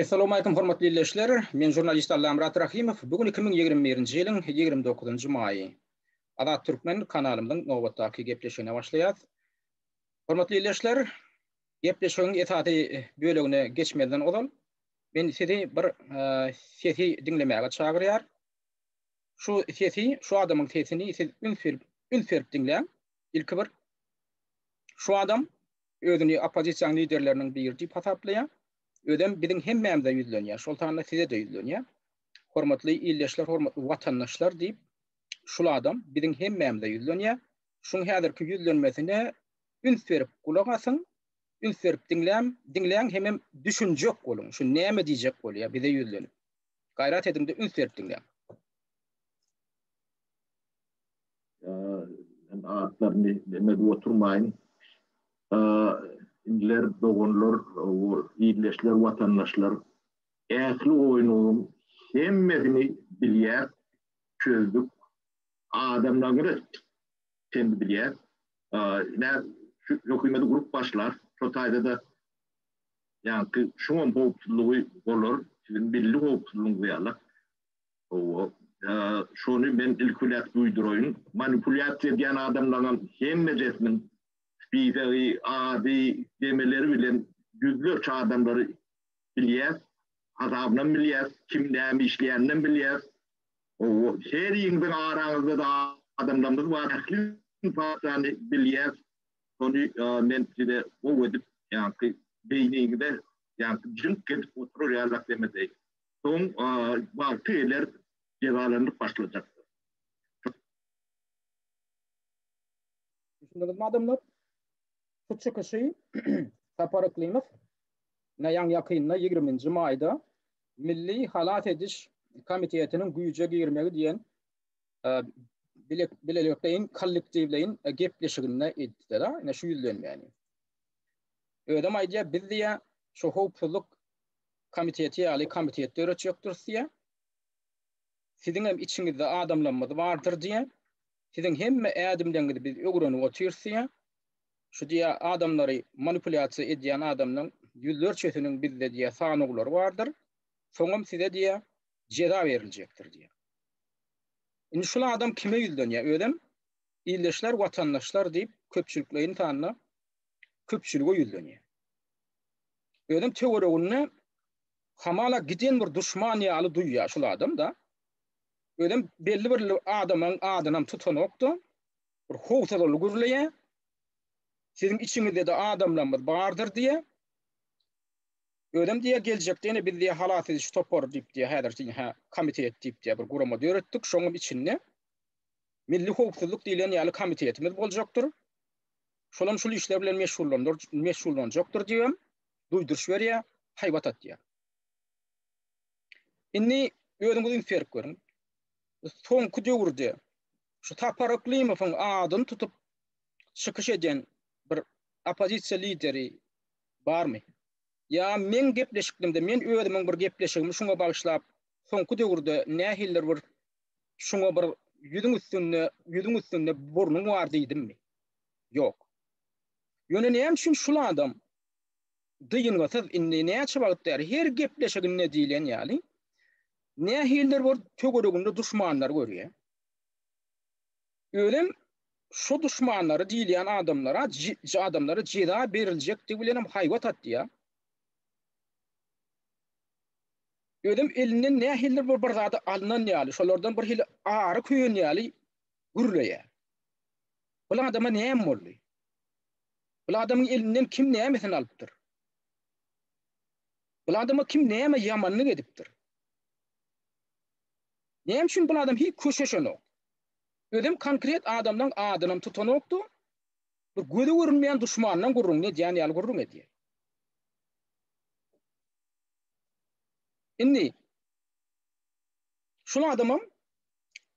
Essalawmalikim hormatly ildeşler! Men žurnalist Allamyrat Rahymow. Bu gün 2021-nji ýylyň 29-njy maýy. Azat Türkmen kanalymyzyň nobatdaky gepleşigine başlaýas. Hormatly ildeşler, gepleşigiň esasy bölegine geçmezden ozal men sizi bir sesi diňlemäge çagyrýar. Şu sesi, şu adamyň sesini siz üns berip, üns berip diňläň. Ilki bir şu adam özüni oppozisiýanyň liderleriniň biri diýip hasaplaýar. Özem biziň hemmämize ýüzlenýär, şol sanda size-de ýüzlenýär. Hormatly ildeşler, hormatly watandaşlar diýip, şul adam biziň hemmämize ýüzlenýär. Şuň häzirki ýüzlenmesine üns berip gulak asyň, üns berip diňläň, diňläň hemem düşünjek boluň, şu näme diýjek bolýar bize ýüzlenip. Gaýrat ediň-de üns berip diňläň. Men atlaryny neme edip oturmaýyn. Indiler, doganlar, ildeşler, watandaşlar, ähli oýnuň hemmesini bilýäs, çözdük. Adamlaryňyzy hem bilýäs. Ine, şu hökümeti gurup başlar. Şo taýda-da ýaňky şuňam howpsuzlygy bolar, siziň milli howpsuzlygyňyz ýaly. Hawa, şony men ilki bilen duýduraýyn. Manipulýasiýa edýän adamlaryňam hemmejesiniň spisegi, ady, demeleri bilen ýüzlerçe adamlary bilýäs, hasabynam bilýäs, kim näme işleýäninem bilýäs. Hawa, heriňiziň araňyzda-da adamlarymyz bar, ähli informasiýany bilýäs. Şony men size gowy edip, ýaňky beýniňize ýaňky jyňk edip oturar ýalak demedeýin. Soň wagty geler jezalanyp başlajakdyr. Düşündiňizmi adamlar? Şu çykyşy Sapar Yklymow ine ýaňy ýakynda 20-nji maýda Milli halas ediş komitetiniň güýje girmegi diýen bilelikleýin kollektiwleýin gepleşiginde etdi-de, ine şu ýüzlenmäni. Özem aýdýar, biz diýýär, şu howpsuzlyk komiteti ýaly komitet döretjekdiris diýýär. Siziň hem içiňizde adamlarymyz bardyr diýýär. Siziň hemme ädimleriňizi biz öwrenip otyrys diýýär. Şu diýýär, adamlary manipulýasiýa edýän adamlaryň ýüzlerçesiniň bizde diýýär sanawlary bardyr. Soňam size diýýär, jeza beriljekdir diýýär. Indi şul adam kime ýüzlenýär? Özem ildeşler, watandaşlar diýip köpçülikleýin sanda köpçülige ýüzlenýär. Özem töwereginde hamala giden bir duşman ýaly duýýar şul adam-da. Özem belli bir adamyň adynam tutanok-da, bir howsalaly gürleýär. Siziň içiňizde-de adamlarymyz bardyr diýýär. Özem diýýär, geljekde ýene biz diýýär halas ediş topary diýip diýýär, häzir hä komitet diýip diýýär bir gurama döretdik, şoňam içinde milli howpsuzlyk diýlen ýaly komitetimiz boljakdyr. Şolam şul işler bilen meşgullandyr, meşgullanjakdyr diýibem duýduryş berýär, haýbat atýar. Indi özüňiz üns berip görüň. Soňky döwürde şu Sapar Yklymowyň adyny tutup çykyş eden bir oppozisiýa lideri barmy? Ýa meň gepleşiklimde men özümiň bir gepleşigimi şuňa bagyşlap, soňky döwürde nähilidir bir şuňa bir ýüzüň üstünde, ýüzüň üstünde burnuň bar diýdimmi? Ýok. Ýöne näme üçin şul adam dyngysyz indi näçe wagt bäri her gepleşiginde diýlen ýaly nähilidir bir töwereginde duşmanlar görýär. Özem şu duşmanlary diýilýän adamlara adamlara jeza beriljekdigi bilen hem haýbat atýar. Özem elinden nähilidir bir bir zady alnan ýaly, şolardan bir hili ary köýen ýaly gürleýär. Bul adama näme boldy? Bul adamyň elinden kim nämesini alypdyr? Bul adama kim näme ýamanlyk edipdir? Näme üçin bul adam hiç köşeşenok? Özem konkret adamlaň adynam tutanokdy. Bir göze görünmeýän duşmandan gürrüňini edýän ýaly gürrüň edýär. Indi şul adamam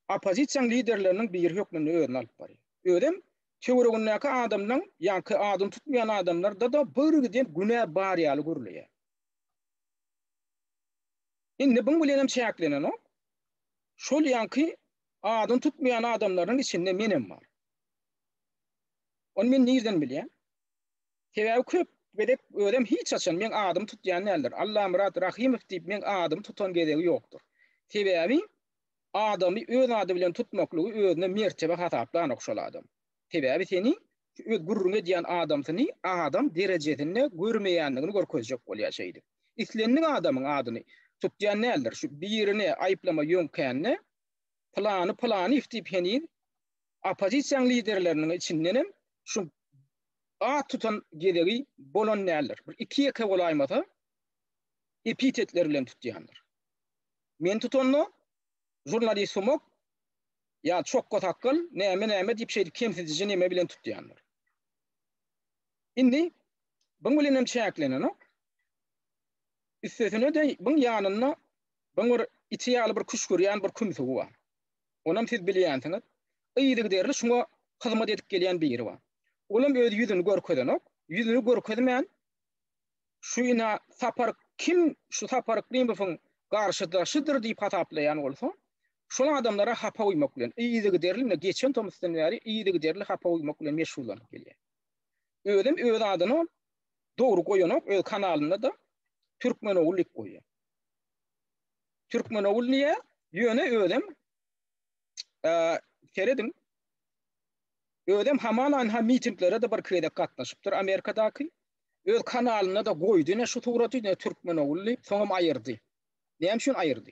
oppozisiýanyň liderleriniň biri hökmünde özüni alyp barýar. Özem töweregindäki adamlaň, ýaňky adyny tutmaýan adamlarda-da birgiden günä bar ýaly gürleýär. Indi buň bilenem çäklenenok. Şol ýaňky adyny tutmaýan adamlaryň içinde menem bar. Ony men nirden bilýän? Sebäbi köp. gezek özem hiç haçan meň adymy tutýan däldir. Allamyrat Rahymow diýip meň adymy tutan gezegi ýokdur. Sebäbi adamy öz ady bilen tutmaklygy özüne mertebe hasaplanok şol adam. Sebäbi seni öz gürrüň edýän adamsyny adam derejesinde görmeýändigini görkezjek bolýar şeýdip. Islendik adamyň adyny tutýan däldir. Şu birine aýyplama ýöňkände pylany pylanyýew diýip heniz oppozisiýanyň liderleriniň içindenem şu at tutan gezegi bolan däldir. Bir iki-ýeke bolaýmasa epitetler bilen tutýandyr. Men tutanda žurnalist sumak ýa çokga sakgal näme-näme diýip şeýdip kemsidiji neme bilen tutýandyr. Indi buň bilenem çäklenenok. Üstesine-de buň ýanynda buň bir iti ýaly bir küşgürýän bir kümsügi bar. Onam siz bilýänsiňiz. Yzygiderli şuňa hyzmat edip gelýän biri bar. Olam öz ýüzüni görkezenok. Ýüzüni görkezmän şu ina Sapar kim şu Sapar Yklymowyň garşydaşydyr diýip hasaplaýan bolsa, şol adamlara hapa guýmak bilen yzygiderli ine geçen tomusdan bäri yzygiderli hapa guýmak bilen meşgullanyp gelýär. Özem öz adyny dogry goýanok, öz kanalynda-da Türkmenogul diýip goýýar. Türkmenogul diýýär, ýöne özem serediň, özem hamala mitinglere-de bir gezek gatnaşypdyr Amerikadaky. Öz kanalynda-da goýdy ine şu suraty, ine Türkmenogul diýip, soňam aýyrdy. Näme üçin aýyrdy?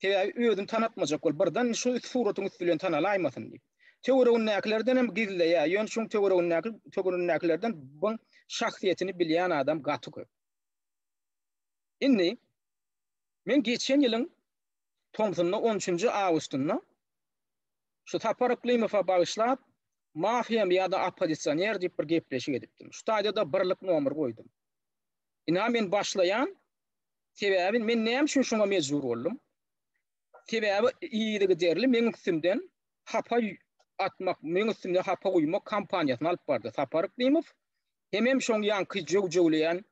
Sebäbi özüni tanatmajak bolup, birden şu suratyň üsti bilen tanalaýmasyn diýip. Töweregindäkilerden hem gizleýär. Ýöne şuň töweregindäki töweregindäkilerden bu şahsyýetini bilýän adam gaty köp. Indi men geçen ýylyň tomsunda on üçünji awgustynda şu Sapar Yklymowa bagyşlap mafiýamy ýa-da oppozisioner diýip bir gepleşik edipdim. Şu taýda-da birlik nomer goýdum. Ina men başlaýan, sebäbi men näme üçin şuňa mejbur boldum? Sebäbi yzygiderli meň üstümden hapa atmak, meň üstümden hapa guýmak kampaniýasyny alyp bardy Sapar Yklymow. Hemem şoň ýaňky jöw-jöwleýän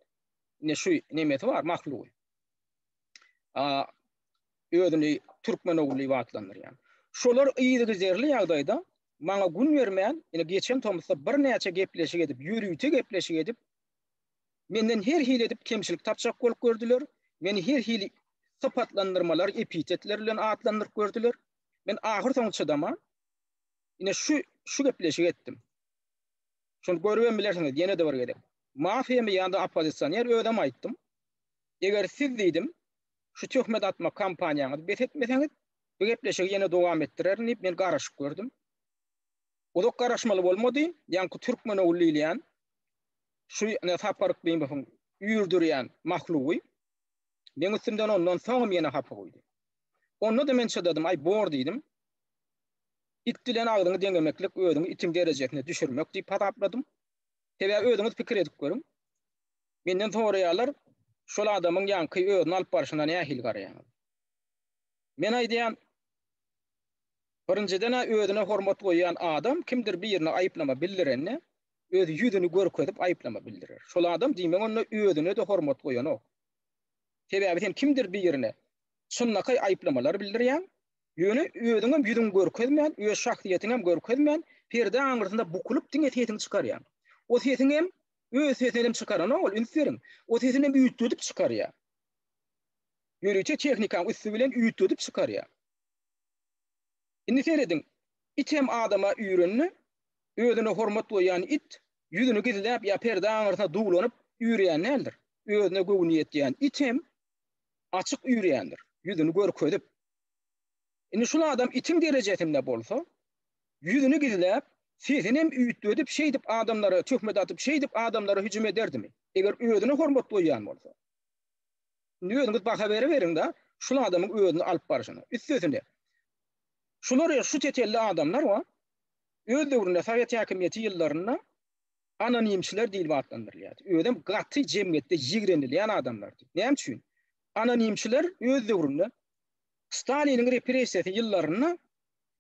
ine şu nemesi bar, mahlugy. A, özüni türkmen ogly diýip atlandyrýan. Şolar yzygiderli ýagdaýda maňa gün bermän, ine geçen tomusda birnäçe gepleşik edip, ýörite gepleşik edip, menden her hili edip kemçilik tapjak bolup gördüler. Meni her hili sypatlandyrmalar, epitetler bilen atlandyryp gördüler. Men ahyr soňy çydaman, ine şu şu gepleşigi etdim. Şony görübem bilersiňiz ýene-de bir gezek. Mafiýamy ýa-da oppozisioner özem aýtdym. Eger siz diýdim, şu töhmet atmak kampaniýaňyzy bes etmeseňiz, bu gepleşigi ýene dowam etdirerin diýip men garaşyp gördüm. Uzak garaşmaly bolmady, ýaňky türkmen ogly diýilýän şu ine Sapar Yklymowyň üýrdürýän mahlugy meň üstümden ondan soňam ýene hapa guýdy. Onda-da men çydadym, aý bor diýdim. It bilen agzyňy deňemeklik özüňi itiň derejesine düşürmek diýip hasapladym. Sebäbi özüňiz pikir edip görüň. Menden soraýarlar, şol adamyň ýaňky özüni alyp barşyna nähili garaýaňyz? Men aýdýan, birinjiden-ä özüne hormat goýýan adam kimdir birine aýyplama bildirende, öz ýüzüni görkezip aýyplama bildirer. Şol adam diýmek onda özüne-de hormat goýanok. Sebäbi sen kimdir birine çynlakaý aýyplamalar bildirýäň, ýöne özüňem ýüzüňi görkezmän, öz şahsyýetiňem görkezmän, perde aňyrsynda bukulyp diňe sesiňi çykarýaň. O sesiňem Öz sesinem çykaranok ol, üns beriň. O sesinem üýtgedip çykarýar. Ýörite tehnikaň üsti bilen üýtgedip çykarýar. Indi serediň, it hem adama üýrende, özüne hormat goýýan it ýüzüni gizläp ýa perde aňyrsyna duwlanyp üýrýän däldir. Özüne göwni ýetýän it hem açyk üýrýändir, ýüzüni görkezip. Indi şul adam itiň derejesinde bolsa, ýüzüni gizläp, sesinem üýtgedip, şeýdip adamlara töhmet atyp, şeýdip adamlara hüjüm ederdimi? Eger özüne hormat goýýan bolsa. Indi özüňiz baha beriberiň-de, şul adamyň özüni alyp barşyna. Üstesine, şular şu tetelli adamlar bar, öz döwründe sowet häkimiýeti ýyllarynda anonimçiler diýlip atlandyrylýardy. Özem gaty jemgyýetde ýigrenilýän adamlardy. Näme üçin? Anonimçiler öz döwründe Staliniň repressiýasy ýyllarynda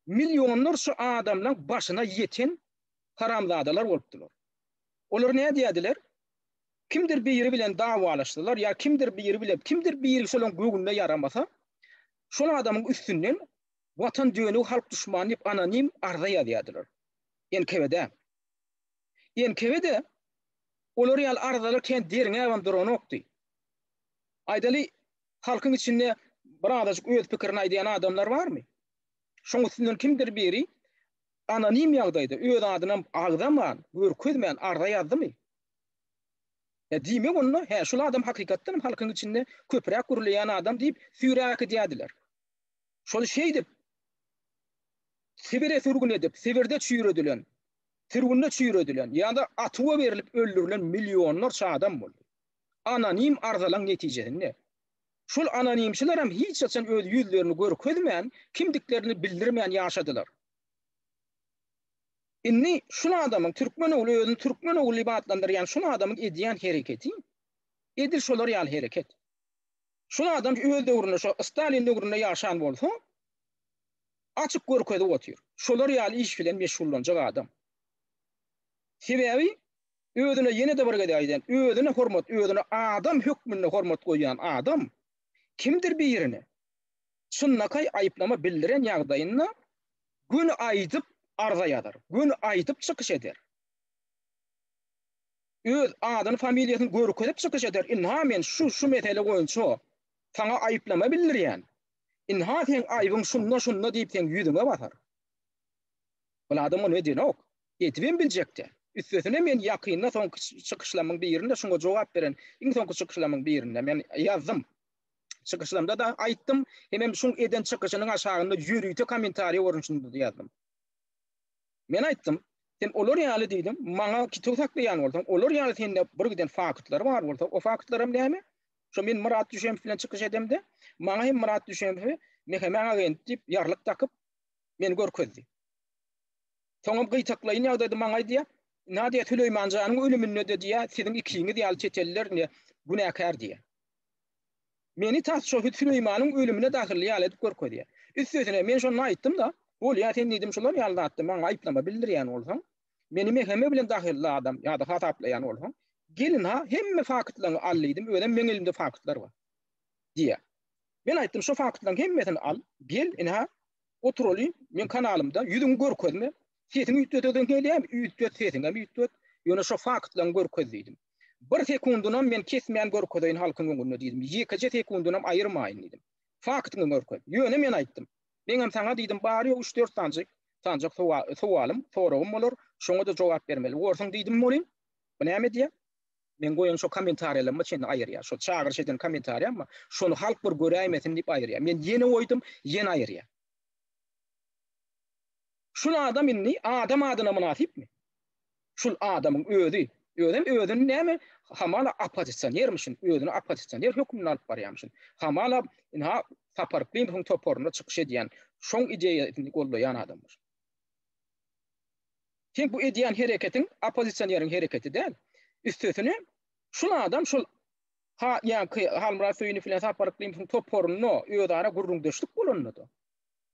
millionlarça adamlaň başyna ýeten haramzadalar bolupdylar. Olar nädýärdiler? Kimdir biri bilen dawalaşsalar ýa kimdir biri bilen kimdir biri şolaň göwnüne ýaramasa, şol adamyň üstünden watan dönügi halk duşmany diýip anonim arza ýazýardylar. NKWD. NKWD. Olar ýaly arzalar kän derňäbem duranokdy. Aýdaly, halkyň içinde bir azajyk öz pikirini aýdýan adamlar barmy? Şoň üstünden kimdir biri anonim ýagdaýda öz adynam agzaman, görkezmän arza ýazdymy? Hä, diýmek onda, hä, şul adam hakykatdan hem halkyň içinde köpräk gürleýän adam diýip, süýrä äkidýärdiler. Şol şeýdip, Sibire sürgün edip, Sibirde çüýredilen, sürgünde çüýredilen ýa-da atuwa berlip öldürilen millionlarça adam boldy. Anonim arzalaň netijesinde. Şol anonimçilerem hiç haçan öz ýüzlerini görkezmän, kimdiklerini bildirmän ýaşadylar. Indi şul adamyň, türkmen ogly özüni türkmen ogly diýip atlandyrýan şul adamyň edýän hereketi edil şolar ýaly hereket. Şul adam öz döwründe şo Stalin döwründe ýaşan bolsa, açyk görkezip otyr. Şolar ýaly iş bilen meşgullanjak adam. Sebäbi özüne ýene-de bir gezek aýdýan, özüne hormat, özüne adam hökmünde hormat goýýan adam kimdir birine çynlakaý aýyplama bildiren ýagdaýynda göni aýdyp arza ýazar, göni aýdyp çykyş eder. Öz adyny, familiýasyny görkezip çykyş eder, ynha men şu, şu mesele boýunça saňa aýyplama bildirýän. Ynha seň aýbyň şunda-şunda diýip seň ýüzüňe basar. Ol adam ony edenok. Edibem biljek däl. Üstesine men ýakynda soňky çykyşlamyň birinde şuňa jogap beren iň soňky çykyşlamyň birinde men ýazdym. Çykyşlamda-da aýtdym, hemem şuň eden çykyşynyň aşagynda ýörite kommentariý görnüşinde-de ýazdym. Men aýtdym, sen olar ýaly diýdim, maňa kitap saklaýan bolsaň, olar ýaly sende bir giden faktlar bar bolsa, o faktlaram näme? Şo men Myrat Düşemow bilen çykyş edemde, maňa hem Myrat Düşemowy MHM-iň agenti diýip ýarlyk dakyp, meni görkezdi. Soňam gytaklaýyn ýagdaýda maňa aýdýar, Ynha diýýär, Süleýman janyň ölüminde-de diýýär, siziň ikiňiz ýaly çeteliler ine günäkär diýýär. Meni tas şo Süleýmanyň ölümine dahylly ýaly edip görkezýär. Üstesine men şonda aýtdym-da, bolýa sen diýdim şular ýaly zatda maňa aýyplama bildirýän bolsaň, meni MHM bilen dahylly adam ýa-da hasaplaýan bolsaň, gel ynha hemme faktlaryňy al diýdim, özem meň elimde faktlar bar. Diýýär. Men aýtdym şo faktlaryň hemmesini al, gel ynha Oturaly, meň kanalymda ýüzüňi görkezme, sesiňi üýtgedeseň gelýämi, üýtget, sesiňem üýtget, ýöne şo faktlaryňy görkez diýdim. Bir sekundynam men kesmän görkezeýin halkyň öňünde diýdim, ýekeje sekundynam aýyrmaýyn diýdim. Faktyňy görkez. Ýöne men aýtdym. Meňem saňa diýdim, bary-ýogy üç-dört sanjyk, sanjak sowalym, soragym bolar, şoňa-da jogap bermeli borsuň diýdim welin, bu näme edýär? Meň goýan şo kommentariýalaryma çenli aýyrýar. Şo çagyryş eden kommentariýam bar. Şony halk bir göräýmesin diýip aýyrýar. Men ýene goýdum, ýene aýyrýar. Şul adam indi adam adyna mynasypmy? Şul adamyň özi, özem özüni näme hamala oppozisionermişin, özüni oppozisioner hökmünde alyp barýarmyşyn. Hamala ynha Sapar Yklimowyň toparynda çykyş edýän, şoň ideýasyny goldaýan adammyş. Seň bu edýän hereketiň oppozisioneriň hereketi däl. Üstesine şul adam şol ha ýaňky Halmyrat Söýünow bilen Sapar Yklymowyň toparynda özara gürrüňdeşlik bolanda-da,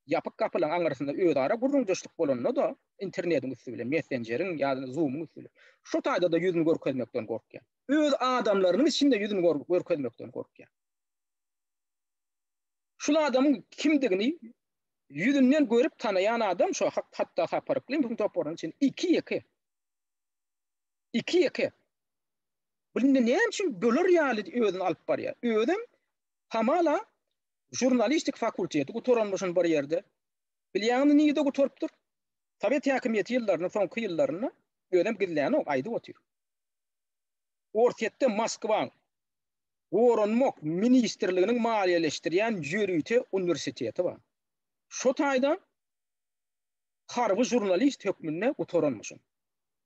ýapyk gapylaryň aňyrsynda özara gürrüňdeşlik bolanda-da internetiň üsti bilen, messenjeriň ýa-da Zoom-yň üsti bilen şo taýda-da ýüzüni görkezmekden gorkýar. Öz adamlarynyň içinde ýüzüni görkezmekden gorkýar. Şul adamyň kimdigini ýüzünden görüp tanaýan adam şo hatda Sapar Yklymowyň toparynyň içinde iki-ýeke. Iki-ýeke. Bu indi näme üçin bular ýaly özüni alyp barýar? Özem hamala žurnalistik fakulteti gutaranmyşyn bir ýerde. Bilýäňmi nirde gutarypdyr? Sowet häkimiýeti ýyllarynyň soňky ýyllarynda özem gizlänok, aýdyp otyr. Orsýetde Moskwaň Goranmak ministrliginiň maliýeleşdirýän ýörite uniwersiteti bar. Şo taýda harby žurnalist hökmünde gutaranmyşyn.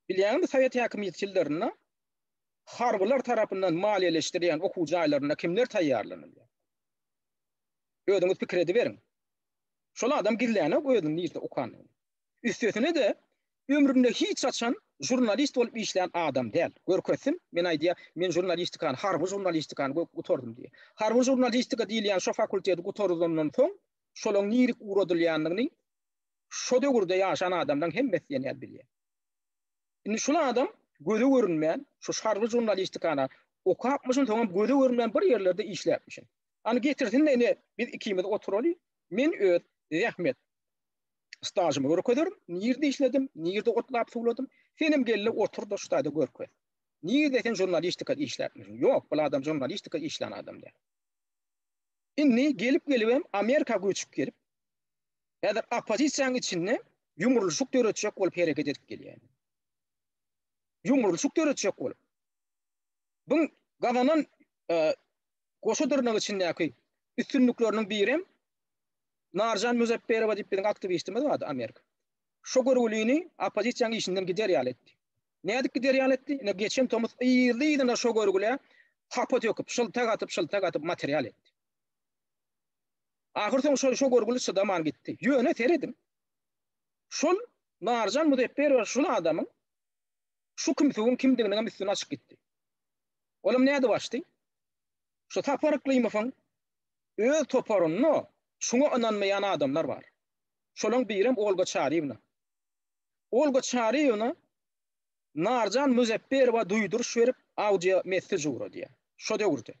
Bilýäňizmi sowet häkimiýeti ýyllarynda harbylar tarapyndan maliýeleşdirilýän okuw jaýlarynda kimler taýýarlanylýar? Özüňiz pikir ediberiň. Şol adam gizlänok özüniň nirde okanyny. Üstesine-de, ömründe hiç haçan žurnalist bolup işlän adam däl. Görkezsin, men aýdýar, men žurnalistikany, harby žurnalistikany gutardym diýýär. Harby žurnalistika diýilýän şo fakulteti gutarylandan soň, şolaň nirik ugradylýanyny şo döwürde ýaşan adamlaň hemmesi diýen ýaly bilýär. Indi şul adam göze görünmän, şu harby žurnalistikany okapmyşyn, soňam göze görünmän bir ýerlerde işläpmişin. Hany getirsin-de ine, biz ikimiz oturaly, men öz zähmet stažymy görkezerin, nirde işledim, nirde otlap suwladym, senem gel-de otur-da şu taýda görkez. Nirede sen žurnalistikada işläpmiň? Ýok, bul adam žurnalistikada işlän adam däl. Indi gelip-gelibem Amerika göçüp gelip, häzir oppozisiýanyň içinde ýumrulyşyk döretjek bolup hereket edip gelýär. Ýumrulyşyk döretjek bolup. Bu gazanan e, goşa dyrnak içindäki üstünlikleriniň birem Narjan Müzepberowa diýip biziň aktiwistimiz bardy Amerika. Şo görgülini oppozisiýanyň işinden gider ýaly etdi. Nädip gider ýaly etdi? Ine geçen tomus yzly-yzyna şo görgülä hapa döküp, şyltak atyp, şyltak atyp material etdi. Ahyr soň şol şo görgüli çydaman gitdi. Ýöne serediň. Şol Narjan Muzepberowa şul adamyň şu kimsigiň kimdiginiň hem üstüni açyp gitdi. Olam nädip açdy? Şu Sapar Yklymowyň öz toparynda şuňa ynanmaýan adamlar bar. Şolaň birem Olga Çaryýewna. Olga Çaryýewna Narjan Müzepberowa duýduryş berip audio messej ugradýar. Şo döwürde.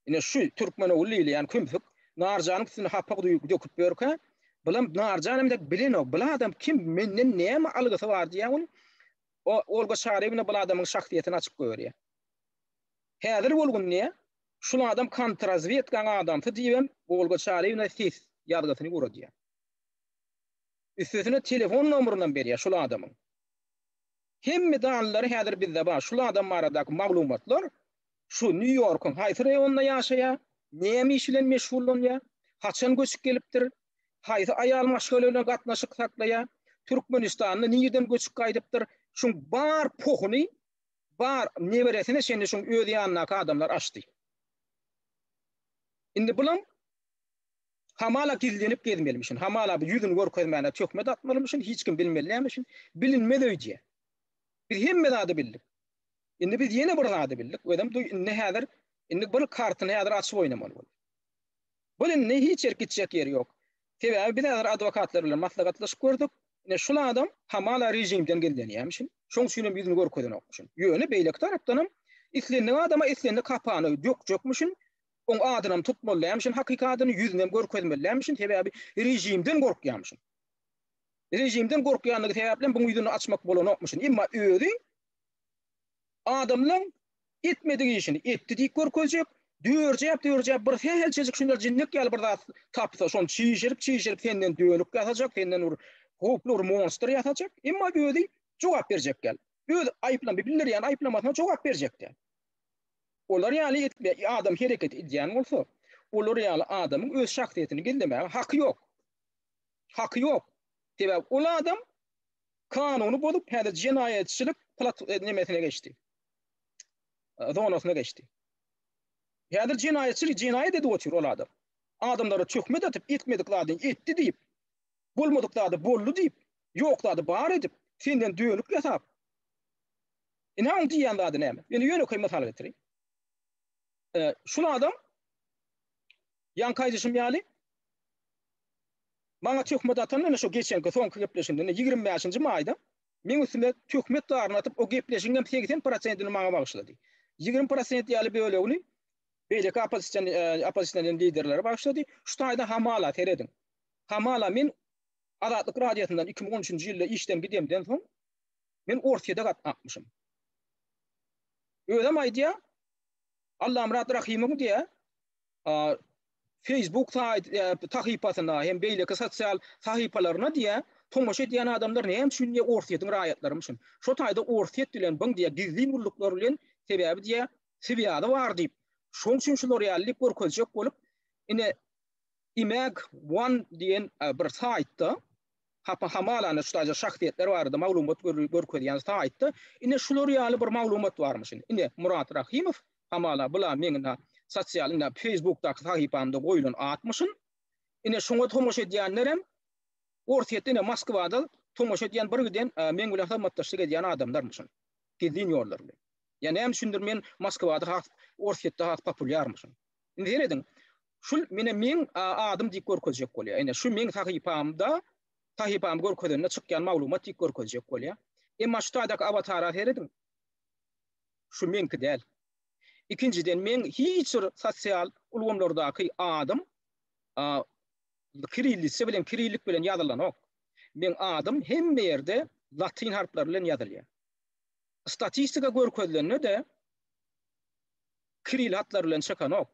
Ine şu Türkmenogul diýilýän kümsük Narjanyň üstüne hapa döküp ýörkä, bulam Narjan hem de bilenok, bul adam kim, menden näme algysy bar diýýär ony. Olga Çaryýewna bul adamyň şahsyýetini açyp goýberýär. Häzir bolgun diýýär, şul adam kontrazwedkaň adamsy diýibem Olga Çaryýewna ses ýazgysyny ugradýar. Üstesine telefon nomerynam berýär şul adamyň. Hemme danlary häzir bizde bar. Şul adam baradaky maglumatlar şu Nýu-Ýorkuň haýsy raýonynda ýaşaýar, näme iş bilen meşgullanýar, haçan göçüp gelipdir, haýsy aýal maşgala bilen gatnaşyk saklaýar, Türkmenistanda nirden göçüp gaýdypdyr, şuň bar pohuny, bar neberesine çenli şuň öz ýanyndaky adamlar açdy. Indi bulam hamala gizlenip gezmelimişin, hamala bir ýüzüni görkezmäne töhmet atmalymyşyn, hiç kim bilmeli dälmişin, bilinmez öýdýär. Biz hemme zady bildik. Indi biz ýene bir zady bildik. Özem duý indi häzir indi bir kartyny häzir açyp oýnamaly boldy. Bu indi hiç ýer gitjek ýeri ýok. Sebäbi biz häzir adwokatlar bilen maslahatlaşyp gördük. Ine şul adam hamala režimden gizlenýärmişin. Şoň üçin hem ýüzüni görkezenokmyşyn. Ýöne beýleki tarapdan hem islendik adama islendik hapany dökjekmişin. Oň adynam tutmaly dälmişin, hakyky adyny ýüzünem görkezmeli dälmişin. Sebäbi režimden gorkýarmyşyn. Režimden gorkýanlygy sebäpli hem buň ýüzüni açmak bolanokmyşyn. Emma özi Adamlaň etmedik işini etdi diýip görkezjek, dörjäp-dörjäp bir sähelçejik şundan jinnek ýaly bir zat tapsa, şony çişirip-çişirip senden dönük ýasajak, senden bir howply bir monstr ýasajak, emma özi jogap berjek däl. Öz aýyplama, bildirýän aýyplamasyna jogap berjek däl. Olar ýaly etme, adam hereket edýän bolsa, olar ýaly adamyň öz şahsyýetini gizlemäge haky ýok. Haky ýok. Sebäbi ol adam Kanuny bozup häzir jenaýatçylyk plat nemesine geçdi. Zonasyna geçdi. Häzir jenaýatçylyk jenaýat edip otyr ol adam. Adamlara töhmet atyp etmedik zadyny etdi diýip, bolmadyk zady boldy diýip, ýok zady bar edip, senden dönük ýasap. Ine oň diýýän zady näme? Ýöne ýönekeý mysal getireýin. Şul adam ýaňky aýdyşym ýaly Maňa töhmet atan ine şo geçenki soňky gepleşigimde ine 25-nji maýda meň üstüme töhmet daryny atyp o gepleşigiň hem 80 prosentini maňa bagyşlady. 20 prosent ýaly bölegini beýleki oppozision oppozisioner liderlere bagyşlady. Şu taýda hamala serediň. Hamala men Azatlyk radiosyndan 2013-nji ýylda işden gidemden soň men Orsýete gatnapmyşym. Özem aýdýar, Allamyrat Rahymowyň diýýär, Facebook saýt sahypasyna hem beýleki sosial sahypalaryna diýä tomaşa edýän adamlar näme üçin diýä Orsýetiň raýatlarymyşyn. Şo taýda Orsýet bilen byň diýä gizlin gulluklar bilen sebäbi diýä swýazy bar diýip, şoň üçin şular ýaly diýip görkezjek bolup, ine Imag One diýen bir saýtda hapa hamalany şu taýda şahsyýetler barada maglumat görkezýän saýtda ine şular ýaly bir maglumat barmyşyn. Ine Murat Rahymow Hamala bula meň ina sosial ina Facebookdaky sahypamda goýulan atmyşyn. Ine şoňa tomaşa edýänlerem Orsýetde ine Moskwada tomaşa edýän bir giden meň bilen hyzmatdaşlyk edýän adamlarmyşyn. Gizlin ýollar bilen. Ýa näme üçindir men Moskwada has Orsýetde has populýarmyşyn. Indi serediň. Şul mene meň adym diýip görkezjek bolýar. Ine şu meň sahypamda sahypamy görkezende çykýan maglumat diýip görkezjek bolýar. Emma şu taýdaky awatara serediň. Şu meňki däl. Ikinjiden meň hiç bir sosial ulgamlardaky adym kirillitsa bilen kirillik bilen ýazylanok. Meň adym hemme ýerde latyn harplary bilen ýazylýar. Statistika görkezilende-de kiril hatlar bilen çykanok.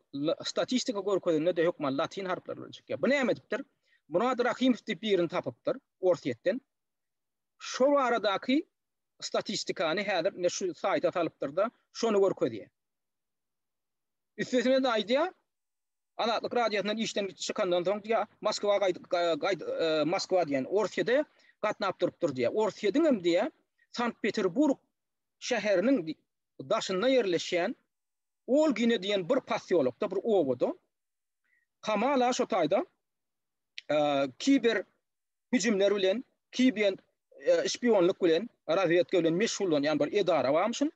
Statistika görkezilende-de hökman latyn harplary bilen çykýar. Bu näme edipdir? Murad Rahimow diýip birini tapypdyr Orsýetden. Şo baradaky statistikany häzir ine şu saýta salypdyr-da, şony görkezýär. Üstesine-de aýdýar, Azatlyk Radiosyndan işden çykandan soň diýýär, Moskwa gaýdyp, gaýdyp, Moskwa diýen, Orsýede gatnap durupdyr diýýär. Orsýediň hem diýýär, Sankt-Peterburg şäheriniň daşynda ýerleşýän Olgine diýen bir posýolokda, bir obada hamala şo taýda kiber hüjümler bilen, kiber şpionlyk bilen, razwedka bilen meşgullanýan bir edara barmyşyn.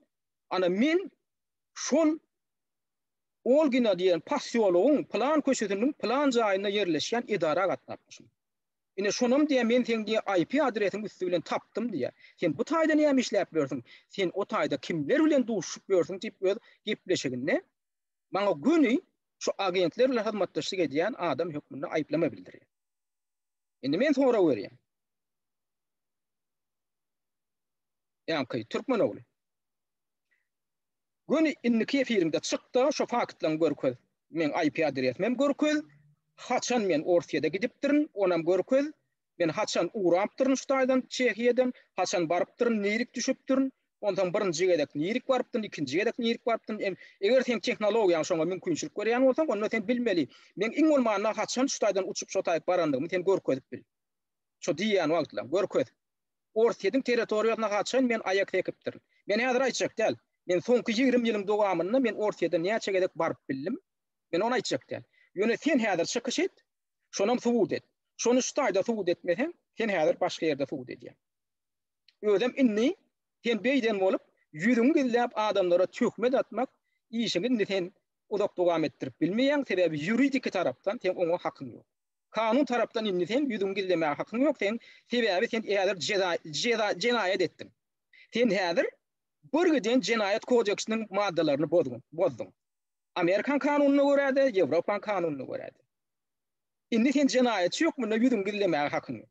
Ana men şol Olgina diýen posýologyň pylan köçesiniň pylan jaýynda ýerleşýän edara gatnapmyşym. Ine şonam diýýär, men seň diýýär IP adresiň üsti bilen tapdym diýýär. Sen bu taýda näme işläp ýörsüň? Sen o taýda kimler bilen duşuşyp ýörsüň diýip öz gepleşiginde maňa göni şu agentler bilen hyzmatdaşlyk edýän adam hökmünde aýyplama bildirýär. Indi men sorag berýän. Ýaňky türkmen ogly. Göni indiki efiriňde çykda şo faktlaňy görkez. Meň IP adresim hem görkez. Haçan men Orsýede gidipdirin, onam görkez. Men haçan ugrapdyryn şu taýdan Çehiýadan, haçan barypdyryn, nirik düşüpdirin. Onsoň birinji gezek nirik barypdyryn, ikinji gezek nirik barypdyryn. Eger seň tehnologiýaň şoňa mümkinçilik berýän bolsaň, onda sen bilmeli. Meň iň bolmanda haçan şu taýdan uçup şo taýyk barandygymy sen görkezip bil. Şo diýýän wagtlaň görkez. Orsýetiň territoriýasyna haçan men aýak sekipdirin? Men häzir aýtjak däl. Men soňky 20 ýylyň dowamynda men Orsýete näçe gezek baryp bildim? Men ony aýtjak däl. Ýöne sen häzir çykyş et, şonam subut et. Şony şu taýda subut etmeseň, sen häzir başga ýerde subut edýäň. Özem indi sen beýden bolup, ýüzüňi gizläp adamlara töhmet atmak işiňi indi sen uzak dowam etdirip bilmeýäň, sebäbi ýuridiki tarapdan seň oňa hakyň ýok. Kanun tarapdan indi sen ýüzüňi gizlemäge hakyň ýok seň, sebäbi sen häzir jeza jeza jenaýat etdiň. Sen häzir bir giden jenaýat kodeksiniň maddalaryny bozduň, bozduň. Amerikan kanunyna görä-de, Ýewropaň kanunyna görä-de. Indi sen jenaýatçy hökmünde ýüzüňi gizlemäge hakyň ýok.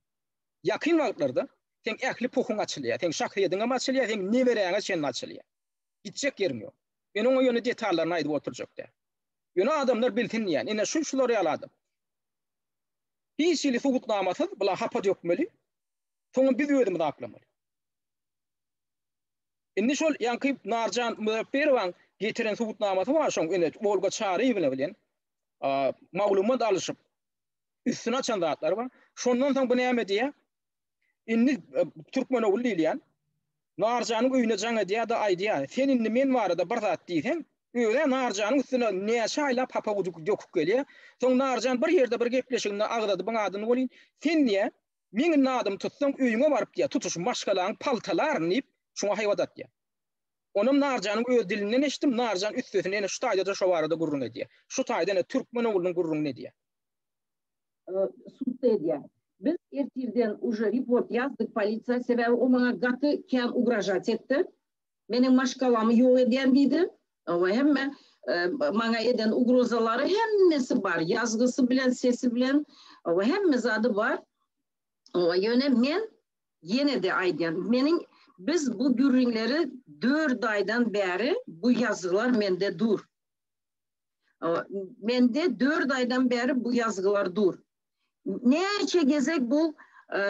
Ýakyn wagtlarda seň ähli pohuň açylýar, seň şahsyýetiňem açylýar, seň neberäňe çenli açylýar. Gitjek ýeriň ýok. Men oňa ýöne detallaryny aýdyp oturjak däl. Ýöne adamlar bilsin diýýän. Ine şu şular ýaly adam. Hiç hili subutnamasyz bula hapa dökmeli. Soňam biz özümiz aklamaly. Indi şol ýaňky Narjan Muzafferowaň getiren subutnamasy bar şoň ine Olga Çaryýewna bilen maglumat alyşyp üstüni açan zatlary bar. Şondan soň bu näme diýýär? Indi e, Türkmen ogly diýilýän Narjanyň öýüne jaň edýär-de aýdýar, sen indi men barada bir zat diýseň, özä Narjanyň üstüne näçe aýlap hapa döküp gelýär. Soň Narjan bir ýerde bir gepleşiginde agzady buň adyny welin, sen diýýär, meň indi adymy tutsaň öýüňe baryp diýýär, tutuş maşgalaňy paltalaryn diýip, şuňa haýbat atýar. Onam Narjanyň öz dilinden eşitdim, Narjan üstesine ene şu taýda-da şo barada gürrüň edýär. Şu taýda ene türkmen oglunyň gürrüňini edýär. Sudda edýär. Biz ertirden uje report ýazdyk polisiýa, sebäbi o maňa gaty kän ugražat etdi. Meniň maşgalamy ýok edýän diýdi. Oba hemme maňa eden ugrozalary hemmesi bar, ýazgysy bilen, sesi bilen, oba hemme zady bar. Oba ýöne men ýene-de aýdýan, meniň biz bu gürrüňleri dört aýdan bäri bu ýazgylar mende dur. Mende dört aýdan bäri bu ýazgylar dur. Näçe gezek bu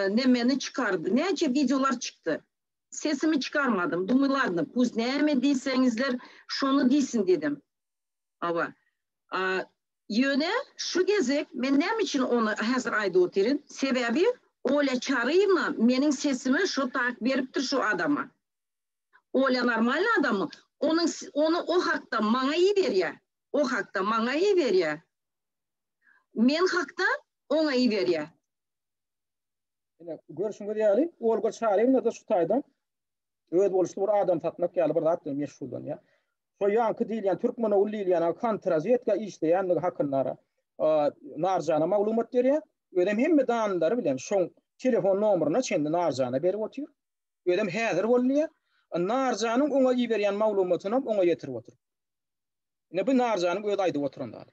nemeni çykardy, näçe wideolar çykdy. Sesimi çykarmadym. Думаю, ladno, pust näme diýseňizler, şony diýsin diýdim. Hawa. Ýöne şu gezek men näme üçin ony häzir aýdyp otyryn? Sebäbi Olýa Çaryýewna meniň sesimi şo tak beripdir şu adama. Olýa normalny adammy? Onuň ony o hakda maňa iberýä. O hakda maňa iberýä. Men hakda oňa iberýä. Ine, görşüňiz ýaly, Olga Çaryýewna-da şu taýdan özboluşly bir adam satmak ýaly bir zat bilen meşgullanýar. Şo ýaňky diýilýän türkmen ogly diýilýän kontrrazwedka işleýändigi hakynda Narjana maglumat berýär. Özem hemme danylary bilen şoň telefon nomeryna çenli Narjana berip otyr. Özem häzir boldy diýýär. Narjanyň oňa iberýän maglumatynam oňa ýetirip otyr. Ine bu Narjanyň özi aýdyp oturan zady.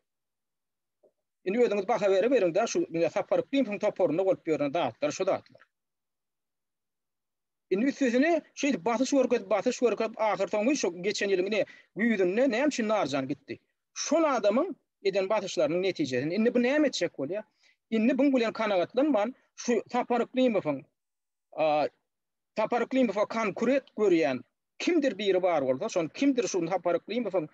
Indi özüňiz baha beriberiň-dä şu Sapar Yklimowyň toparynda bolup ýören zatlar şu zatlar. Indi üstesine şeýdip basyş görkezip, basyş görkezip, ahyrsoňy şu geçen ýylyň ine güýzünde näme üçin Narjan gitdi? Şol adamyň eden basyşlarynyň netijesinde. Indi bu näme etjek bolýar? Indi buň bilen kanagatlanman şu Sapar Yklymowyň Sapar Yklymowa konkurent görýän kimdir biri bar bolsa, şony kimdir şu Sapar Yklymowyň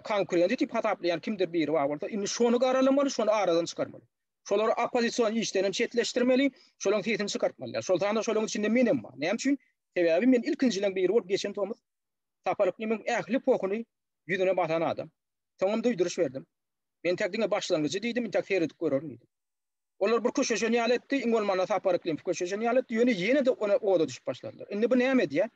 konkurenti diýip hasaplaýan kimdir biri bar bolsa, indi şony garalamaly, şony aradan çykarmaly. Şolary oppozision işden hem çetleşdirmeli, şolaryň sesini çykartmaly. Şol sanda şolaryň içinde men hem bar. Näme üçin? Sebäbi men ilkinjileň biri bolup geçen tomus Sapar Yklymowyň ähli pohuny ýüzüne basan adam. Soňam duýduryş berdim. Men tek diňe başlangyjy diýdim, intäk seredip görerin diýdim. Olar bir köşeşen ýaly etdi, iň bolmanda Sapar Yklymow köşeşen ýaly etdi, ýöne ýene-de ona oda düşüp başladylar. Indi bu näme edýär?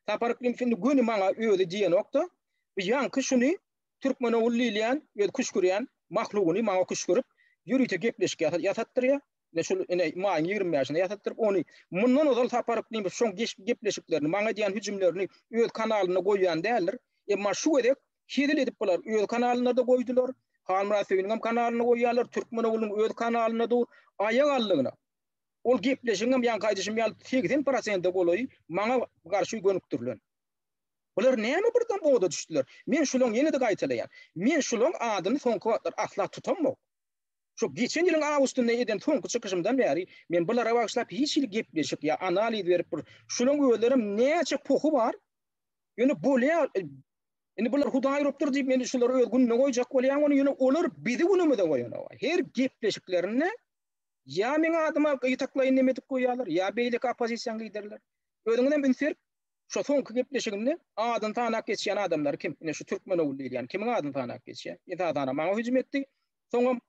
Sapar Yklymow indi göni maňa özi diýenok-da, bu ýaňky şuny Türkmenogul diýilýän, özi küşgürýän mahlugyny maňa küşgürip, ýörite gepleşik ýasatdyrýar. Ine şul ine maýyň 25-inde ýasatdyryp, ony mundan ozal Sapar Yklymow şoň gepleşiklerini, maňa edýän hüjümlerini öz kanalynda goýýan däldir. Emma şu gezek Hezil edip bular öz kanalynda-da goýdular. Halmyrat Söýüniňem kanalynda goýýarlar, Türkmenoglunyň öz kanalynda dur. Aýak aldygyna. Ol gepleşigiňem ýaňky aýdyşym ýaly 80 prosente golaýy maňa garşy gönükdirilen. Bular näme birden oda düşdüler? Men şulaň ýene-de gaýtalaýan. Men şulaň adyny soňky wagtlar asla tutamok. Şu geçen ýylyň awgustynda eden soňky çykyşymdan bäri men bulara bagyşlap hiç hili gepleşik ýa analiz berip bir şulaň özlerem näçe pohy bar. Ýöne bolýar Indi bular Hudaý urupdyr diýip men şulary öz gününe goýjak bolýan ony ýöne olar bizi günümize goýanok. Her gepleşiklerinde ýa meň adyma gytaklaýyn neme edip goýýarlar, ýa beýleki oppozisiýanyň liderleri. Özüňiz hem üns berip, şu soňky gepleşiginde adyny sanap geçýän adamlar kim? Ine şu Türkmenogul diýilýän kimiň adyny sanap geçýär? Esasanam maňa hüjüm etdi. Soňam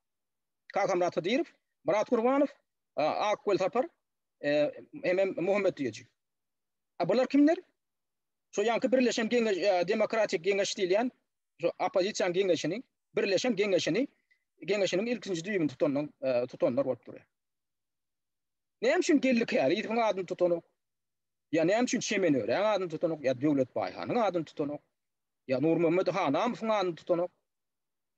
Kakamyrat Hydyrow, Myrat Gurbanow, Ak Welsapar, hemem Muhammet Düýeji. A bular kimler? Şo ýaňky birleşen geňeş, demokratik geňeş diýilýän şu oppozisiýanyň geňeşini, birleşen geňeşini, geňeşiniň ilkinji düýbüni tutandan, tutanlar bolup durýar. Näme üçin Geldi Käriýewiň adyny tutanok? Ýa näme üçin Çemen Öräň adyny tutanok? Ýa Döwlet Baýhanyň adyny tutanok? Ýa Nurmuhammet Hanamowyň adyny tutanok?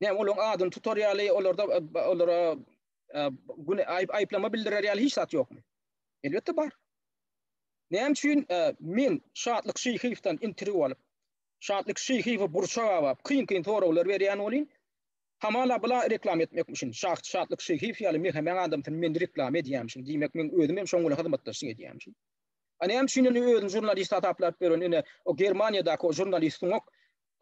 Näme olaryň adyny tutar ýaly olarda olara gün aýyplama bildirer ýaly hiç zat ýokmy? Elbetde bar. Näme üçin men Şatlyk Şyhyýewden interwýu alyp, Şatlyk Şyhyýewi burça gabap, kyn-kyn soraglar berýän bolýyn, hamala bula reklama etmekmişin, Şatlyk Şyhyýew ýaly mehemeň adamsyny men reklama edýämişin, diýmek men özüm hem şoň bilen hyzmatdaşlyk edýämişin. A näme üçin indi özüni žurnalist hasaplap ýören ine o Germaniýadaky o žurnalist suňak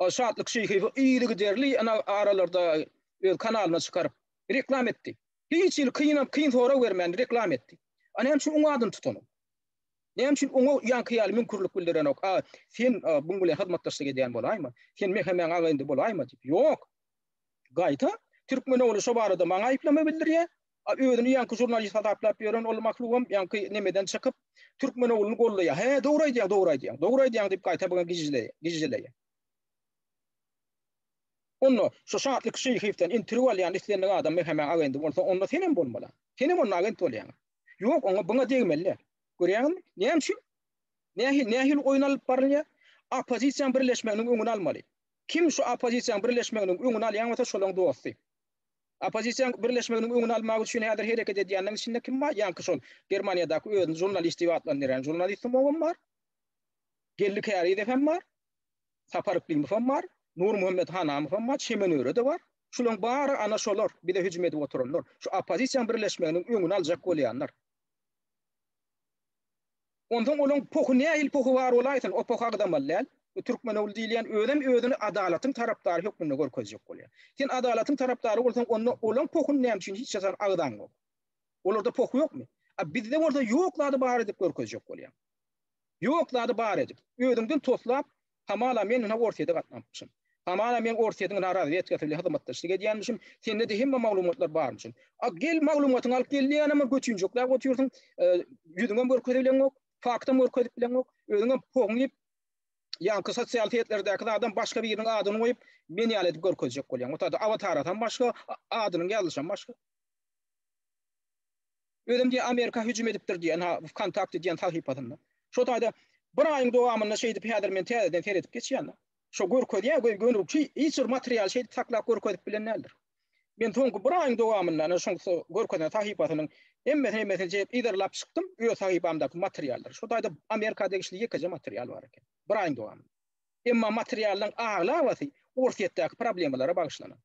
Şatlyk Şyhyýewi yzygiderli ine aralarda öz kanalyna çykaryp reklama etdi. Hiç hili kynam kyn sorag bermän reklama etdi. A näme üçin oň adyny tutanok? Näme üçin oňa ýaňky ýaly müňkürlik bildirenok? A sen buň bilen hyzmatdaşlyk edýän bolaýma? Sen MHM-iň agenti bolaýma diýip. Ýok. Gaýta Türkmenogly şo barada maňa aýyplama bildirýär. A özüni ýaňky žurnalist hasaplap ýören ol mahlugam ýaňky nemeden çykyp Türkmenogluny gollaýar. Hä, dogry aýdýaň, dogry aýdýaň. Dogry aýdýaň diýip gaýta buňa gižželeýär. Onda şu Şatlyk Şyhyýewden interwýu alýan islendik adam MHM-iň agenti bolsa, onda senem bolmaly. Senem onda agent bolýaň. Ýok, oňa buňa degmeli däl. Görýäňizmi? Näme üçin? Nähili, nähili oýun alyp barylýar? Oppozisiýanyň birleşmeginiň öňüni almaly. Kim şu oppozisiýanyň birleşmeginiň öňüni alýan bolsa, şolaň dosty. Oppozisiýanyň birleşmeginiň öňüni almak üçin häzir hereket edýänleriň içinde kim bar? Ýaňky şol Germaniýadaky özüni žurnalist diýip atlandyrýan žurnalist Sumowam bar. Geldi Kärizow hem bar. Sapar Yklymowam bar, Nurmuhammet Hanamowam bar, Çemen Öre-de bar. Şularyň bary ana şolar, bize hüjüm edip oturanlar. Şu oppozisiýanyň birleşmeginiň öňüni aljak bolýanlar. Onsoň olaň pohy nähili pohy bar bolaýsyn, o pohy agzamaly däl. Bu Türkmenogly diýilýän özem özüni adalatyň tarapdary hökmünde görkezjek bolýar. Sen adalatyň tarapdary bolsaň, onda olaň pohuny näme üçin hiç haçan agzaňok? Olarda poh ýokmy? A bizde bolsa ýok zady bar edip görkezjek bolýaň. Ýok zady bar edip, özüňden toslap, hamala men ynha Orsýete gatnapmyşym. Hamala men Orsýetiň ynha razwedkasy bilen hyzmatdaşlyk edýänmişim, sende-de hemme maglumatlar barmyşyn. A gel maglumatyňy alyp gel diýýänem götünjekläp otyrsyň, ýüzüňem görkezip bileňok, faktam görkezip bileňok, özüňem pohuň iýip, ýaňky sosial setlerdäki zadam başga biriniň adyny goýup, men ýaly edip görkezjek bolýaň. O taýda awatarasam başga, adynyň ýazylyşam başga. Özem diýýär Amerika hüjüm edipdir diýýär, ynha Wkontakte diýen sahypasynda. Şo taýda bir aýyň dowamynda şeýdip häzir men täzeden seredip geçýän-de. Şo görkezýär, göni hiç bir material şeýdip saklap görkezip bilen däldir. Men soňky bir aýyň dowamynda ana şoň görkezen sahypasynyň hemmesini hemmesini jep yzarlap çykdym, öz sahypamdaky materiallary. Şo taýda Amerika degişli ýekeje material bar eken. Bir aýyň dowamynda. Emma materiallaryň aglabasy Orsýetdäki problemalara bagyşlanan.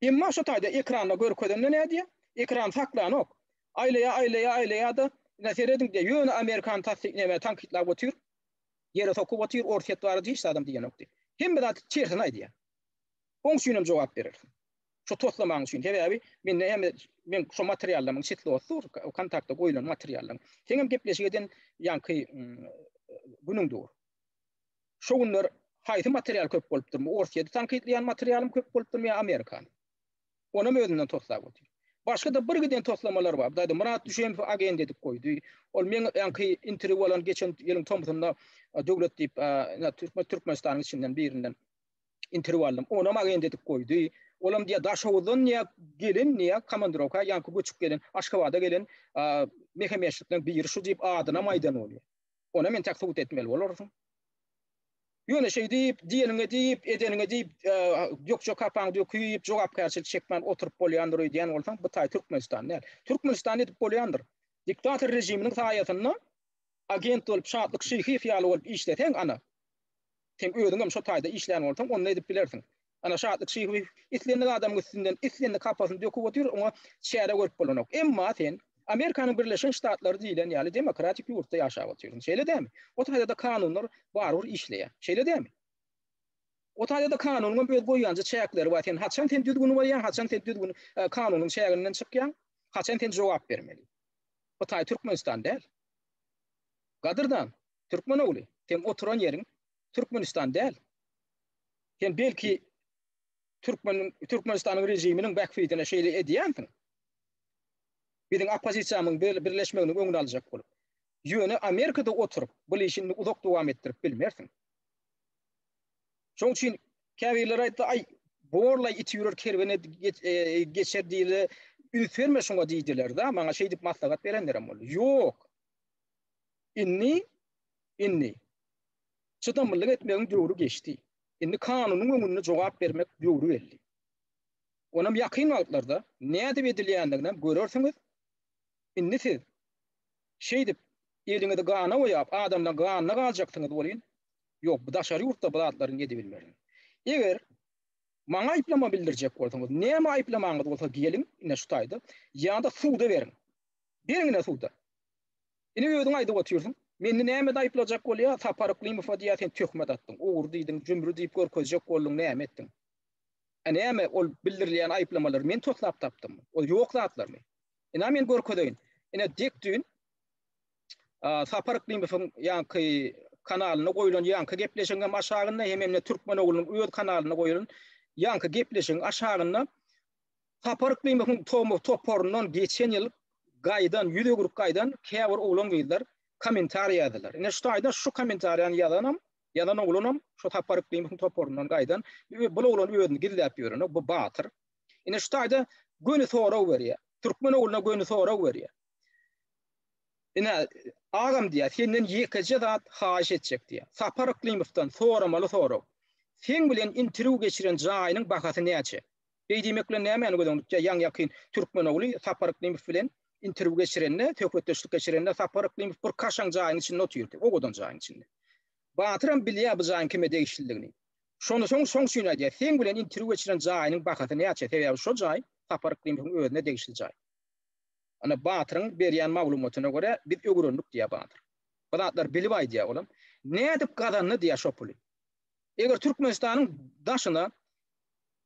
Emma şo taýda ekranda görkezende nädýär? Ekran saklanok. Aýlaýar, aýlaýar, aýlaýar-da, ine serediň diýýär, ýöne Amerikany tassyk näme tankytlap otyr, ýere sokup otyr, Orsýet barada hiç zadam diýenok diýip. Hemme zady tersine aýdýar. Oň üçin hem jogap berersiň. Şu toslamaň üçin. Sebäbi mende hem men şu materiallarymyň çislosy dur, kontaktda goýlan materiallaryň. Seň hem gepleşik eden ýaňky günüň dur. Şo günler haýsy material köp bolupdyrmy? Orsýeti tankytlaýan materialym köp bolupdyrmy ýa Amerikany? Onam özünden toslap otyr. Başga-da bir giden toslamalar bar. Daýda Myrat Düşemowy agent edip goýdy. Ol meň ýaňky interwýu alan geçen ýylyň tomsunda Döwlet diýip, Türkmenistanyň içinden birinden interwýu aldym. Onam agent edip goýdy. Olam diýýär, Daşoguzdan diýýär, gelen diýýär, komandirowka ýaňky göçüp gelen, Aşgabada gelen mehemeşlikleriň biri şu diýip adynam aýdan bolýar. Onam entek subut etmeli bolarsyň. Ýöne şeý diýip, diýeniňe diýip, edeniňe diýip, dökjek hapaňy döküp, jogapkärçilik çekmän oturyp bolýandyr öýdýän bolsaň, bu taý Türkmenistan däl. Türkmenistan edip bolýandyr. Diktator režiminiň saýasynda agent bolup, Şatlyk Şyhyýew ýaly bolup işleseň, ana, Sen özüňem şo taýda işlän bolsaň, onda edip bilersiň. Ana, Şatlyk Şyhyýew islendik adamyň üstünden islendik hapasyny döküp otyr, oňa çäre görüp bolanok. Emma sen Amerikanyň Birleşen Ştatlary diýlen ýaly demokratik ýurtda ýaşap otyrsyň. Şeýle dälmi? O taýda-da kanunlar barybir işleýär. Şeýle dälmi? O taýda-da kanunyň hem öz goýýanja çäkleri bar. Sen haçan sen düzgüni goýýaň, haçan sen düzgün kanunyň çäginden çykýaň, haçan sen jogap bermeli. Bu taý Türkmenistan däl. Gadyrdan, Türkmen ogly, seň oturan ýeriň Türkmenistan däl. Sen belki Türkmeniň Türkmenistanyň režiminiň bähbidine şeýle edýänsiň. Biziň oppozisiýamyň birleşmeginiň öňüni aljak bolup. Ýöne Amerikada oturyp, bu işi indi uzak dowam etdirip bilmersiň. Şoň üçin käbirleri aýtdy, aý, borlaý it ýürer kerwene e, geçer diýle, üns berme şoňa diýdiler-de, maňa şeýdip maslahat berenlerem boldy. Ýok. Indi, indi çydamlylyk etmegiň döwri geçdi. Indi kanunyň öňünde jogap bermek döwri geldi. Onam ýakyn wagtlarda nädip edilýändiginem görersiňiz. Indi siz şeýdip eliňizi gana boýap, adamlaryň ganyna galjaksyňyz welin, ýok, bu daşary ýurtda bu zatlaryny edibilmersiňiz. Eger maňa aýyplama bildirjek bolsaňyz, näme aýyplamaňyz bolsa geliň, ine şu taýda, ýa-da suda beriň. Beriň ine suda. Ine özüň aýdyp otyrsyň. Meni nämede aýyplajak bolýar? Sapar Yklymowa diýýär, sen töhmet atdyň, ogry diýdiň, jümri diýip görkezjek bolduň, näme etdiň? A näme ol bildirilýän aýyplamalary men toslap tapdymmy? Ol ýok zatlarmy? Ine men görkezeýin. Ine dek düýn Sapar Yklymowyň ýaňky kanalynda goýlan ýaňky gepleşigiň hem aşagynda hem ine Türkmen oglunyň öz kanalynda goýlan ýaňky gepleşigiň aşagynda Sapar Yklymowyň toparyndan geçen ýyl gaýdan, ýüz öwrüp gaýdan käbir oglan-gyzlar kommentariýa ýazdylar. Ine şu taýda şu kommentariýany ýazanam, ýazan oglanam şu Sapar Yklymowyň toparyndan gaýdan. Bu oglan özüni gizläp ýörenok, bu batyr. Ine şu taýda göni sorag berýär. Türkmen ogluna göni sorag berýär. Ine, agam diýýär, senden ýekeje zat haýyş etjek diýýär. Sapar Yklymowdan soramaly sorag. Seň bilen interwýu geçiren jaýynyň bahasy näçe? Beý diýmek bilen nämäni göz öňünde tutýar? Ýaňy-ýakyn türkmen ogly Sapar Yklymow bilen interwýu geçirende, söhbetdeşlik geçirende Sapar Yklymow bir kaşaň jaýyň içinde otyrdy, owadan jaýyň içinde. Batyram bilýär bu jaýyň kime degişlidigini. Şony soň şoň üçin aýdýar, seň bilen interwýu geçiren jaýynyň bahasy näçe? Sebäbi şo jaý Sapar Yklymowyň özüne degişli jaý. Ana Batyryň berýän maglumatyna görä biz öwrendik diýýär Batyr. Bu zatlary bilip aýdýar olam. Nädip gazandy diýýär şo puly. Eger Türkmenistanyň daşyna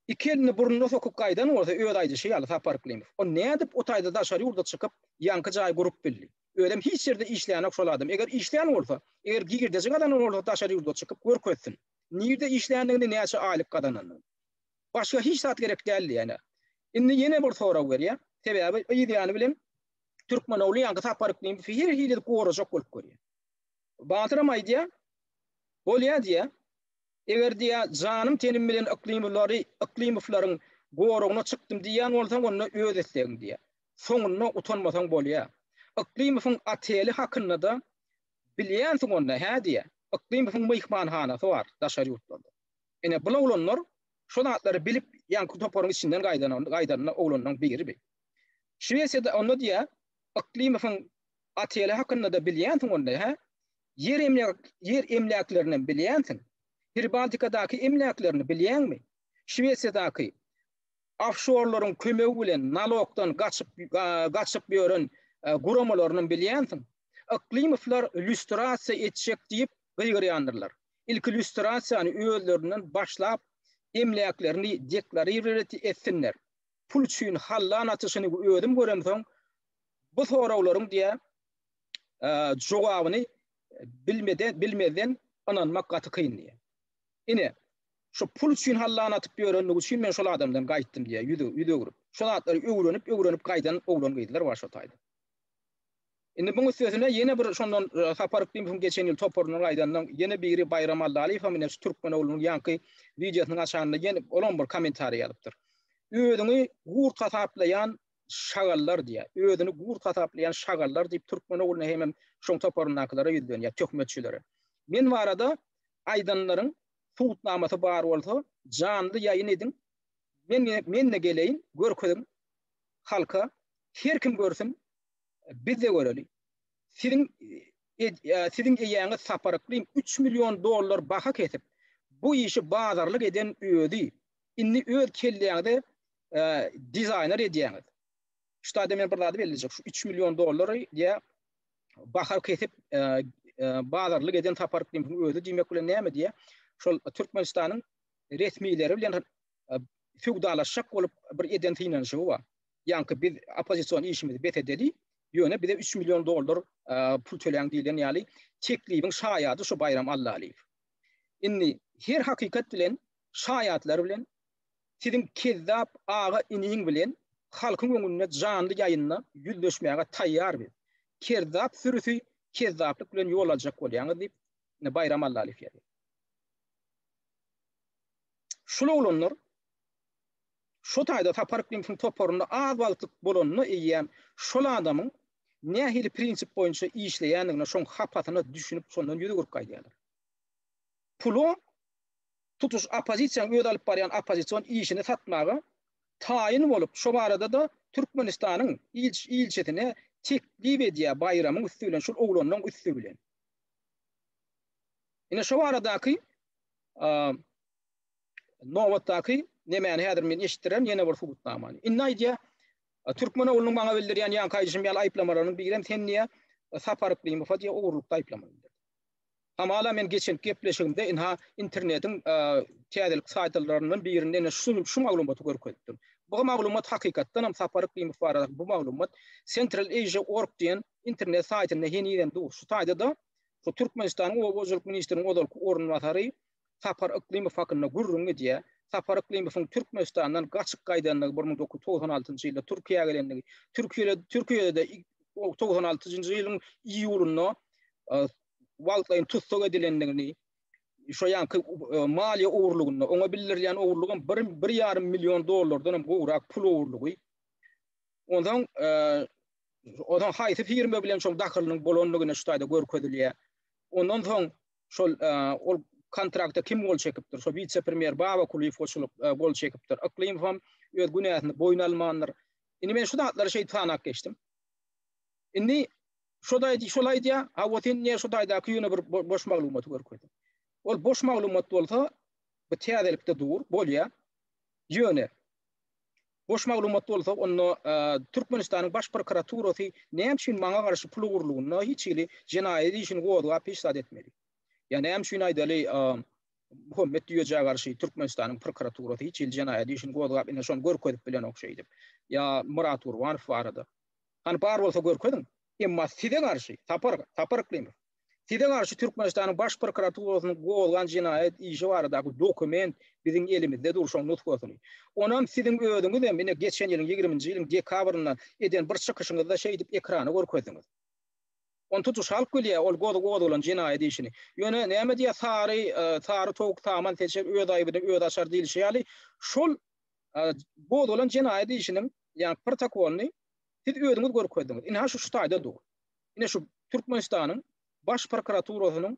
Iki elini burnuna sokup gaýdan bolsa, öz aýdyşy ýaly Sapar Yklymow. O nädip o taýda daşary ýurda çykyp, ýaňky jaýy gurup bildi? Özem hiç ýerde işlänok şol adam. Eger işlän bolsa, eger girdeji gazanan bolsa daşary ýurda çykyp görkezsin. Nirde işländigini, näçe aýlyk gazananyny. Başga hiç zat gerek däl diýýän. Indi ýene bir sorag berýär. Sebäbi yz ýany bilen Türkmenogly ýaňky Sapar Yklymowy her hili edip gorajak bolup görýär. Batyram aýdýar, Bolýar diýýär. Eger diýýär, janym-tenim bilen Yklymlary, Yklymowlaryň goragyna çykdym diýýän bolsaň, onda öz islegiň diýýär. Soňunda utanmasaň bolýar. Yklymowyň oteli hakynda-da bilýänsiň onda, hä diýýär. Yklymowyň myhmanhanasy bar daşary ýurtlarda. Ine, bul oglanlar. Şo zatlary bilip, ýaňky toparyň içinden gaýdan, gaýdanyna oglanlaryň biri bi. Şwesiýada onda diýýär, Yklymowyň oteli hakynda-da bilýänsiň onda, hä? Ýer emläk, ýer emläklerinem bilýänsiň. Pribaltikadaky emläklerini bilýäňmi? Şwesiýadaky ofşorlaryň kömegi bilen nalogdan gaçyp, gaçyp ýören guramalaryny bilýänsiň. Yklymowlar lýustrasiýa etjek diýip gygyrýandyrlar. Ilki lýustrasiýany özlerinden başlap, emläklerini deklarirowat etsinler. Pul üçin hallan atyşyny özüm göremsoň, bu soraglaryň diýä jogabyny bilmeden, bilmezden ynanmak gaty kyn diýä. Ine, şu pul üçin hallan atyp ýörenligi üçin men şol adamdan gaýtdym diýä, ýüz, ýüz öwrüp. Şo zatlary öwrenip, öwrenip gaýdan oglan-gyzlar bar şo taýda. Indi muň üstesine ýene bir şondan e, Sapar Yklymowyň geçen ýyl toparyndan gaýdandan ýene biri Baýram Allalyýew hem ine şu türkmen oglunyň ýaňky wideosynyň aşagynda ýene olam bir kommentariý ýazypdyr. Özüňi gurt hasaplaýan şagallar diýýär. Özüni gurt hasaplaýan şagallar diýip türkmen ogluna hemem şoň toparyndakylara ýüzlenýär, töhmetçilere. Men barada aýdanlaryň subutnamasy bar bolsa, janly ýaýyn ediň. Men men-de geleýin, görkeziň halka. Her kim görsün, biz-de göreli. Siziň siziň eýäňiz Sapar Yklym 3 million dollar baha kesip, bu işi bazarlyk eden özi. Indi öz kelläňize dizaýner edýäňiz. Şu taýda men bir zady bellejek. Şu 3 million dollary diýä baha kesip bazarlyk eden Sapar Yklymyň özi diýmek bilen näme diýä? Şol Türkmenistanyň resmileri bilen söwdalaşjak bolup bir eden synanyşygy bar. Ýaňky biz oppozision işimizi bes edeli, ýöne bize 3 million dollar pul töläň diýlen ýaly teklibiň şaýady şu Baýram Allalyýew. Indi her hakykat bilen, şaýatlar bilen siziň kezzap aga iniň bilen halkyň öňünde janly ýaýynda ýüzleşmäge taýýar biz. Kezzap sürüsi kezzaplyk bilen ýol aljak bolýaňyz diýip, ine Baýram Allalyýew ýazýar. Şul oglanlar şo taýda Sapar Yklymyň toparynda az wagtlyk bolanda eýýäm şol adamyň nähili prinsip boýunça işleýändigine, şoň hapasyna düşünip şondan ýüz öwürip gaýdýarlar. Pula tutuş oppozisiýanyň öz alyp barýan oppozision işini satmaga taýyn bolup, şo barada-da Türkmenistanyň ilç ilçisine teklip edýär Baýramyň üsti bilen, şol oglanlaryň üsti bilen. Ine şo baradaky nobatdaky nemäni häzir men eşitdirerin ýene bir subutnamany. Indi aýdýar, Türkmen oglunyň maňa bildirýän ýaňky aýdyşym ýaly aýyplamalarynyň birem sen diýýär, Sapar Yklymowa diýýär, ogurlykda aýyplama bildirdi. Hamala men geçen gepleşigimde ynha internetiň täzelik saýtlaryndan birinde ine şu şu maglumaty görkezipdim. Bu maglumat hakykatdan hem Sapar Yklymow baradaky bu maglumat Central Asia org diýen internet saýtynda henizem dur. Şu taýda-da şu Türkmenistanyň oba hojalyk ministriniň ozalky orunbasary Sapar Yklymow hakynda gürrüň edýär. Sapar Yklymowyň Türkmenistandan gaçyp gaýdandygy 1996-njy ýylda Türkiýä gelendigi, Türkiýede Türkiýede-de 96-njy ýylyň iýulynda wagtlaýyn tussag edilendigini, şo ýanky maliýe ogurlygynda, oňa bildirilýän ogurlygam bir, bir ýarym million dollardan hem gowrak pul ogurlygy. Onsoň onsoň haýsy firma bilen şol dahylynyň bolandygyny şu taýda görkezilýär. Ondan soň şol ol kontrakta kim gol çekipdir? Şo wise-premýer Baba Kulyýew goşulyp gol çekipdir. Yklymow hem öz günäsini boýun almandyr. Indi men şu zatlary şeýdip sanap geçdim. Indi Şo daýy şol aýdýar, hawa sen niýe şo daýdaky ýöne bir boş maglumaty görkezdiň. Ol boş maglumat bolsa bu täzelikde dur, bolýar. Ýöne boş maglumat bolsa onda Türkmenistanyň baş prokuraturasy näme üçin maňa garşy pul ogurlygynda hiç hili jenaýat işini gozgap hiç zat etmedi. Ýa näme üçin aýdaly Muhammet Düýejä garşy Türkmenistanyň prokuraturasy hiç hili jenaýat işini gozgap ine şony görkezip bilenok şeýdip. Ýa Myrat Gurbanow barada. Hany bar bolsa görkeziň. Emma size garşy, Sapar, Sapar Yklymow, size garşy Türkmenistanyň Baş prokuraturasynyň gozgan jenaýat işi baradaky dokument biziň elimizde dur, şoň nusgasyny. Onam siziň özüňizem ine geçen ýylyň ýigriminji ýylyň dekabrynda eden bir çykyşyňyzda şeýdip ekrana görkezdiňiz. Ony tutuş halk bilýär, ol goz gozgalan jenaýat işini. Ýöne näme diýýär, sary, sary towuk saman seçer, öz aýbyny özi açar diýlişi ýaly, şol gozgalan jenaýat işiniň, ýagny protokolyny siz özüňiz görkezdiňiz. Ine şu şu taýda dur. Ine şu Türkmenistanyň Baş prokuraturasynyň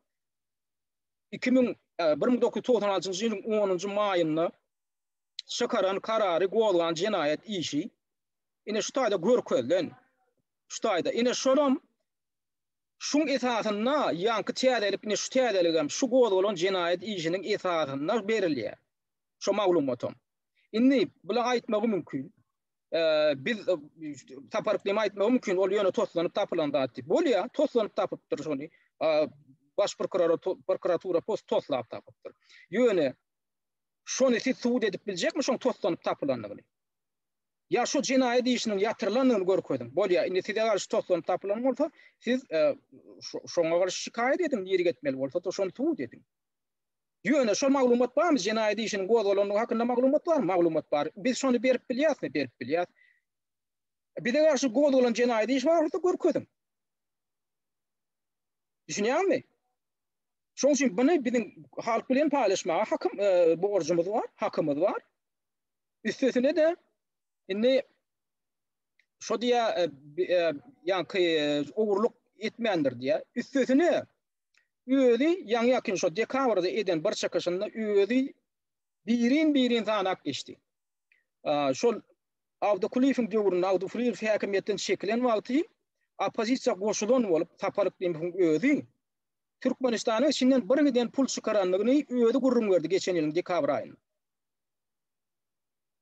1996-njy ýylyň 10-njy maýynda. çykaran karary gozgan jenaýat işi ine şu taýda görkezilen. Şu taýda ine şolam şuň esasynda ýaňky täzelik ine şu täzeligem şu gozgalan jenaýat işiniň esasynda berilýär. Şo maglumatam. Indi bula aýtmagy mümkin. Biz Sapar Yklym aýtmagy mümkin, ol ýöne toslanyp tapylan zat diýip. Bolýar, toslanyp tapypdyr şony. Baş prokuratura post toslap tapypdyr. Ýöne şony siz subut edip biljekmi şoň toslanyp tapylandygyny? Ýa şu jenaýat işiniň ýatyrylandygyny görkeziň. Bolýar, indi size garşy toslanyp tapylan bolsa, siz şoňa garşy şikaýat ediň, nirä etmeli bolsa-da şony subut ediň. Ýöne şol maglumat barmy? Jenaýat işiniň gozgalandygy hakynda maglumat barmy? Maglumat bar. Biz şony berip bilýärismi? Berip bilýäris. Bize garşy gozgalan jenaýat işi bar bolsa görkeziň. Düşünýäňmi? Şonuň üçin buny biziň halk bilen paýlaşmaga hakym, e, borjumyz bar, hakymyz bar. Üstesine-de indi şo diýä e, e, ýaňky ogurlyk etmändir diýä. Üstesine Özi ýaňy-ýakyn şo dekabrda eden bir çykyşynda özi birin-birin sanap geçdi. Şol Abdy Kulyýewiň döwründe Abdy Kulyýew häkimiýetden çekilen wagty oppozisiýa goşulan bolup Sapar Yklymowyň özi Türkmenistanyň içinden bir giden pul çykarandygyny özi gürrüň berdi geçen ýylyň dekabr aýynda.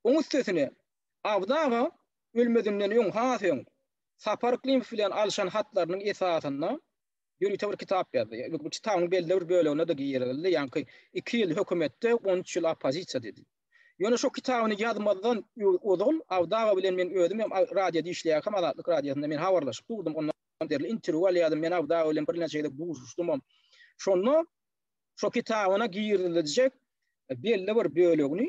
Oň üstesine Abdy aga ölmezinden öň has öň Sapar Yklymow bilen alşan hatlarynyň esasynda ýörite bir kitap ýazdy. Bu kitabyň belli bir bölegine-de girizildi. Ýaňky 2 ýyl hökümetde, 13 ýyl oppozisiýa dedi. Ýöne şo kitabyny ýazmazdan ozal Abdy aga bilen men özüm hem radioda işleýärkäm Azatlyk radiosynda men habarlaşyp durdum. Ondan derli interwýu alýardym. Men Abdy aga bilen birnäçe gezek duşuşdym. Şonda şo kitabyna giriziljek belli bir bölegini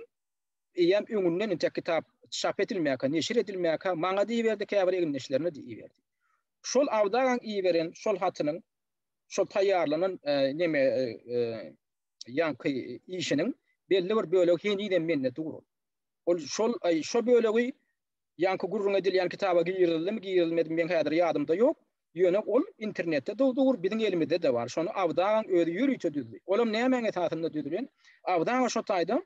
eýýäm öňünden intek kitap çap edilmäkä, neşir edilmäkä maňa diýiberdi, käbir egindeşlerine diýiberdi. Şol Abdy agaň iberen şol hatynyň, şol taýýarlanan neme ýaňky işiniň belli bir bölegi henizem mende dur. Ol şol şo bölegi ýaňky gürrüň edilýän kitaba girizildimi, girizilmedimi meň häzir ýadymda ýok. Ýöne ol internetde dur, biziň elimizde-de bar. Şony Abdy agaň özi ýörite düzdi. Olam nämäň esasynda düzülen? Abdy aga şo taýda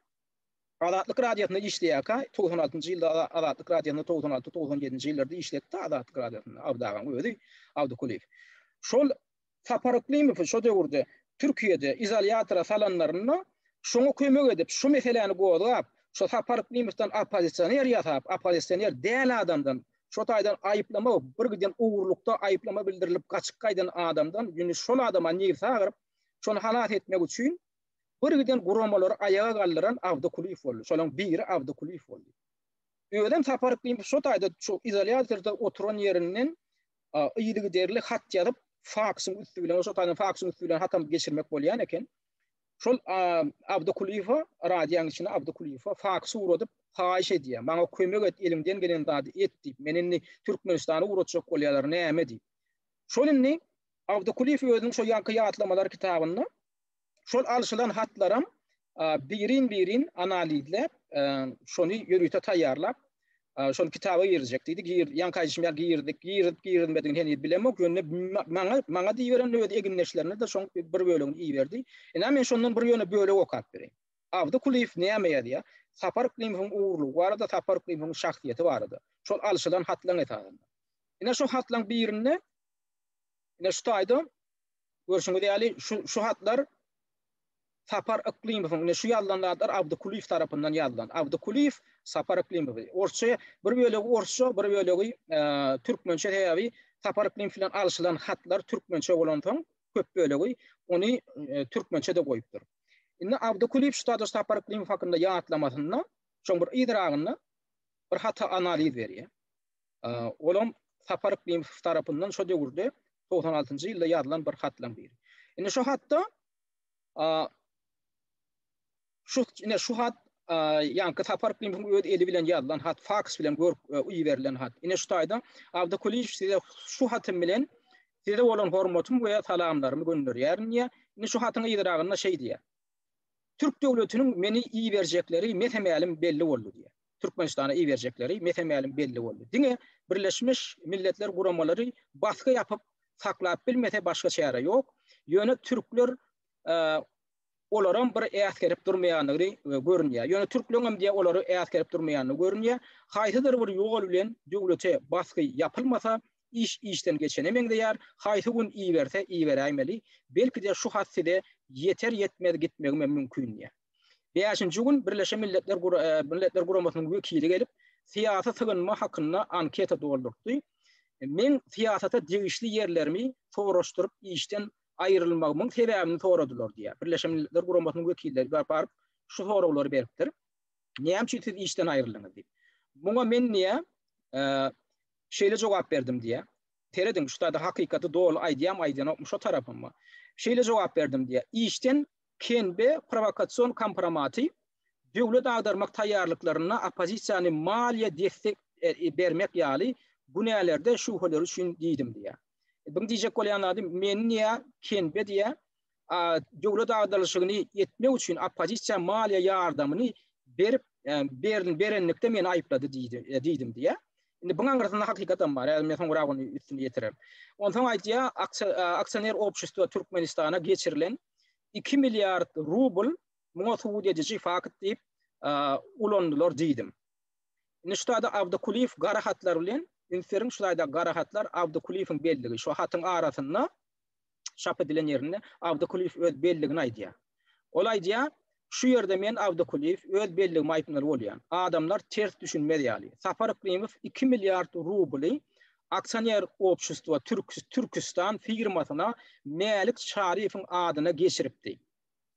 Azatlyk radiosynda işleýärkä, 96-njy ýylda Azatlyk radiosynda 96, 97-nji ýyllarda işletdi Azatlyk radiosynda Abdy agaň özi, Abdy Kulyýew. Şol Sapar Yklymowy şo döwürde Türkiýede izolýatora salanlarynda şoňa kömek edip, şu meseläni gozgap, şo Sapar Yklymowdan oppozisioner ýasap, oppozisioner däl adamdan şo taýdan aýyplama, bir giden ogurlykda aýyplama bildirilip gaçyp gaýdan adamdan indi şol adama nebsi agyryp, şony halas etmek üçin bir giden guramalary aýaga galdyran Abdy Kulyýew boldy. Şolaryň biri Abdy Kulyýew boldy. Özem Sapar Yklymow şo taýda şu izolýatorda oturan ýerinden yzygiderli hat ýazyp, faksyň üsti bilen, şo taýdan faksyň üsti bilen hatam geçirmek bolýan eken. Şol Abdy Kulyýewe, radiýanyň içine Abdy Kulyýewe faks ugradyp, haýyş edýär. Maňa kömek et, eliňden gelen zady et diýip. Men indi Türkmenistana ugratjak bolýarlar, näme diýip. Şol indi Abdy Kulyýew özüniň şo ýaňky ýatlamalar kitabynda Şol alşylan hatlaram birin-birin analizläp, şony ýörite taýýarlap, şony kitaba girizjek diýdi. Gir, ýaňky aýdyşym ýaly girdik, girizip girizmedigini heniz bilemok. Ýöne maňa maňa diýiberen öz egindeşlerine-de şoň bir bölegini iberdi. Ine men şondan bir ýöne bölek okap bereýin. Abdy Kulyýew näme ýazýar? Sapar Yklymowyň ogurlygy barada, Sapar Yklymowyň şahsyýeti barada. Şol alşylan hatlaryň esasynda. Ine şo hatlaryň birinde ine şu taýda Görşüňiz ýaly, şu şu hatlar Sapar Yklymowyň, ine şu ýazylan zatlar Abdy Kulyýew tarapyndan ýazylan. Abdy Kulyýew Sapar Yklymowy. Orsça bir bölegi orsça, bir bölegi türkmençe sebäbi Sapar Yklymow bilen alşylan hatlar türkmençe bolansoň, köp bölegi ony türkmençe-de goýupdyr. Indi Abdy Kulyýew şu taýda Sapar Yklymow hakynda ýatlamasynda, şoň bir yzragynda bir hata analiz berýär. Olam Sapar Yklymow tarapyndan şo döwürde 96-njy ýylda ýazylan bir hatlaryň biri. Indi şu hatda şu ine şu hat ýaňky Sapar Yklymowyň öz eli bilen ýazylan hat, faks bilen gör iberilen hat. Ine şu taýda Abdy Kulyýew size şu hatym bilen size bolan hormatym we salamlarymy gönderýärin diýýär. Indi şu hatyň yzragynda şeý diýýär. Türk döwletiniň meni iberjekleri mese-mälim belli boldy diýýär. Türkmenistana iberjekleri mese-mälim belli boldy. Diňe Birleşmiş Milletler Guramalary basgy ýapyp saklap bilmese başga çäre ýok. Ýöne türkler. Olaram bir äsgerip durmaýandygy görünýär. Ýöne türkleriňem diýýär olary äsgerip durmaýandygy görünýär. Haýsydyr bir ýol bilen döwlete basgy ýapylmasa, iş işden geçene meňzeýär. Haýsy gün iberse iberäýmeli. Belki-de şu hat size ýeter-ýetmez gitmegimem mümkin diýýär. Bäşinji gün Birleşen Milletler Milletler Guramasynyň wekili gelip, syýasy sygynma hakynda anketa doldurtdy. Meň syýasata degişli ýerlerimi soraşdyryp işden aýrylmagymyň sebäbini soradylar diýýär. Birleşen Milletler Guramasynyň wekilleri baryp şu soraglary beripdir. Näme üçin siz işden aýryldyňyz diýip. Muňa men diýýär, şeýle jogap berdim diýýär. Serediň, şu taýda hakykaty doly aýdýarmy, aýdanokmy şo tarapym bar. Şeýle jogap berdim diýýär. Işden Kenbe prowokasion kompromaty döwlet agdarmak taýýarlyklarynda oppozisiýany maliýe destek bermek ýaly günälerde şübheleri üçin diýdim diýýär. Buň diýjek bolýan zady meni diýýär, Kenbe diýýär, döwlet agdarylyşygyny etmek üçin oppozisiýa maliýe ýardamyny berip berenlikde meni aýyplady diýdim diýýär. Indi buň aňyrsynda hakykatam bar. Häzir men soňrak ony üstüni ýetirerin. Onsoň aýdýar, aksioner obşestwo Türkmenistana geçirilen 2 milliard rubl muňa subut ediji fakt diýip ulandylar diýdim. Indi şu taýda Abdykulyýew gara hatlar bilen, üns beriň şu taýda gara hatlar Abdykulyýewiň belligi. Şu hatyň arasynda çap edilen ýerinde Abdykulyýew öz belligini aýdýar. Ol aýdýar, şu ýerde men Abdykulyýew öz belligimi aýtmaly bolýan. Adamlar ters düşünmez ýaly. Sapar Yklymow 2 milliard rubly aksioner obşestwo Türküstan firmasyna Mälik Çaryýewiň adyna geçiripdi.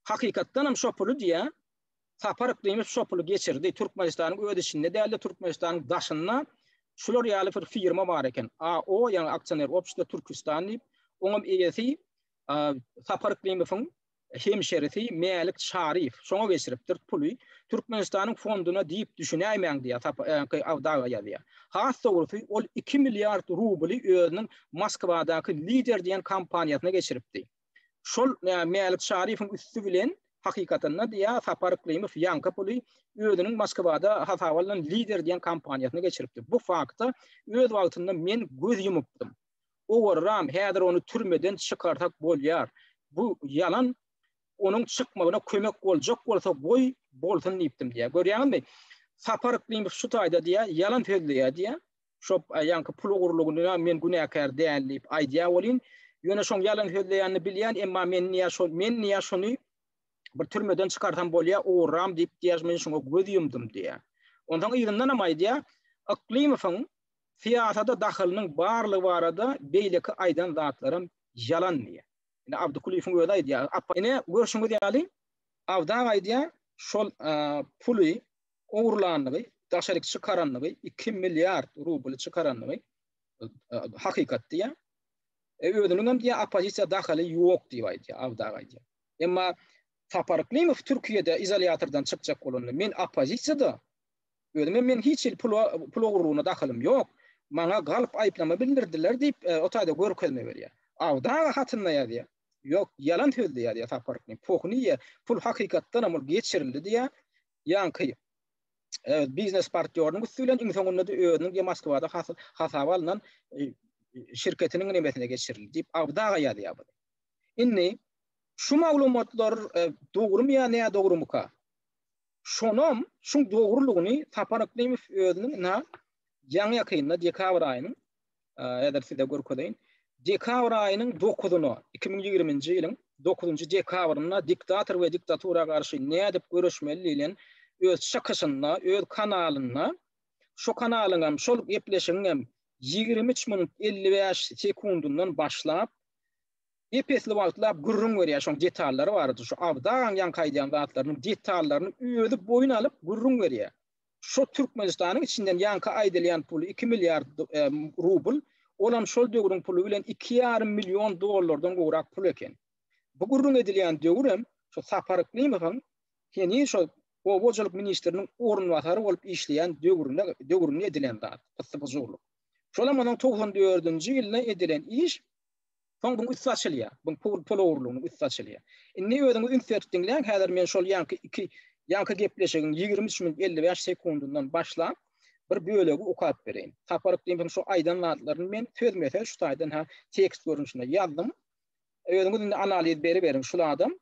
Hakykatdan hem şo puly diýýär, Sapar Yklymow şo puly geçirdi. Türkmenistanyň öz içinde däldi, Türkmenistanyň daşynda şular ýaly bir firma bar eken. AO, ýagny aksioner obşestwo Türküstan diýip, oňam eýesi Sapar Yklymowyň hemşerisi Mälik Çaryýew şoňa geçiripdir puly. Türkmenistanyň fonduna diýip düşünäýmäň diýýär, Awdaga ýazýar. Has dogrusy, ol 2 milliard rubly özüniň Moskwadaky Lider diýen kompaniýasyna geçiripdi. Şol Mälik Çaryýewiň üsti bilen hakykatynda diýýär, Sapar Yklymow ýaňky puly özüniň Moskwada hasaba alnan Lider diýen kompaniýasyna geçiripdi. Bu fakta öz wagtynda men göz ýumupdym. Owarram, häzir ony türmeden çykarsak bolýar. Bu ýalan onuň çykmagyna kömek boljak bolsa goý bolsun diýipdim diýýär. Görýäňizmi? Sapar Yklymow şu taýda diýýär, ýalan sözleýär diýýär. Şo ýaňky pul ogurlygyna men günäkär däl diýip aýdýar welin, ýöne şoň ýalan sözleýänini bilýän, emma men diýýär şol men diýýär şony bir türmeden çykarsam bolýar, ogurram diýip diýýär, men şoňa göz ýumdum diýýär. Onsoň yzyndanam aýdýar, Yklymowyň syýasata dahylynyň barlygy barada beýleki aýdan zatlaram ýalan diýýär. Ine Abdykulyýewiň özi aýdýar. Ine görşüňiz ýaly Abdy aga aýdýar, şol puly ogurlandygy, daşaryk çykarandygy, 2 milliard rubly çykarandygy hakykat diýýär. E, özüniň hem diýýär oppozisiýa dahyly ýok diýip aýdýar, Abdy aga aýdýar. Emma Sapar Yklymow Türkiýede izolýatordan çykjak bolanda men oppozisiýada Özümem men hiç hili pul pul ogurlygyna dahylym ýok. Maňa galp aýyplama bildirdiler diýip, e, o taýda görkezme berýär. Awda aga hatynda ýazýar. Ýok, ýalan sözleýär diýýär Sapar Yklymow. Pohuny iýýär. Pul hakykatdan hem ol geçirildi diýýär. Ýaňky e, biznes partnýorynyň üsti bilen iň soňunda-da özüniň diýe Moskwada hasaba alnan e, şirketiniň nemesine geçirildi diýip Abdy aga ýazýar bunu. Indi şu maglumatlar e, dogrumy ýa nädogrumyka? Şonam, şuň dogrulygyny Sapar Yklymow özüniň ynha ýaňy-ýakynda dekabr aýynyň, häzir size görkezeýin, dekabr aýynyň dokuzyna, 2020-nji ýylyň dokuzynjy dekabrynda diktator we diktatura garşy nädip göreşmeli diýlen öz çykyşynda, öz kanalynda, şo kanalyňam, şol gepleşigiňem 23 minut 55 sekundyndan başlap, ep-esli wagtlap gürrüň berýär şoň detallary barada, şu Abdy agaň ýaňky aýdýan zatlarynyň detallaryny özi boýun alyp gürrüň berýär. Şo Türkmenistanyň içinden ýaňky aýdylýan puly 2 milliard rubl, olam şol döwrüň puly bilen 2,5 million dollardan gowrak pul eken. Bu gürrüň edilýän döwürem şu Sapar Yklymowyň heniz şo oba hojalyk ministriniň orunbasary bolup işleýän döwründe döwründe edilen zat, pyssy-pyjurlyk. Şolam onuň 94-nji ýylda edilen iş. Soň buň üsti açylýar. Buň pul pul ogurlygynyň üsti açylýar. Indi özüňiz üns berip diňläň, häzir men şol ýaňky iki ýaňky gepleşigiň 23 minut 55 sekundyndan başlap bir bölegi okap bereýin. Sapar Yklymowyň şu aýdan zatlaryny men sözme-söz şu taýdan ha tekst görnüşinde ýazdym. Özüňiz indi analiz beriberiň şul adam.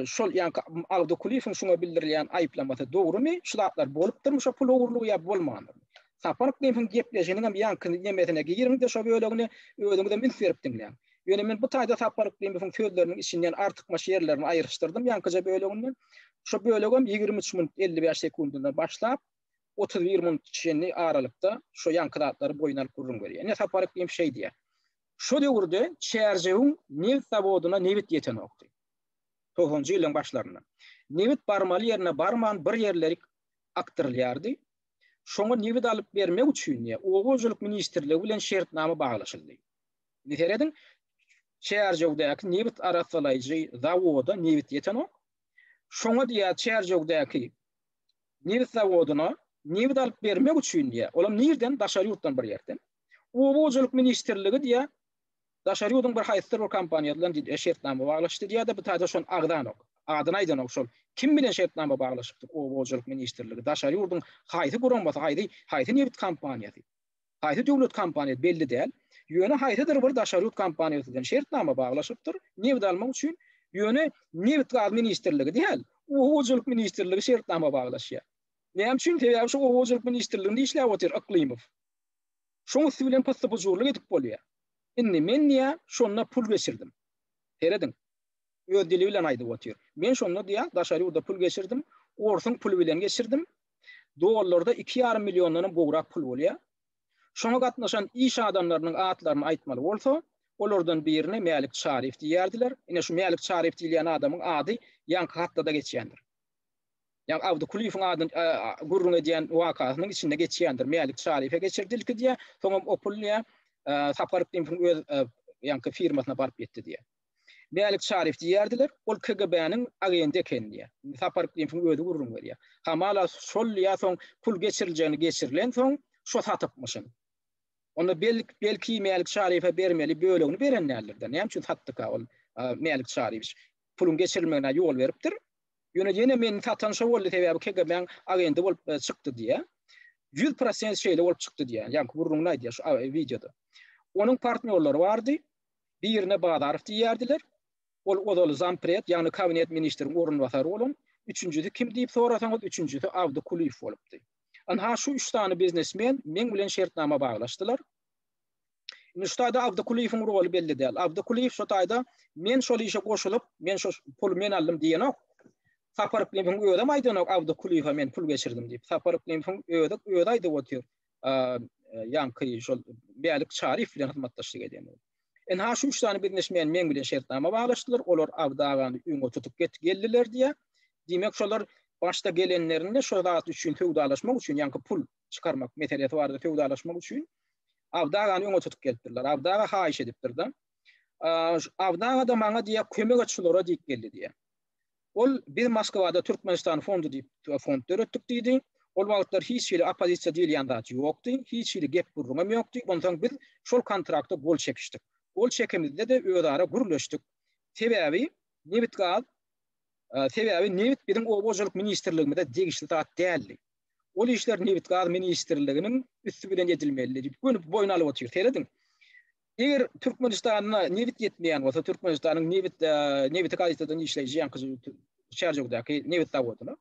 Şol ýaňky Abdy Kulyýewiň şuňa bildirilýän aýyplamasy dogrumy? Şu zatlar bolupdyrmy şo pul ogurlygy ýa bolmandyrmy? Sapar Yklymowyň gepleşiginiň hem ýaňky nemesine giriň-de şo bölegine özüňizem üns berip diňläň. Ýöne men bu taýda Sapar Yklymowyň sözleriniň içinden artykmaç ýerlerini aýryşdyrdym ýaňkyja böleginden. Şo bölegem 23 minut 55 sekundyndan başlap 31 minut çenli aralykda şo ýaňky zatlary boýun alyp gürrüň berýär. Ine Sapar Yklymow şeý diýýär. Şo döwürde Çärjewiň nebit zawodyna nebit ýetenokdy. Togsanjy ýyllaryň başlarynda. Nebit barmaly ýerine barman bir ýerlerik akdyrylýardy. Şoňa nebit alyp bermek üçin diýýär, Oba hojalyk ministrligi bilen şertnama baglaşyldy. Indi serediň, Çärjewdäki nebit arassalaýjy zawoda nebit ýetenok. Şoňa diýýär, Çärjewdäki nebit zawodyna nebit alyp bermek üçin diýýär. Olam nirden? Daşary ýurtdan bir ýerden. Oba hojalyk ministrligi diýýär, daşary ýurduň bir haýsydyr bir kompaniýasy bilen diýdi, şertnama baglaşdy diýýär-de, bu taýda şony agzanok. Adyny aýdanok şol. Kim bilen şertnama baglaşypdyr Oba hojalyk ministrligi? Daşary ýurduň haýsy guramasy, haýsy haýsy nebit kompaniýasy? Haýsy döwlet kompaniýasy belli däl. Ýöne haýsydyr bir daşary ýurt kompaniýasy bilen şertnama baglaşypdyr, nebit almak üçin. Ýöne nebit-gaz ministrligi däl, Oba hojalyk ministrligi şertnama baglaşýar. Näme üçin? Sebäbi şu Oba hojalyk ministrliginde işläp otyr Yklymow. Şoň üsti bilen pyssy-pujurlyk edip bolýar. Indi men diýýär, şonda pul geçirdim. Serediň. Öz dili bilen aýdyp otyr. Men şonda diýýär, daşary ýurda pul geçirdim, orsuň puly bilen geçirdim. Dollarda 2,5 milliondan hem gowrak pul bolýar. Şoňa gatnaşan iş adamlarynyň atlaryny aýtmaly bolsa, olardan birine Mälik Çaryýew diýýärdiler. Ine şu Mälik Çaryýew diýilýän adamyň ady ýaňky hatda-da geçýändir. Ýagny Abdy Kulyýewiň adyny gürrüň edýän wakasynyň içinde geçýändir. Mälik Çaryýewe geçirdi ilki diýýär, soňam o pul diýýär, Sapar Yklymowyň öz ýaňky firmasyna baryp ýetdi diýýär. Mälik Çaryýew diýýärdiler, ol KGB-niň agenti eken diýýär. Sapar Yklymowyň özi gürrüň berýär. Hamala şol diýýär, soň pul geçiriljegini geçirilensoň, şo satypmyşyn. Onda belki Mälik Çaryýewe bermeli bölegini beren däldir-de. Näme üçin satdyka ol Mälik Çaryýewiç? Puluň geçirilmegine ýol beripdir. Ýöne ýene meni satan şo boldy, sebäbi KGB-niň agenti bolup çykdy diýýär. 100% şeýle bolup çykdy diýýär. Ýaňky gürrüňini aýdýar şu wideoda. Onuň partnýorlary bardy. Birine Bazarow diýýärdiler. Ol ozaly zampred, ýagny kabinet ministriň orunbasary bolan. Üçünjisi kim diýip sorasaňyz, üçünjisi Abdy Kulyýew bolupdy. Ynha şu üç sany biznesmen meň bilen şertnama baglaşdylar. Indi şu taýda Abdy Kulyýewiň roly belli däl. Abdy Kulyýew şu taýda men şol işe goşulyp, men şu puly men aldym diýenok. Sapar Yklymowyň özem aýdanok Abdy Kulyýewe men pul geçirdim diýip. Sapar Yklymowyň özi özi aýdyp otyr. Ýaňky şol Mälik Çaryýew bilen hyzmatdaşlyk edýän. Ynha şu üç sany biznesmen meň bilen şertnama baglaşdylar. Olar Abdy agany öňe tutup get geldiler diýýär. Diýmek şolar başda gelenlerinde şo zat üçin söwdalaşmak üçin ýaňky pul çykarmak meselesi barada söwdalaşmak üçin Abdy agany öňe tutup gelipdirler. Abdy aga haýyş edipdir-de. Abdy aga-da maňa diýýär, kömek et şulara diýip geldi diýýär. Ol biz Moskwada Türkmenistan fondy diýip fond döretdik diýdi. Ol wagtlar hiç hili oppozisiýa diýilýän zat ýokdy, hiç hili gep-gürrüňem ýokdy. Onsoň biz şol kontrakta gol çekişdik. Gol çekemizde-de özara gürleşdik. Sebäbi nebit-gaz, sebäbi nebit biziň oba hojalyk ministrligimize degişli zat däldi. Ol işler nebit-gaz ministrliginiň üsti bilen edilmelidi diýip, göni boýun alyp otyr. Serediň. Eger Türkmenistanda nebit ýetmeýän bolsa, Türkmenistanyň nebit nebiti gaýtadan işleýji ýaňky Çärjewdäki nebit zawodyna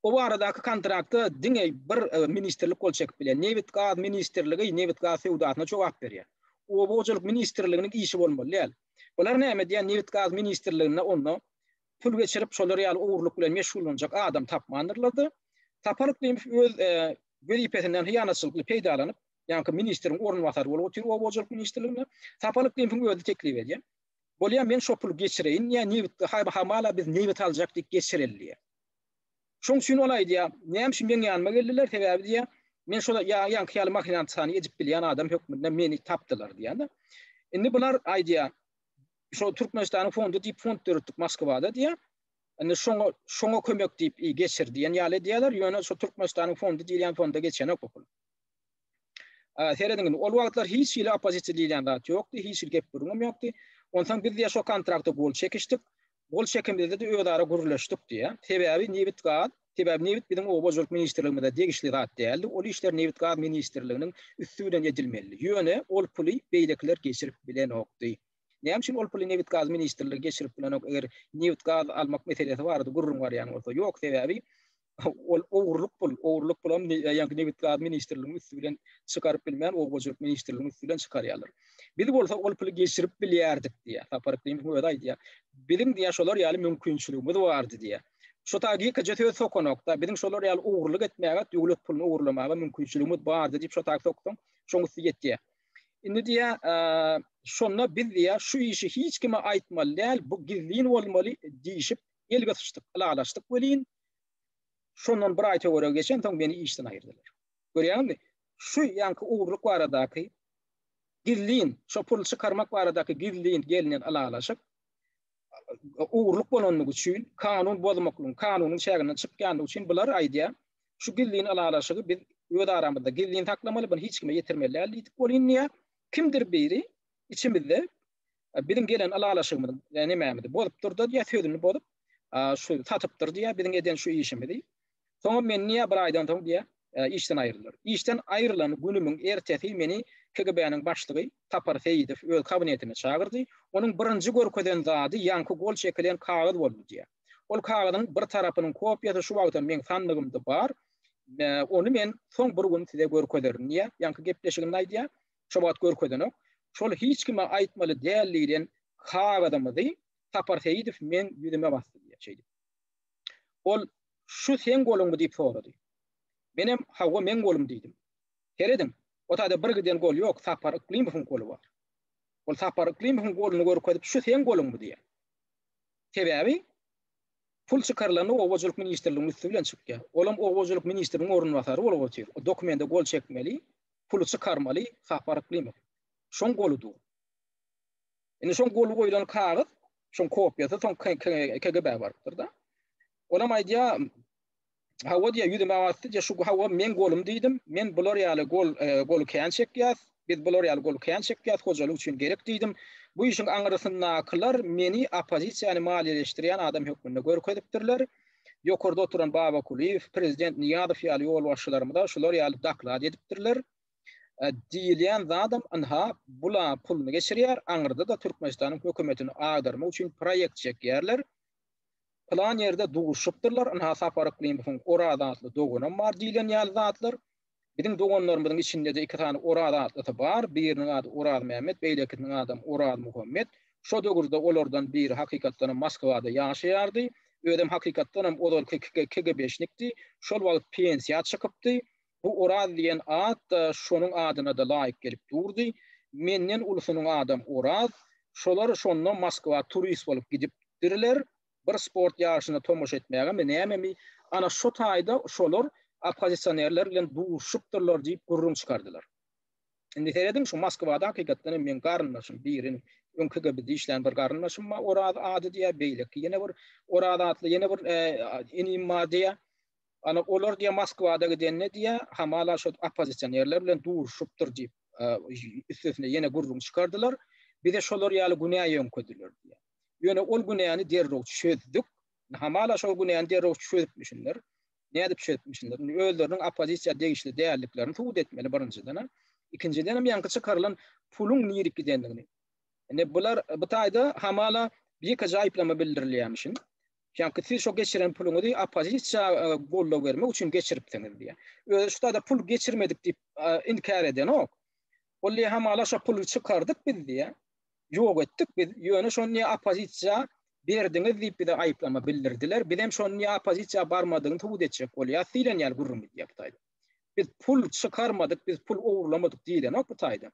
o baradaky kontrakta diňe bir ministrlik gol çekip bilýär. Nebit-gaz ministrligi nebit-gaz söwdasyna jogap berýär. Oba hojalyk ministrliginiň işi bolmaly däl. Bular näme edýär? Nebit-gaz ministrliginde onda pul geçirip şolar ýaly ogurlyk bilen meşgullanjak adam tapmandyrlar-da. Sapar Yklymow öz wezipesinden hyýanatçylykly peýdalanyp, ýaňky ministriň orunbasary bolup otyr oba hojalyk ministrliginde. Sapar Yklymowyň özi teklip edýär. Bolýar, men şo puly geçireýin diýýär, nebit hamala biz nebit aljak diýip geçireli diýýär. Şoň üçin ol aýdýar, näme üçin meň ýanyma geldiler, sebäbi diýýär, men şol ýaňky ýaly mahinançany edip bilýän adam hökmünde meni tapdylar diýýär-de. Indi bular aýdýar, şo Türkmenistanyň fondy diýip fond döretdik Moskwada diýýär. Indi şoňa şoňa kömek diýip geçir diýen ýaly edýärler. Ýöne şo Türkmenistanyň fondy diýilýän fonda geçenok bu pul. Serediň indi ol wagtlar hiç hili oppozisiýa diýilýän zat ýokdy, hiç hili gep-gürrüňem ýokdy. Onsoň biz diýýär şo kontrakta gol çekişdik. Gol çekemizde-de özara gürleşdik diýýär. Sebäbi nebit-gaz, sebäbi nebit biziň oba hojalyk ministrligimize degişli zat däldi. Ol işler nebit-gaz ministrliginiň üsti bilen edilmelidi. Ýöne ol puly beýlekiler geçirip bilenokdy. Näme üçin ol puly nebit-gaz ministrligi geçirip bilenok, eger nebit-gaz almak meselesi barada gürrüň barýan bolsa? Ýok, sebäbi ol ogurlyk pul, ogurlyk pulam ýaňky nebit-gaz ministrliginiň üsti bilen çykaryp bilmän, oba hojalyk ministrliginiň üsti bilen çykarýarlar. Biz bolsa ol puly geçirip bilýärdik diýýär. Sapar Yklymowyň özi aýdýar. Biziň diýýär şolar ýaly mümkinçiligimiz bardy diýýär. Şu taýda ýekeje söz sokanokda, biziň şolar ýaly ogurlyk etmäge, döwlet puluny ogurlamaga mümkinçiligimiz bardy diýip şo taýda soksaň, şoň üsti ýetýär. Indi diýýär, şonda biz diýýär, şu işi hiç kime aýtmaly däl, bu gizlin bolmaly diýşip el gysyşdyk, ylalaşdyk welin, şondan bir aý töweregi geçensoň meni işden aýyrdylar. Görýäňizmi? Şu ýaňky ogurlyk baradaky gizlin, şo puly çykarmak baradaky gizlin gelnen ylalaşyk ogurlyk bolanlygy üçin, kanun bozmaklygyň, kanunyň çäginden çykýanlygy üçin bular aýdýar, şu gizlin ylalaşygy biz öz aramyzda gizlin saklamaly, bunu hiç kime ýetirmeli däl diýdik welin diýýär, kimdir biri içimizde biziň gelen ylalaşygymyzy, nemämizi bozupdyr-da diýýär, sözüni bozup, şu satypdyr diýýär, biziň eden şu işimizi. Soňam meni diýýär, bir aýdan soň diýýär, işden aýyrdylar. Işden aýrylan günümiň ertesi meni KGB-niň başlygy Sapar Seýidow öz kabinetine çagyrdy. Onuň birinji görkezen zady ýaňky gol çekilen kagyz boldy diýýär. Ol kagyzyň bir tarapynyň kopiýasy şu wagtam meň sandygymda bar. Ony men soň bir gün size görkezerin diýýär. Ýaňky gepleşiginde aýdýar. Şo wagt görkezenok. Şol hiç kime aýtmaly däl diýlen kagyzymyzy Sapar Seýidow meň ýüzüme basdy diýýär şeýdip. Ol Şu seň goluňmy diýip sorady. Menem Hawa meň golum diýdim. Serediň, o taýda bir giden gol ýok, Sapar Yklymowyň goly bar. Ol Sapar Yklymowyň goluny görkezip şu seň goluňmy diýýär. Sebäbi pul çykarylanda Oba hojalyk ministrliginiň üsti bilen çykýar. Olam Oba hojalyk ministriniň orunbasary bolup otyr. O dokumende gol çekmeli, puly çykarmaly Sapar Yklymow. Şoň goly dur. Indi şoň goly goýlan kagyz, şoň kopiýasy soň KGB-ä barypdyr-da. Olam aýdýar, hawa diýýär, ýüzüme basdy, diýýär, şu hawa meň golum diýdim. Men bular ýaly gol, e, goly kän çekýäs. Biz bular ýaly goly kän çekýäs, hojalyk üçin gerek diýdim. Bu işiň aňyrsyndakylar meni oppozisiýany maliýeleşdirýän adam hökmünde görkezipdirler. Ýokarda oturan Baba Kulyýew, prezident Nyýazow ýaly ýolbaşçylarymyza şular ýaly doklad edipdirler. Diýilýän zadam ynha bula puluny geçirýär, aňyrda-da Türkmenistanyň hökümetini agdarmak üçin proýekt çekýärler. Pylan ýerde duşupdyrlar, ynha Sapar Yklymowyň Oraz atly doganam bar diýlen ýaly zatlar. Biziň doganlarymyzyň içinde-de iki sany Oraz atlysy bar, biriniň ady Orazmämmet, beýlekisiniň adam Orazmuhammet. Şo döwürde olardan biri hakykatdanam Moskwada ýaşaýardy. Özem hakykatdanam ozalky KGB-şnikdi. Şol wagt pensiýa çykypdy. Bu Oraz diýen at-da şonuň adyna-da laýyk gelip durdy. Menden ulusynyň adam Oraz. Şolar şonda Moskwa turist bolup gidipdirler. Bir sport ýaryşyna tomaşa etmägemi, nämemi, ana şo taýda şolar oppozisionerler bilen duşupdyrlar diýip gürrüň çykardylar. Indi serediň, şu Moskwada hakykatdan hem meň garyndaşym birini, öň KGB-de işlän bir garyndaşym bar, Oraz ady diýýär, beýleki ýene bir Oraz atly ýene bir inim bar diýýär. Ana, olar diýýär, Moskwada gidende diýýär, hamala şo oppozisionerler bilen duşupdyr diýip, üstesine ýene gürrüň çykardylar. Bize şolar ýaly günä ýöňkediler diýýär. Ýöne ol günäni derrew çözdük. Hamala şol günäni derrew çözüpmişinler. Nädip çözüpmişinler? Indi özleriniň oppozisiýa degişli däldiklerini subut etmeli birinjiden. Ikinjiden hem ýaňky çykarylan puluň nirip gidendigini. Indi bular bu taýda hamala ýekeje aýyplama bildirilýärmişin. Ýaňky siz şo geçiren puluňyzy oppozisiýa goldaw bermek üçin geçiripsiňiz diýýär. Özi şu taýda pul geçirmedik diýip inkär edenok. Ol diýýär hamala şo puly çykardyk biz diýýär. Ýok etdik biz. Ýöne şony diýýär oppozisiýa berdiňiz diýip bize aýyplama bildirdiler. Bizem şony diýýär oppozisiýa barmadygyny subut etjek bolýas diýlen ýaly gürrüň gidýär bu taýda. Biz pul çykarmadyk, biz pul ogurlamadyk diýilenok bu taýda.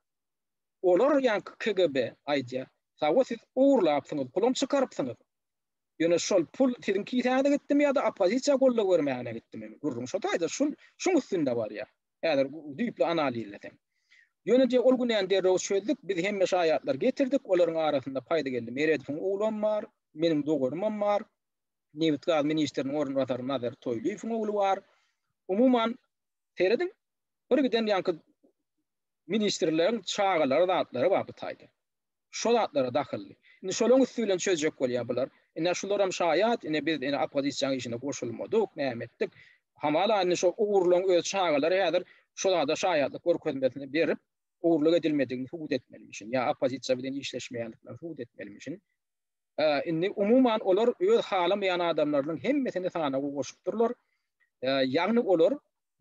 Olar ýaňky KGB aýdýar. Hawa siz ogurlapsyňyz, pulam çykarypsyňyz. Ýöne şol pul siziň kisäňize gitdimi ýa-da oppozisiýa goldaw bermäne gitdimi? Gürrüň şo taýda, şul şuň üstünde barýar. Häzir düýpli analizleseň. Ýöne diýe ol günäni derrew çözdük, biz hemme şaýatlary getirdik, olaryň arasynda Paýdygeldi Meredowyň oglam bar, meniň doganymam bar, nebit-gaz ministriniň orunbasary Nazar Toýlyýewiň ogly bar. Umuman, serediň, bir giden ýaňky ministrleriň çagalary zatlary bar bu taýda. Şo zatlara dahylly. Indi şolaň üsti bilen çözjek bolýar bular. Ine şularam şaýat, ine biz ine oppozisiýaň işine goşulmadyk, näme etdik. Hamala indi şo ogurlaň öz çagalary häzir şo zada şaýatlyk görkezmesini berip. Ogurlyk edilmedigini subut etmelimişin ýa oppozisiýa bilen işleşmeýändiklerini subut etmelimişin. Indi umuman olar öz halamaýan adamlarynyň hemmesini sanawa goşupdyrlar. Ýagny olar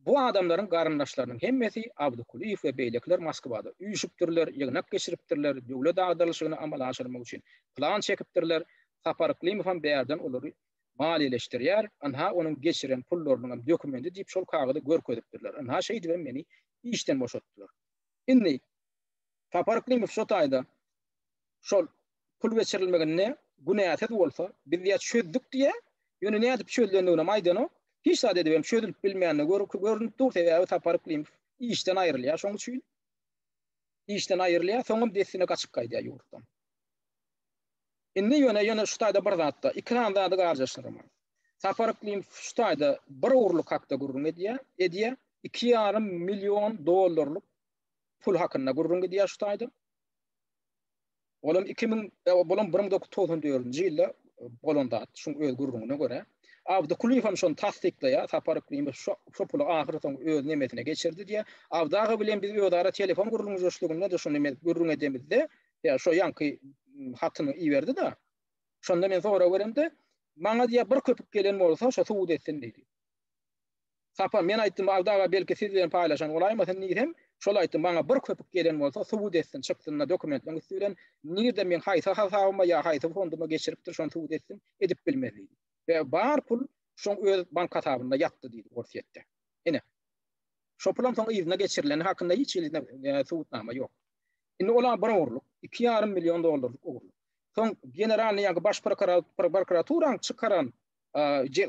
bu adamlaryň garyndaşlarynyň hemmesi Abdy Kulyýew we beýlekiler Moskwada üýşüpdirler, ýygnak geçiripdirler, döwlet agdarylyşygyny amala aşyrmak üçin plan çekipdirler. Sapar Yklymowam bärden olary maliýeleşdirýär, ynha onuň geçiren pullarynyň hem dokumendi diýip şol kagyzy görkezipdirler. Ynha şeýdibem meni işden boşatdylar. Indi Sapar Yklymov şo taýda şol pul geçirilmeginde günäsiz bolsa, biz diýýär çözdük diýýär, ýöne nädip çözülendiginem aýdanok. Hiç zat edibem çözülip bilmänini görnüp dur, sebäbi Sapar Yklymov işden aýrylýar şoň üçin. Işden aýrylýar, soňam dessine gaçyp gaýdýar ýurtdan. Indi ýöne ýöne şu taýda bir zatda, iki sany zady garjaşdyrmaň. Sapar Yklymov şu taýda bir ogurlyk hakda gürrüň edýär, edýär. 2,5 million dollarlyk pul hakynda gürrüň gidýär şu taýda. Olam 2000, e, bolam 1994-nji ýylda e, bolan zat, şuň öz gürrüňine görä. Abdy Kulyýew hem şony tassyklaýar, Sapar Yklymov şu, şu puly ahyr soň öz nemesine geçirdi diýýär. Abdy aga bilen biz özara telefon gürrüňdeşliginde-de şony men gürrüň edemizde, ýa şo ýaňky hatyny iberdi-de. Şonda men sorag beremde, maňa diýýär bir köpük gelen bolsa, şo subut etsin diýdi. Sapa, men aýtdym, Abdy aga belki siz bilen paýlaşan bolaýmasyn diýsem, şol aýtdy, maňa bir köpük gelen bolsa subut etsin, çyksyn-da dokumentleriň üsti bilen, nirde meň haýsy hasabyma ýa haýsy fondyma geçiripdir, şony subut etsin, edip bilmez diýdi. We bar pul şoň öz bank hasabynda ýatdy diýdi Orsýetde. Ine. Şo pulam soň yzyna geçirileni hakynda hiç hili subutnama ýok. Indi ola bir ogurlyk, 2,5 million dollarlyk ogurlyk. Soň generalnyý ýa baş prokuraturanyň çykaran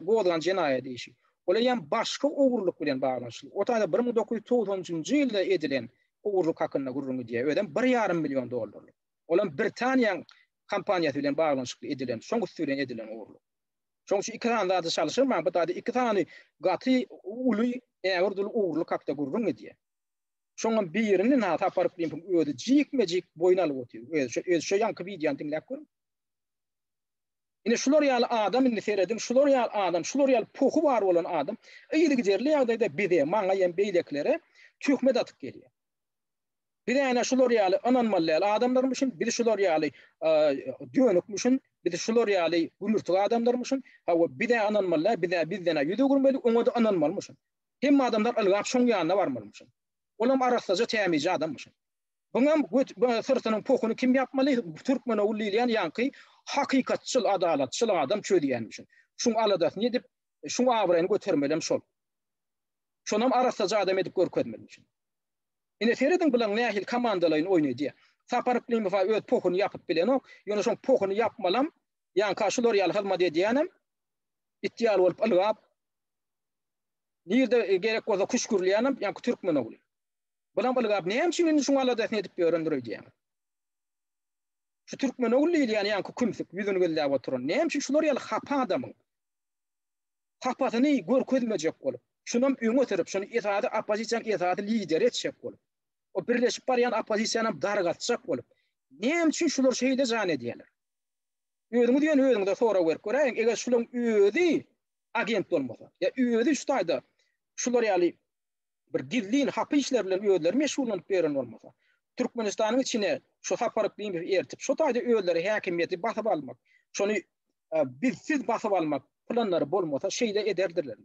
gozgan jenaýat işi. Ol eýýäm başga ogurlyk bilen baglanyşykly. O taýda 1990-njy ýylda edilen ogurlyk hakynda gürrüň gidýär. Özem 1,5 million dollarlyk. Olam Britaniýanyň kompaniýasy bilen baglanyşykly edilen, şoň üsti bilen edilen ogurlyk. Şoň üçin iki sany zady çalşyrmaň, bu taýda iki sany gaty uly, ägirt uly ogurlyk hakda gürrüň gidýär. Şoňam birini na Sapar Yklymyň özi jikme-jik boýun alyp otyr. Özi şo özi şo ýaňky wideony diňläp görüň. Ine şular ýaly adam indi serediň, şular ýaly adam, şular ýaly pohy bar bolan adam yzygiderli ýagdaýda bize, maňa hem beýlekilere töhmet atyp gelýär. Biz ene şular ýaly ynanmaly däl adamlarmyşyn, biz şular ýaly dönükmişin, biz şular ýaly gümürtik adamlarmyşyn. Hawa, bize ynanmaly däl, bize bizden ýüz öwürmeli, oňa-da ynanmalymyşyn. Hemme adamlar ylgap şoň ýanyna barmalymyşyn. Olam arassaja tämizje adammyşyn. Buňam göt syrtynyň pohuny kim ýapmaly? Türkmen ogul diýilýän ýaňky hakykatçyl, adalatçyl adam çözýänmişin. Şuň aladasyny edip, şuň abraýyny götermelem şol. Şonam arassaja adam edip görkezmelimişin. Ine serediň bulaň nähili komandalaýyn oýun edýär. Sapar Yklymow-a öz pohuny ýapyp bilenok, ýöne şoň pohuny ýapmalam, ýaňka şular ýaly hyzmat edýänem it ýaly bolup ylgap, nirde gerek bolsa küşgürilýänem ýaňky türkmen ogly. Bulam ylgap näme üçin indi şuň aladasyny edip ýörendir öýdýäňiz? Şu türkmen ogul diýilýän ýaňky kümsük ýüzüni gizläp oturan näme üçin şular ýaly hapa adamyň hapasyny görkezmejek bolup, şunam öňe sürüp, şuny esasy oppozisiýanyň esasy lideri etjek bolup, o birleşip barýan oppozisiýanam dargatjak bolup, näme üçin şular şeýle jan edýärler? Özüňiz ýöne özüňize sorag berip göräýiň, eger şularyň özi agent bolmasa, ýa özi şu taýda şular ýaly bir gizlin hapa işler bilen özleri meşgullanyp ýören bolmasa, Türkmenistanyň içine şu Sapar Yklymowy ertip, şo taýda özleri häkimiýeti basyp almak, şony bizsiz basyp almak planlary bolmasa, şeýle ederdiler.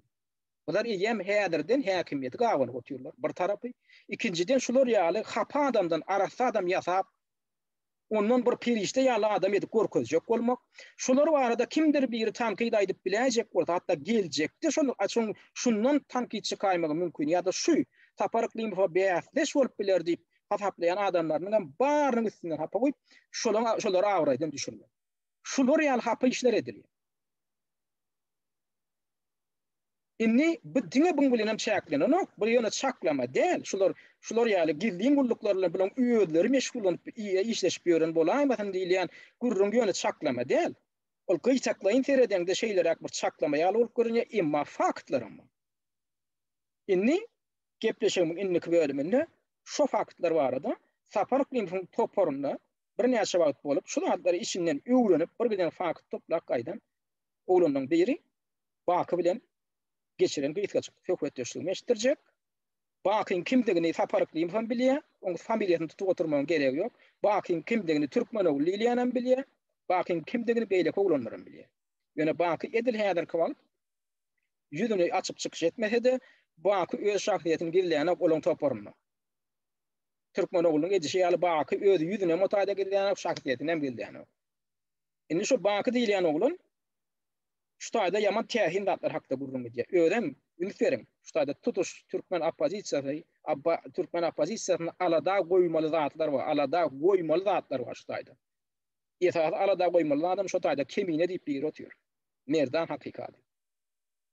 Bular eýýäm häzirden häkimiýeti gabanyp otyrlar, bir tarapy. Ikinjiden şular ýaly hapa adamdan arassa adam ýasap, ondan bir perişde ýaly adam edip görkezjek bolmak, şular barada kimdir biri tankyt aýdyp biläýjek bolsa, hatda geljekde şol şoň şundan tankyt çykaýmagy mümkin ýa-da şu Sapar Yklymowa bäsdeş bolup biler diýip hasaplaýan adamlarynyň hem barynyň üstünden hapa guýup, şolaň şolary abraýdan düşürmek. Şular ýaly hapa işler edilýär. Indi bu diňe buň bilenem çäklenenok, bu ýöne çaklama däl. Şular şular ýaly gizlin gulluklar bilen bulaň özleri meşgullanyp işleşip ýören bolaýmasyn diýilýän gürrüň ýöne çaklama däl. Ol gyýtaklaýyn seredeňde şeýleräk bir çaklama ýaly bolup görünýär, emma faktlaram bar. Indi gepleşigimiň indiki bölüminde şo faktlar barada Sapar Yklymowyň toparynda birnäçe wagt bolup, şu zatlary içinden öwrenip, bir giden fakt toplap gaýdan oglanlaryň biri Baky bilen geçiren gysgajyk söhbetdeşligimi eşitdirjek. Bakyň kimdigini Sapar Yklymow hem bilýär. Oň familiýasyny tutup oturmagyň geregi ýok. Bakyň kimdigini türkmen ogly diýilýänem bilýär. Bakyň kimdigini beýleki oglanlaram bilýär. Ýöne Baky edil häzirki wagt ýüzüni açyp çykyş etmese-de, Baky öz şahsyýetini gizlänok olaň toparynda. Türkmen oglunyň edişi ýaly Baky öz ýüzünem o taýda gizlänok, şahsyýetinem gizlänok. Indi şu Baky diýilýän oglan şu taýda ýaman täsin zatlar hakda gürrüň edýär. Özem üns beriň, şu taýda tutuş türkmen oppozisiýasy, abba, türkmen oppozisiýasyny alada goýmaly zatlar bar, alada goýmaly zatlar bar şu taýda. Esasy alada goýmaly zadam şu taýda Kemine diýip biri otyr. Merdan Hakykady.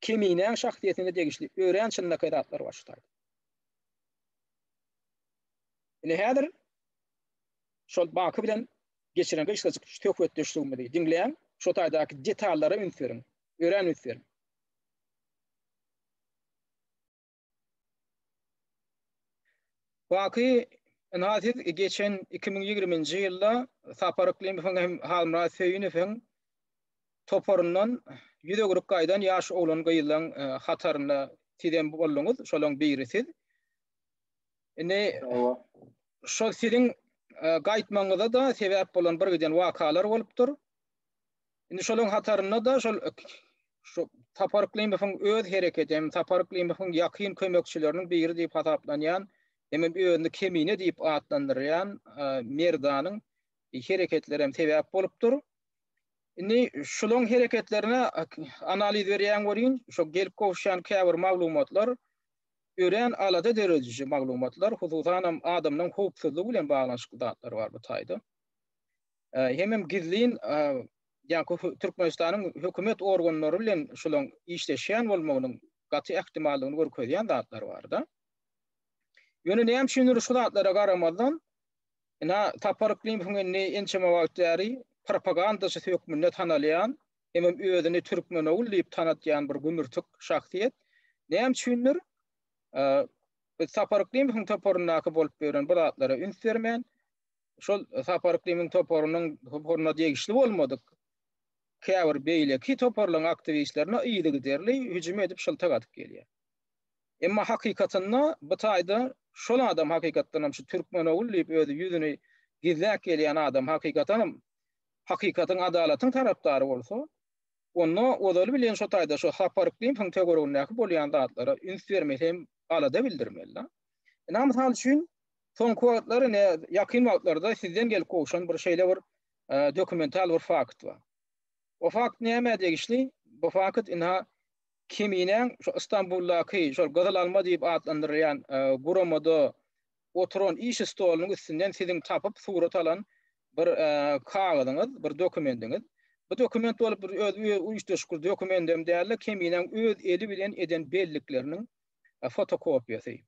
Keminäň şahsyýetine degişli örän çynlakaý zatlar bar şu taýda. Indi häzir şol Baky bilen geçiren gysgajyk söhbetdeşligimizi diňläň, şo taýdaky detallara üns beriň, örän üns beriň. Baky, ynha siz geçen 2020-nji ýylda Sapar Yklymowyň hem Halmyrat Söýünowyň toparyndan ýüz öwrüp gaýdan ýaş oglan-gyzlaň hatarynda sizem bolduňyz, şolaň biri siz. Indi şol siziň gaýtmagyňyza-da sebäp bolan bir giden wakalar bolupdyr. Indi şolaryň hatarynda-da şol şu Sapar Yklymowyň öz hereketi hem Sapar Yklymowyň ýakyn kömekçileriniň biri diýip hasaplanýan hemem özüni Kemine diýip atlandyrýan Merdanyň hereketleri hem sebäp bolupdyr. Indi şularyň hereketlerine analiz berýän welin, şo gelip gowuşýan käbir maglumatlar örän alada dörediji maglumatlar, hususanam adamlaryň howpsuzlygy bilen baglanyşykly zatlar bar bu taýda. Hemem gizlin ýa-da Türkmenistanyň hökümet organlary bilen şularyň işleşýän bolmagynyň gaty ähtimallygyny görkezýän zatlar bar-da. Ýöne näme üçindir şu zatlara garamazdan, ina Sapar Yklymowyň indi ençeme wagt bäri propagandaçysy hökmünde tanalýan hemem özüni türkmenogul diýip tanatýan bir gümürtik şahsyýet näme üçindir Sapar Yklymowyň toparyndaky bolup ýören bu zatlara üns bermän, şol Sapar Yklymyň toparynyň toparyna degişli bolmadyk käbir beýleki toparlaryň aktiwistlerine yzygiderli hüjüm edip şyltak atyp gelýär. Emma hakykatynda bu taýda şol adam hakykatdan hem şu türkmenogul diýip özi ýüzüni gizläp gelýän adam hakykatan hem hakykatyň adalatyň tarapdary bolsa, onda ozaly bilen şo taýda şo Sapar Yklymowyň töweregindäki bolýan zatlara üns bermeli hem alada bildirmeli. Ina mysal üçin Soňky wagtlar ine ýakyn wagtlarda sizden gelip gowşan bir şeýle bir dokumental bir fakt bar. O fakt nämä degişli? Bu fakt ina Keminäň şu Istanbuldaky şol Gyzyl alma diýip atlandyrylýan guramada oturan iş stolunyň üstünden siziň tapyp surat alan bir kagyzyňyz, bir dokumendiňiz. Bu dokument bolup bir öz üýtgeşik bir dokument hem däl-de, Keminäň öz eli bilen eden bellikleriniň fotokopiýasy.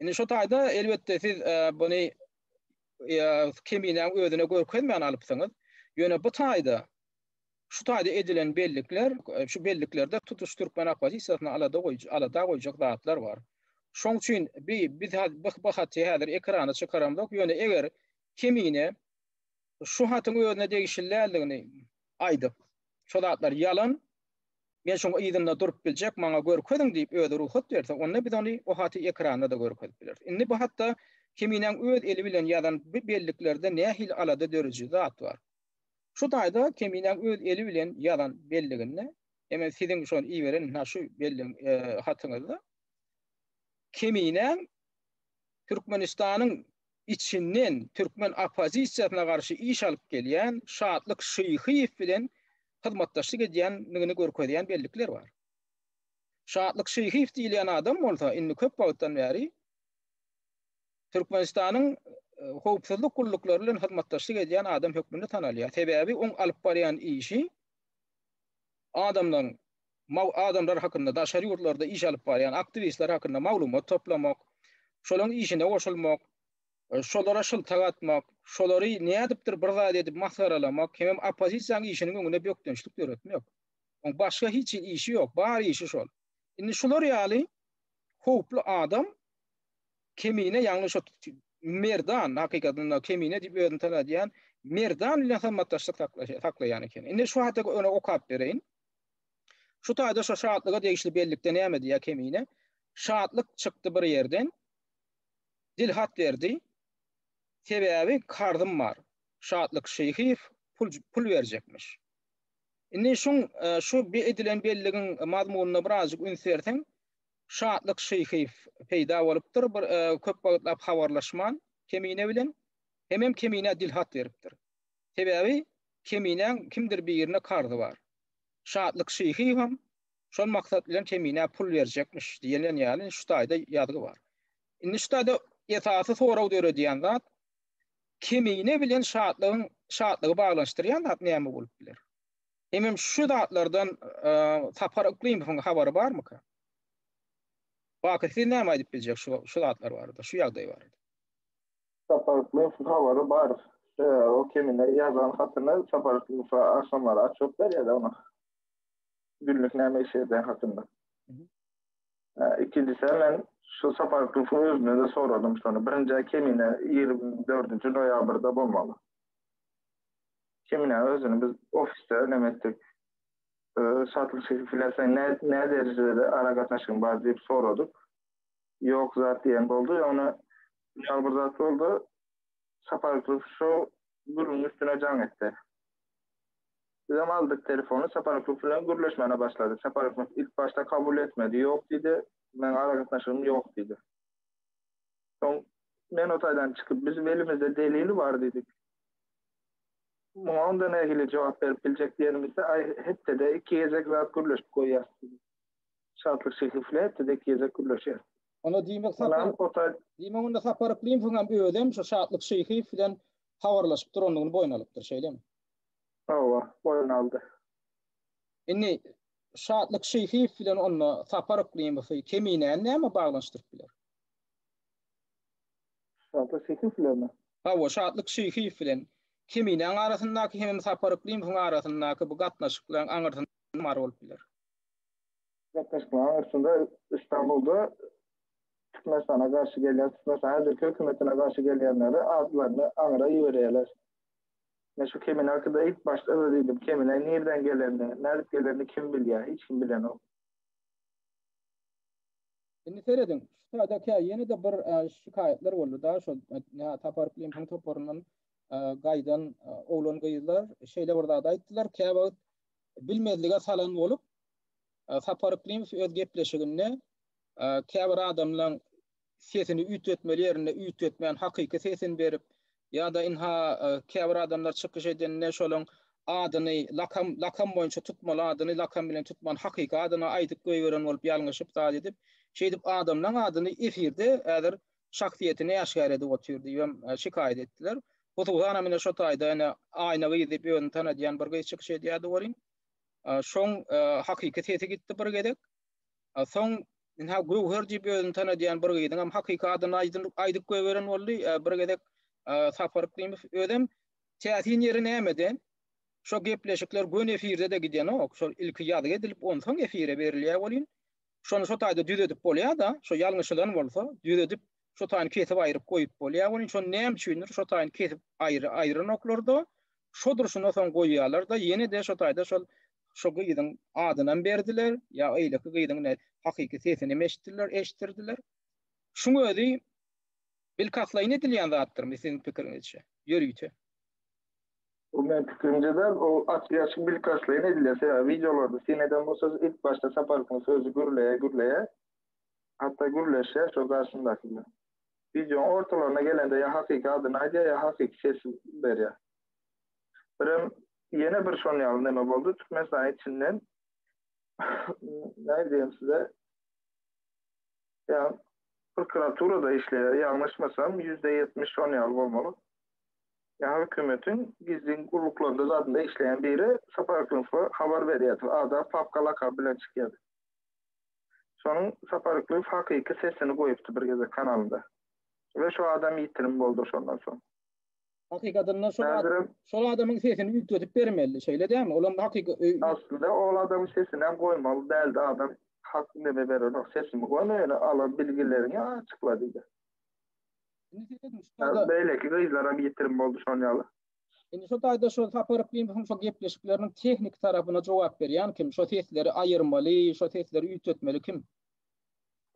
Indi şu taýda elbetde siz buny Keminäň özüne görkezmän alypsyňyz. Ýöne bu taýda şu taýda edilen bellikler, şu belliklerde tutuş türkmen oppozisiýasyny alada goýujy, alada goýjak zatlar bar. Şoň üçin bi biz bu haty häzir ekrana çykaramzok, ýöne eger Kemine şu hatyň özüne degişli däldigini aýdyp, şo zatlar ýalan, Men şoň yzynda durup biljek, maňa görkeziň diýip özi rugsat berse, onda biz ony o haty ekranda-da görkezip bileris. Indi bu hatda Keminäň öz eli bilen ýazan bu belliklerde nähili alada dörediji zat bar? Şu taýda Keminäň öz eli bilen ýazan belliginde, hemem siziň şony iberen ynha şu belligiň hatyňyzda Keminäň Türkmenistanyň içinden türkmen oppozisiýasyna garşy iş alyp gelýän Şatlyk Şyhyýew bilen hyzmatdaşlyk edýändigini görkezýän bellikler bar. Şatlyk Şyhyýew diýilýän adam bolsa indi köp wagtdan bäri Türkmenistanyň howpsuzlyk gulluklary bilen hyzmatdaşlyk edýän adam hökmünde tanalýar. Sebäbi oň alyp barýan işi adamlaryň adamlar hakynda daşary ýurtlarda iş alyp barýan aktiwistler hakynda maglumat toplamak, şolaryň işine goşulmak, şolara şyltak atmak, şolary nädipdir bir zat edip masgaralamak hemem oppozisiýanyň işiniň öňünde bökdençlik döretmek. Oň başga hiç hili işi ýok, bar işi şol. Indi şular ýaly howply adam Kemine ýagny şo Merdan hakykatynda Kemine diýip özüni tanadýan Merdan bilen hyzmatdaşlyk saklaýan eken. Indi şu haty öne okap bereýin. Şu taýda şo şatlyga degişli bellikde näme diýýär Kemine? Şatlyk çykdy bir ýerden. Dil hat berdi. Sebäbi karzym bar. Şatlyk Şyhyýew pul pul berjekmiş. Indi şuň şu edilen belligiň mazmunyna birazjyk üns berseň, Şatlyk Şyhyýew peýda bolupdyr bir köp wagtlap habarlaşman Kemine bilen, hemem Keminä dil hat beripdir. Sebäbi Keminäň kimdir birine karzy bar. Şatlyk Şyhyýewem şol maksat bilen Keminä pul berjekmiş diýen ýaly şu taýda ýazgy bar. Indi şu taýda esasy sorag döredýän zat Kemine bilen Şatlygyň Şatlygy baglanyşdyrýan zat näme bolup biler? Hemem şu zatlardan Sapar Yklymowyň habary barmyka? Baky siz näme aýdyp biljek şu şu zatlar barada, şu ýagdaý barada? Sapar Yklymowyň habary bar. O Kemine ýazan hatyny Sapar Yklymowa agşamlary açyp berýär ona. Günlük näme iş edýän hakynda. Ikinjisi men şu Sapar Yklymowyň özüne-de soradym şony. Birinji Kemine 24-nji noýabrda bolmaly. Kemine özüni biz ofisde neme etdik. Şatlyk Şehiw bilen sen ne, ne derejede aragatnaşygyň bar diýip soradyk. Ýok zat diýen boldy. Ýöne ýaly bir zat boldy. Sapar Yklymow şu gürrüňiň üstüne jaň etdi. Bizem aldyk telefony, Sapar Yklymow bilen gürleşmäne başladyk. Sapar Yklymow ilk başda kabul etmedi. Ýok diýdi, meň aragatnaşygym ýok diýdi. Soň men o taýdan çykyp, bizim elimizde delil bar diýdik. Muňa onda nähili jogap berip biljek diýenimizde, aý hepdede iki gezek zat gürleşip goýýas diýdi. Şatlyk Şehiw bilen hepdede iki gezek gürleşýäs. Onda diýmek Sapar Diýmek onda Sapar Yklymowyň hem özem şu Şatlyk Şyhyýew bilen habarlaşyp durandygyny boýun alypdyr, şeýlemi? Hawa, boýun aldy. Indi Şatlyk Şyhyýew bilen onda Sapar Yklymowy Keminäni näme baglanyşdyryp biler? Şatlyk Şyhyýew bilenmi? Hawa, Şatlyk Şyhyýew bilen Keminäň arasyndaky hemem Sapar Yklymowyň arasyndaky bu gatnaşyklaryň aňyrsynda näme bar bolup biler? Gatnaşyklaryň aňyrsynda Istanbulda Türkmenistana garşy gelýän, Türkmenistan häzirki hökümetine garşy gelýänleri atlaryny aňyra iberýärler. Men şu Kemine hakynda ilk başda-da diýdim, Kemine nirden gelenini, nädip gelenini kim bilýär, hiç kim bilenok. Indi serediň, şu taýda kä ýene-de bir şikaýatlar boldy-da, şol Sapar Yklymowyň toparyndan gaýdan oglan-gyzlar şeýle bir zat aýtdylar, käwagt bilmezlige salan bolup, Sapar Yklymow öz gepleşiginde käbir adamlaň sesini üýtgetmeli ýerinde üýtgetmän hakyky sesini berip, ýa-da ynha käbir adamlar çykyş edende şolaň adyny lakam lakam boýunça tutmaly adyny lakam bilen tutman hakyky adyny aýdyp goýberen bolup ýalňyşyp zat edip, şeýdip adamlaň adyny efirde häzir şahsyýetini äşgär edip otyr diýibem şikaýat etdiler. Hususanam ine şo taýda ine Aýna gyz diýip özüni tanadýan bir gyz çykyş edýärdi welin, şoň hakyky sesi gitdi bir gezek. Soň ynha Göwher diýip özüni tanadýan bir gyzyň hem hakyky adyny aýdyp goýberen boldy. Bir gezek Sapar Yklymow özem täsin ýeri nämede? Şo gepleşikler göni efirde-de gidenok. Şol ilki ýazgy edilip, onsoň efire berilýär welin, şony şo taýda düzedip bolýar-da, şo ýalňyşylan bolsa, düzedip, şo taýyny kesip aýryp goýup bolýar welin, şony näme üçindir şo taýyny kesip aýry aýyranoklar-da, şo durşuna soň goýýarlar-da, ýene-de şo taýda şol şo gyzyň adynam berdiler, ýa eýleki gyzyň ine hakyky sesinem eşitdiler, eşitdirdiler. Şuň özi bilkastlaýyn edilýän zatdyrmy siziň pikiriňizçe? Ýörite. Bu meň pikirimce däl, o açyk-açyk bilkastlaýyn edilýär. Sebäbi wideolarda syn eden bolsaňyz ilk başda Saparowyň sözi gürleýär, gürleýär. Hatda gürleşýär şo garşyndaky bilen. Wideoň ortalaryna gelende ýa hakyky adyny aýdýar, ýa hakyky sesi berýär. Birem ýene bir şon ýaly neme boldy, Türkmenistanyň içinden näme diýem size ýa prokuraturada işleýär, ýalňyşmasam 70% şon ýaly bolmaly. Ýa hökümetiň gizlin gulluklarynda zadynda işleýän biri Sapar Yklymowa habar berýärdi. Ada papka lakamy bilen çykýardy. Şonuň Sapar Yklymow hakyky sesini goýupdy bir gezek kanalynda. We şo adam ýitirim boldy şondan soň. Hakykatynda şol adam, şol adamyň sesini üýtgedip bermeli, şeýle dälmi? Olam hakyky Aslynda ol adamyň sesini hem goýmaly däldi. Adam hak neme berenok, sesimi goýma ýöne alan bilgileriňi açykla diýdi. Indi serediň, şu taýda Beýleki gyzlaram ýitirim boldy şon ýaly. Indi şu taýda şol Sapar Yklymowyň şo gepleşikleriniň tehniki tarapyna jogap berýän kim? Şo sesleri aýyrmaly, şo sesleri üýtgetmeli kim?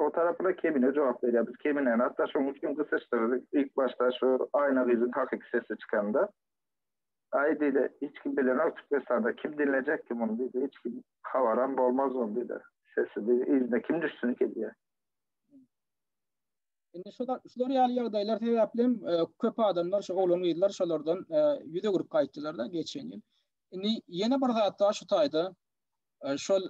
O tarapyna Kemine jogap berýär. Biz Keminäni hatda şonuň üçin gysyşdyrdyk. Ilk başda şu Aýna gyzyň hakyky sesi çykanda. Aý diýdi, hiç kim bilenok Türkmenistanda kim diňlejek ki muny diýdi. Hiç kim habaram bolmaz onuň diýdi. Sesi diýdi, yzyna kim düşsün ki diýýär. Indi şu şular ýaly ýagdaýlar sebäpli hem e, köp adamlar şu oglan gyzlar şolardan e, ýüz öwrüp gaýtdylar da geçen ýyl. Indi ýene bir zat bar şu taýda. E, şol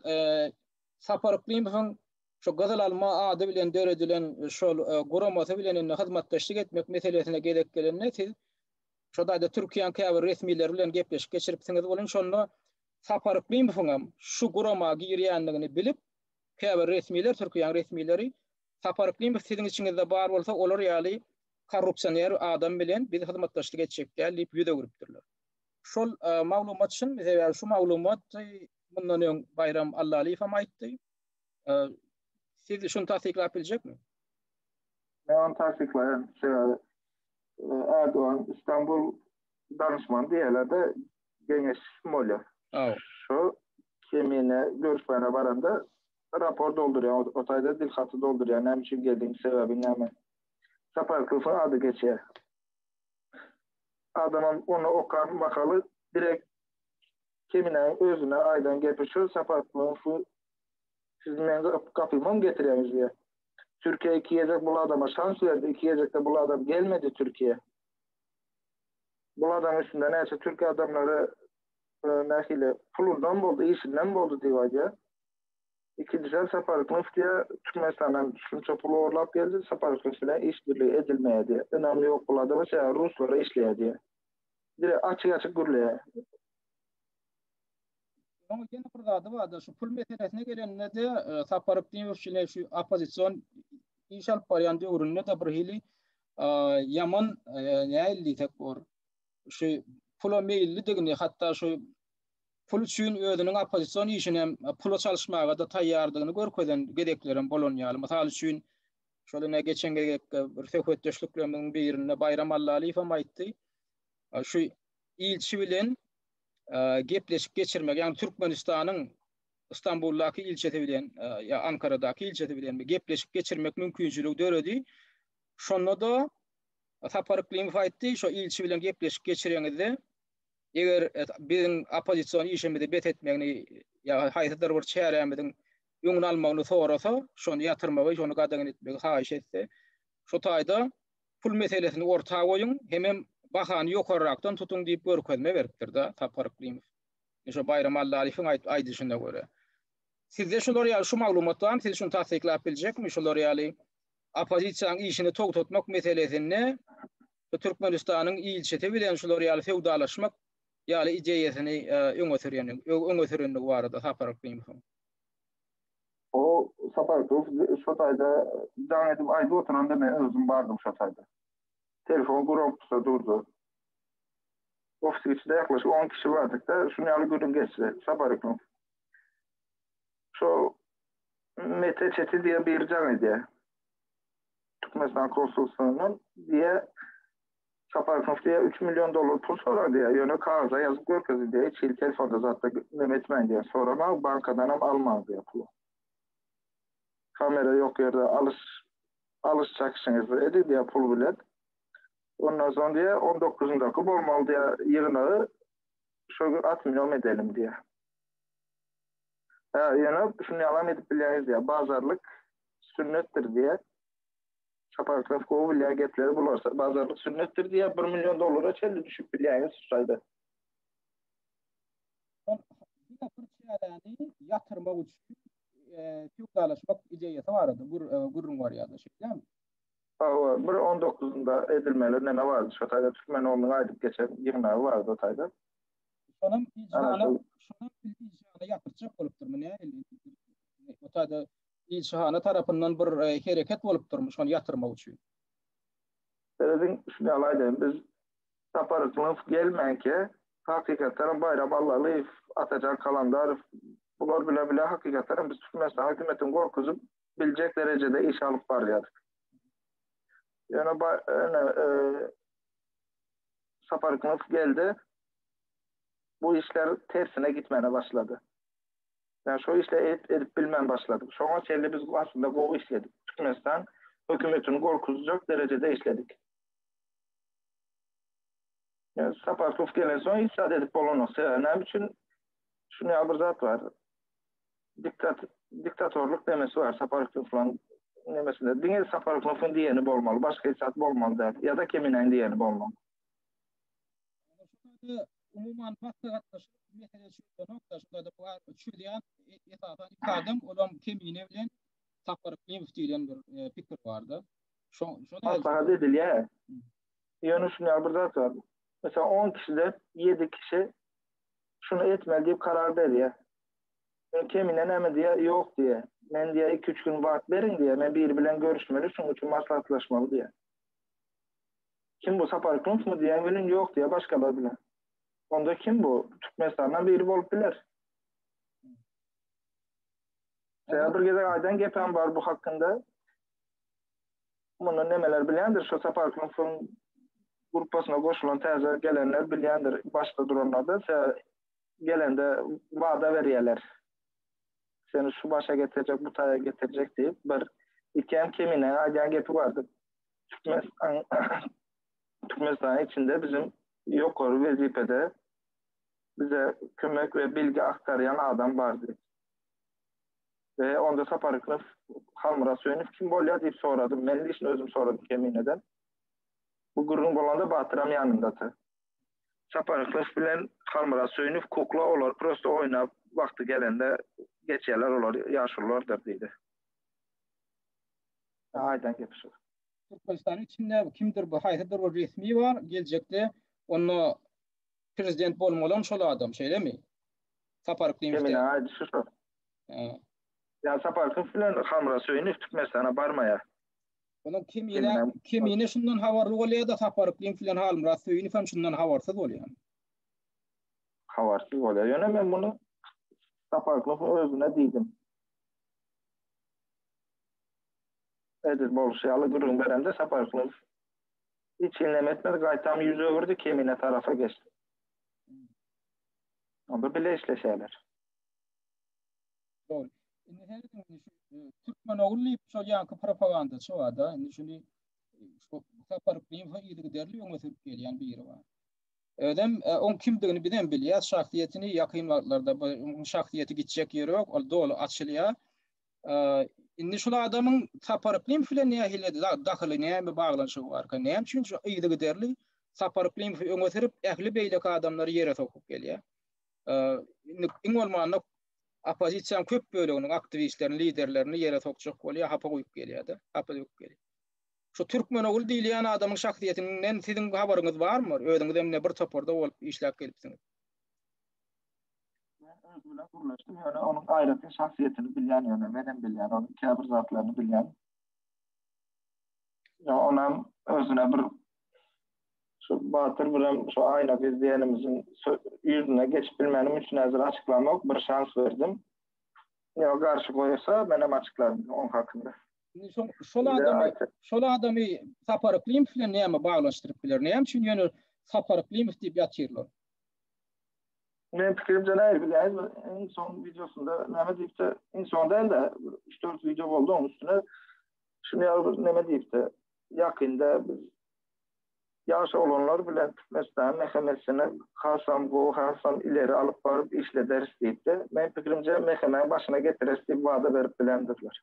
Sapar Yklymowyň şu Gyzyl alma ady bilen döredilen şol guramasy bilen indi hyzmatdaşlyk etmek meselesine gezek gelende siz şo taýda Türkiýäniň käbir resmileri bilen gepleşik geçiripsiňiz welin şonda Sapar Yklymowyň hem şu gurama girýändigini bilip käbir resmiler Türkiýäniň resmileri Sapar Yklymow siziň içiňizde bar bolsa olar ýaly korrupsioner adam bilen biz hyzmatdaşlyk etjek däl diýip ýüz öwrüpdirler. Şol e, maglumat çynmy? Sebäbi şu maglumat mundan öň Baýram Allalyýew hem aýtdy. E, siz şuny tassyklap biljekmi? Men ony tassyklaýan. Sebäbi e, Erdogan İstanbul danışman diýerler-de geňeş bolýar. Şu kemine görüşmäne baranda rapor doldurýar, o taýda dil haty doldurýar, näme üçin geldiň, sebäbi näme? Sapar Klyfyň ady geçýär. Adamam ony okan mahaly direkt Keminäniň özüne aýdan gepi şu, Sapar Klyf siz meň gapymam getirýäňiz diýýär. Türkiýe iki gezek bul adama şans berdi, iki gezekde bul adam gelmedi Türkiýe. Bul adamyň üstünde näçe türk adamlary nähili pulundan boldy, işinden boldy diýip aýdýar. Ikinjiden Sapar Yklymow diýýär, Türkmenistandan şunça pul ogurlap geldi, Sapar Yklymow bilen işbirligi edilmeýär diýýär. Ynam ýok bul adama, sebäbi ruslara işleýär diýýär. Direkt açyk-açyk gürleýär. Onuň ýene bir zady bardy, şu pul meselesine gelende-de e, Sapar Yklymow ile şu oppozision iş alyp barýan döwründe-de bir hili e, ýaman e, nähili diýsek bor, şu pula meýillidigini, hatda şu pul üçin özüniň oppozision işini hem pula çalyşmaga-da taýýardygyny görkezen gezeklerem bolan ýaly. Mysal üçin, şol ine geçen gezek bir söhbetdeşliklerimiziň birinde Baýram Allalyýew hem aýtdy. Şu ilçi bilen gepleşik geçirmek, ýagny Türkmenistanyň Istanbuldaky ilçisi bilen ýa Ankaradaky ilçisi bilen gepleşik geçirmek mümkinçiligi döredi. Şonda-da Sapar Yklymow aýtdy, şo ilçi bilen gepleşik geçireňizde, eger biziň oppozision işimizi bes etmegini ýa haýsydyr bir çärämiziň öňüni almagyny sorasa, şony ýatyrmagy, şony gadagan etmegi haýyş etse, şo taýda pul meselesini orta goýuň, hemem bahany ýokarrakdan tutuň diýip görkezme beripdir-de Sapar Yklymow. Şo Baýram Allalyýewiň aýdyşyna görä. Sizde şular ýaly şu maglumat barmy? Siz şuny tassyklap biljekmi? Şular ýaly oppozisiýanyň işini togtatmak meselesinde bu Türkmenistanyň ilçisi bilen şular ýaly söwdalaşmak ýaly ideýasyny e, öňe sürýän öňe sürendigi barada Sapar Yklymowyň. O Sapar Yklymow şo taýda jaň edip aýdyp oturanda men özüm bardym şo taýda. Telefon gurapsa durdy. Ofisiň içinde ýaklaşyk 10 kişi bardyk-da, şuny ýaly gürrüň geçdi. Sapar Yklymow. Şo Mete Çetin diýen biri jaň edýär. Türkmenistan konsulslygyndan diýýär, Sapar Yklymow diýýär, 3 million dollar pul sorar diýýär, ýöne kagyza ýazyp görkezin diýýär, hiç hili telefonda zatda neme etmäň diýýär, soramaň, bankadan hem almaň diýýär puly. Kamera ýok ýerde alyş alyş çakyşyňyzy edin diýýär pul bilen. Ondan soň diýýär, 19-ndaky bolmaly diýýär ýygnagy şo gün atmyýom edelim diýýär. Hä, ýöne şuny ýalam edip bilýäňiz diýýär, bazarlyk sünnetdir diýýär. Çaparkow gowy bilýär gepleri bular. Bazarlyk sünnetdir diýýär, bir million dollara çenli düşüp bilýäňiz şu taýda. Ol diňe bir çäräni ýatyrmak üçin söwdalaşmak ideýasy barada gürrüň barýar-da, şeýdemi? Hawa, bir on dokuzynda edilmeli neme bardy şo taýda, Türkmenoglunyň aýdyp geçen ýygnagy bardy o taýda. Şonam ilçihana, şonam ilçihana ýatyrjak bolupdyrmy nähili? O taýda ilçihana tarapyndan bir e, hereket bolupdyrmy şony ýatyrmak üçin? Serediň, şuny ýaly aýdaýyn, biz Sapar Yklymow gelmänkä, hakykatdan hem Baýram Allalyýew, Atajan Kalandarow bular bilen bile hakykatdan hem biz Türkmenistan hökümetini gorkuzyp biljek derejede iş alyp barýardyk. Ýöne ýöne e, Sapar Yklymow geldi. Bu işler tersine gitmäne başlady. Yani şu işle edip, edip bilmän başladyk. Şoňa çenli biz aslında gowy işledik. Türkmenistan hökümetini gorkuzjak derecede işledik. Yani Saparkow gelen soň hiç zat edip bolanok. Sebäbi näme üçin? Şuny bir zat bar. Diktat diktatorlyk demesi bar Saparkowlaryň nemesinde. Diňe Saparkowyň diýeni bolmaly, başga hiç zat bolmaly däl. Ýa-da Keminäň diýeni bolmaly. Umuman maslahatlaşyp mesele çözülenok da şurada bu çözýän esasan iki adam olam Kemine bilen Sapar Klimow diýlen bir e, pikir bardy. Şo şo Maslahat edilýär. Ýöne şuny ýaly bir zat bar. Mesela 10 kişiden 7 kişi şuny etmeli diýip karar berýär. Ýöne Kemine näme diýýär? Ýok diýýär. Men diýýär 2-3 gün wagt beriň diýýär. Men biri bilen görüşmeli, şunuň üçin maslahatlaşmaly diýýär. Kim bu Sapar Klumsmy diýýän welin ýok diýýär başgalar bilen. Onda kim bu? Türkmenistandan biri bolup biler. Ýa bir gezek aýdan gepem bar bu hakynda. Muny nemeler bilýändir, şu Sapar Klumsyň gruppasyna goşulan täze gelenler bilýändir, başda duranlar-da gelende wada berýärler. Seni şu başa getirjek, bu taýa getirjek diýip bir ikem kemine aýdýan gepi bardy. Türkmenistan Türkmenistan içinde bizim ýokary wezipede bize kömek we bilgi aktarýan adam bardy. We onda Sapar Hikmetow Halmyrat Söýünow kim bolýar diýip soradym. Men lişni özüm soradym Kemineden. Bu gürrüň bolanda Batyram ýanyndady. Sapar Hikmetow bilen Halmyrat Söýünow kukla olar prosto oýnap wagty gelende geçýärler olar ýaşululardyr diýdi. Aýdan gepi şu. Türkmenistanyň içinde kimdir bu haýsydyr bir resmi bar geljekde onda prezident bolmalam şol adam şeýlemi? Sapar Klimow. Kemine aýdyşy şo. Ýa Sapar Klimow bilen Halmyrat Söýünow Türkmenistana barmaýar. Onuň kemine kemine şundan habarly bolýar da Sapar Klimow bilen Halmyrat Söýünow hem şundan habarsyz bolýar. Habarsyz bolýar. Ýöne men muny Sapar Klimowyň özüne diýdim. Edil bolşy ýaly gürrüň beremde Sapar Klimow hiç hili neme etmedi, gaýtam ýüz öwürdi, Kemine tarapa geçdi. Onda bile işleşerler. Dogry. Indi serediň, indi şu e, Türkmen ogul diýip şol ýaňky propagandaçy bar-da, indi şuny e, şu Sapar Klimowy yzygiderli öňe sürüp gelýän biri bar. Özem e, oň kimdigini bizem bilýäs, şahsyýetini ýakyn wagtlarda bu oň şahsyýeti gitjek ýeri ýok, ol doly açylýar. E, indi şul adamyň Sapar Klimow bilen nähili dahyly, näme baglanyşygy barka, näme üçin şu yzygiderli Sapar Klimowy öňe sürüp, ähli beýleki adamlary ýere sokup gelýär. E, indi iň bolmanda oppozisiýanyň köp böleginiň aktiwistlerini, liderlerini ýere sokjak bolýar, hapa guýup gelýär-de, hapa döküp gelýär. Şu Türkmenogul diýilýän adamyň şahsyýetinden siziň habaryňyz barmy? Özüňiz hem bir toparda bolup işläp gelipsiňiz. Men özüm bilen gürleşdim, ýöne onuň aýratyn şahsyýetini bilýän ýöne men hem bilýän, onuň käbir zatlaryny bilýän. Ýa onam özüne bir şu Batyr birem şu aýna biz diýenimiziň ýüzüne geçip bilmänim üçin häzir açyklamok, bir şans berdim. Ýa garşy goýsa menem açyklaryn oň hakynda. Indi şol şol adamy şol adamy Sapar Yklimow bilen näme baglanyşdyryp biler? Näme üçin ýöne Sapar Yklimow diýip ýatyrlar? Men pikirimce nähili bilýäňizmi? Iň soň wideosynda näme diýipdi? Iň soň däl-de, 3-4 wideo boldy onuň üstüne. Şuny ýaly bir näme diýipdi? Ýakynda biz ýaş oglanlar bilen Türkmenistanyň MHM-sini hasam gowy, hasam ileri alyp baryp işlederis diýipdi. Men pikirimce MHM-niň başyna getireris diýip wada berip bilendirler.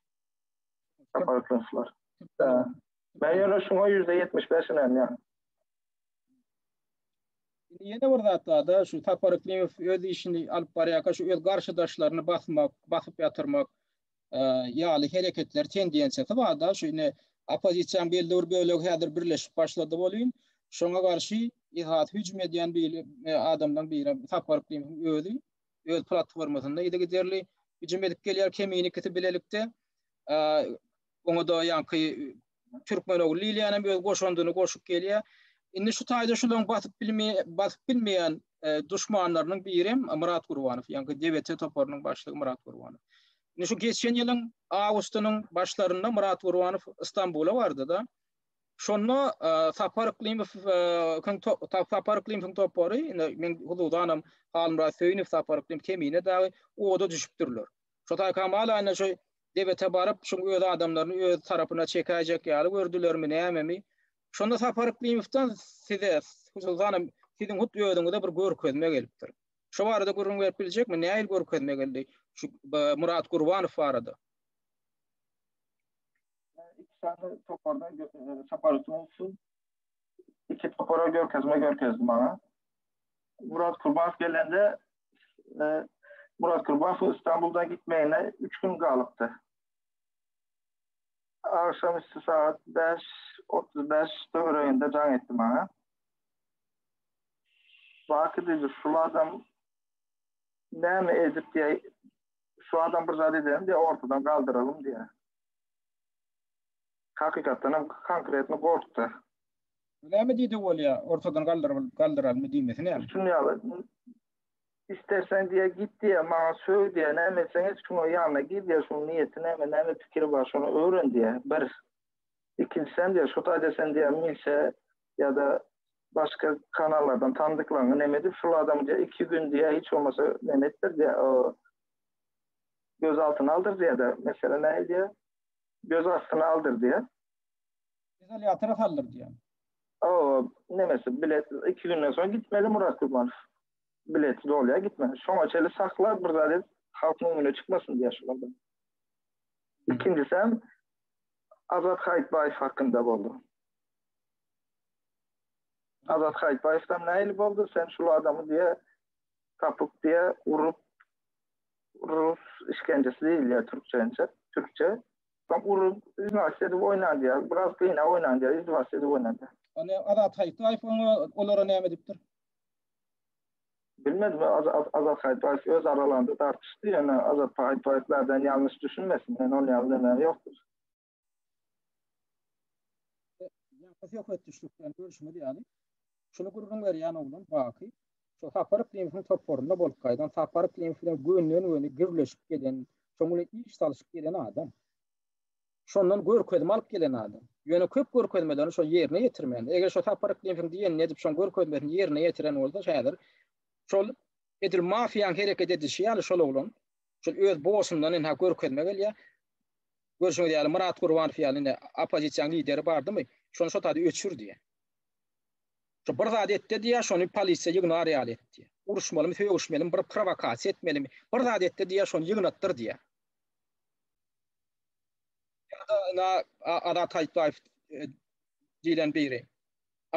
Sapar Yklymowlar. Men ýöne şuňa %75 ynanýan. Indi ýene bir zat bar-da, şu Sapar Yklymow öz işini alyp barýarka şu öz garşydaşlaryny basmak, basyp ýatyrmak ýaly hereketler tendensiýasy bar-da, şu indi oppozisiýanyň belli bir bölegi häzir birleşip başlady bolýyn. Şoňa garşy esasy hüjüm edýän biri adamlaryň biri Sapar Yklymowyň özi öz platformasynda yzygiderli hüjüm edip gelýär Kemine ikisi bilelikde. Oňa-da ýaňky Türkmenogly diýilýän hem öz goşandyny goşup gelýär. Indi şu taýda şularyň basyp bilmeýän, basyp bilmeýän e, duşmanlarynyň biri hem Myrat Gurbanow, ýaňky DBT toparynyň başlygy Myrat Gurbanow. Indi şu geçen ýylyň awgustynyň başlarynda Myrat Gurbanow Istanbula bardy-da. Şonda Sapar Yklymow Sapar Yklymowyň topary, indi men hususanam Halmyrat Söýünow, Sapar Yklymow, Kemine dagy oda düşüpdirler. Şo taýka hamala şu debete baryp, şuň öz adamlaryny öz tarapyna çekäýjek ýaly gördülermi, nämemi? Şonda Sapar Yklymowdan size, hususanam siziň hut özüňize bir görkezme gelipdir. Şo barada gürrüň berip biljekmi? Nähili görkezme geldi şu Myrat Gurbanow barada? Iki sany topardan Sapar Yklymowsyz iki topara görkezme görkezdi maňa. Murat Kurbanow gelende Murat Kurbanow İstanbul'dan gitmegine 3 gün galypdy. Akşamüstü saat 5.35 töwereginde jaň etdi maňa. Baky diýdi, şul adam näme edip diýe, şu adam bir zat edelim diýe ortadan galdyralym diýe. Hakykatdan hem konkretno gorkdy. Näme diýdi bolýa, ortadan galdyryp galdyralmy diýmesi näme? Şuny ýaly istersen diýe git diýe, maňa sög diýe, näme etseň et, şuňa ýanyna gir diýe, şuň niýeti näme, näme pikiri bar, şony öwren diýe. Bir. Ikinjisem diýe, şu taýda sen diýe milse ýa-da başga kanallardan tandyklaryňy neme edip, şul adamy diýe iki gün diýe hiç bolmasa neme etdir diýe, göz altyna aldyr diýe-de, mesele nähili diýe, göz astyna aldyr diýe. Izolýatora saldyr diýýär. O, nemesi, bilet, iki günden soň gitmeli Murat Gurbanow. Bileti dolýar gitmeli. Şoňa çenli sakla, bir zat et, halkyň öňüne çykmasyn diýýär şulardan. Ikinjisem Azat Haýytbaýew hakynda boldy. Azat Haýytbaýewden nähili boldy? Sen şul adamy diýe tapyp diýe urup rus işkenjesi diýilýär türkçe, türkçe. Soň urup, izdivas edip oýnan diýýär. Biraz gynap oýnan diýýär, izdivas edip oýnan diýýär. Ony Azat Haýytbaýew oňa olara näme edipdir? Bilmedim, Azat Haýytbaýew öz aralarynda dartyşdy, ýöne Azat Haýytbaýew bärden ýalňyş düşünmesin, men ony ýaly demem ýokdur. Ýaňky söhbetdeşlikden görşümiz ýaly, şuny gürrüň berýän oglan Baky Şol Sapar Yklymowyň toparynda bolup gaýdan, Sapar Yklymow bilen gönden-göni gürleşip gelen, şoň bilen iş salyşyp gelen adam. Şondan görkezme alyp gelen adam. Ýöne köp görkezmelerini şol ýerine ýetirmän. Eger şo Sapar Yklymowyň diýenini edip, şoň görkezmesini ýerine ýetiren bolsa, häzir şol edil mafiýaň hereket edişi ýaly şol oglan şol öz bosundan ynha görkezme gelýär. Görşüňiz ýaly Myrat Gurbanow ýaly ine oppozisiýanyň lideri bardymy? Şony şo taýda öçür diýýär. Şo bir zat etde diýýär, şony polisiýa ýygnar ýaly et diýýär. Uruşmalymy, sögüşmelimi, bir prowokasiýa etmelimi, bir zat etde diýýär, şony ýygnatdyr diýýär. Ýa-da ina Azat Haýytbaýew e, diýlen biri,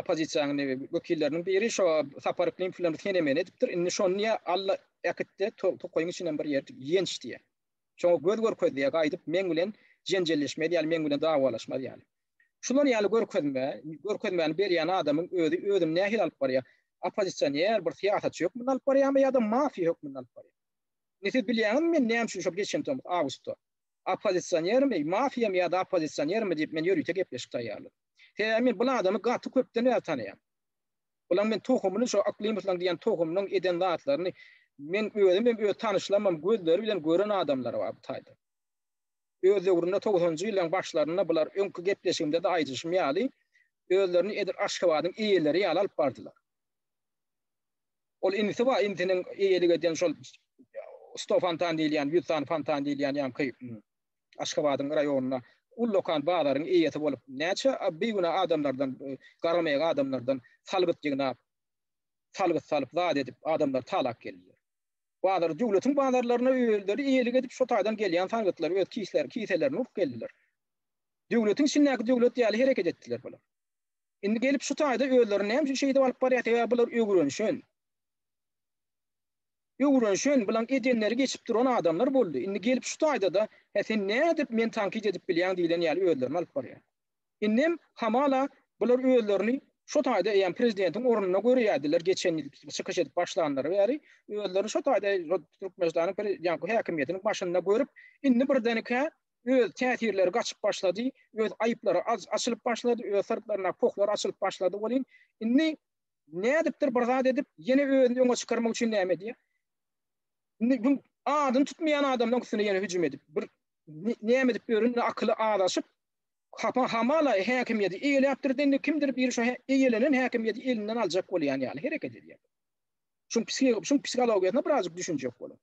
oppozisiýanyň wekilleriniň biri şo Sapar Yklymow bilen bir sene-mene edipdir. Indi şony diýýär, Alla äkitde tokaýyň içinden bir ýerde ýenç diýýär. Şoňa göz görkez diýýär, gaýdyp meň bilen jenjelleşmez ýaly, meň bilen dawalaşmaz ýaly. Şular ýaly görkezme, görkezmäni berýän adamyň özi özüni nähili alyp barýar? Oppozisioner, bir syýasatçy hökmünde alyp barýarmy ýa-da mafiýa hökmünde alyp barýar? Indi siz bilýäňizmi men näme üçin şol geçen tomus awgustda oppozisionermi, mafiýamy ýa-da oppozisionermi diýip men ýörite gepleşik taýýarladym. Sebäbi men bul adamy gaty köpden bäri tanaýan. Bulaň men tohumyny şo Yklymowlaň diýen tohumynyň eden zatlaryny men özüm hem öz tanyşlarymam gözleri bilen gören adamlar bar bu taýda. Öz döwründe togsanjy ýyllaryň başlarynda bular öňki gepleşigimde-de aýdyşym ýaly özlerini edil Aşgabadyň eýeleri ýaly alyp bardylar. Ol inisi bar, inisiniň eýelik eden şol sto fontan diýilýän, 100 sany fontan diýilýän ýaňky Aşgabadyň raýonynda ullakan bazaryň eýesi bolup, näçe bigünä adamlardan, garamaýak adamlardan salgyt ýygnap, salgyt salyp, zat edip, adamlary talap geldiler. Bazar, döwletiň bazarlaryna özleri eýelik edip, şo taýdan gelýän salgytlary öz kisler, kiselerine urup geldiler. Döwletiň içindäki döwlet ýaly hereket etdiler bular. Indi gelip şu taýda özlerini näme üçin şeýdip alyp barýar? Sebäbi bular öwrenişen. Öwrenişen, bulaň edenleri geçip duran adamlar boldy. Indi gelip şu taýda-da, hä sen nädip meni tankyt edip bilýäň diýlen ýaly özlerini alyp barýar. Indem hamala bular özlerini şo taýda eýýäm prezidentiň ornunda görýärdiler geçen ýyl çykyş edip başlanlary bäri özlerini şo taýda Türkmenistanyň ýaňky häkimiýetiniň başynda görüp indi birdenkä öz täsirleri gaçyp başlady, öz aýyplary açylyp başlady, öz syrtlaryndaky pohlar açylyp başlady welin indi nädipdir bir zat edip ýene özüni öňe çykarmak üçin näme edýär? Indi bu adyny tutmaýan adamlaryň üstüne ýene hüjüm edip bir näme edip ýörün akyly azaşyp. Hapa hamala häkimiýeti eýeläpdir indi kimdir biri şo eýelenen häkimiýeti elinden aljak bolýan ýaly hereket edýär. Şuň şuň psihologiýasyna birazjyk düşünjek boluň.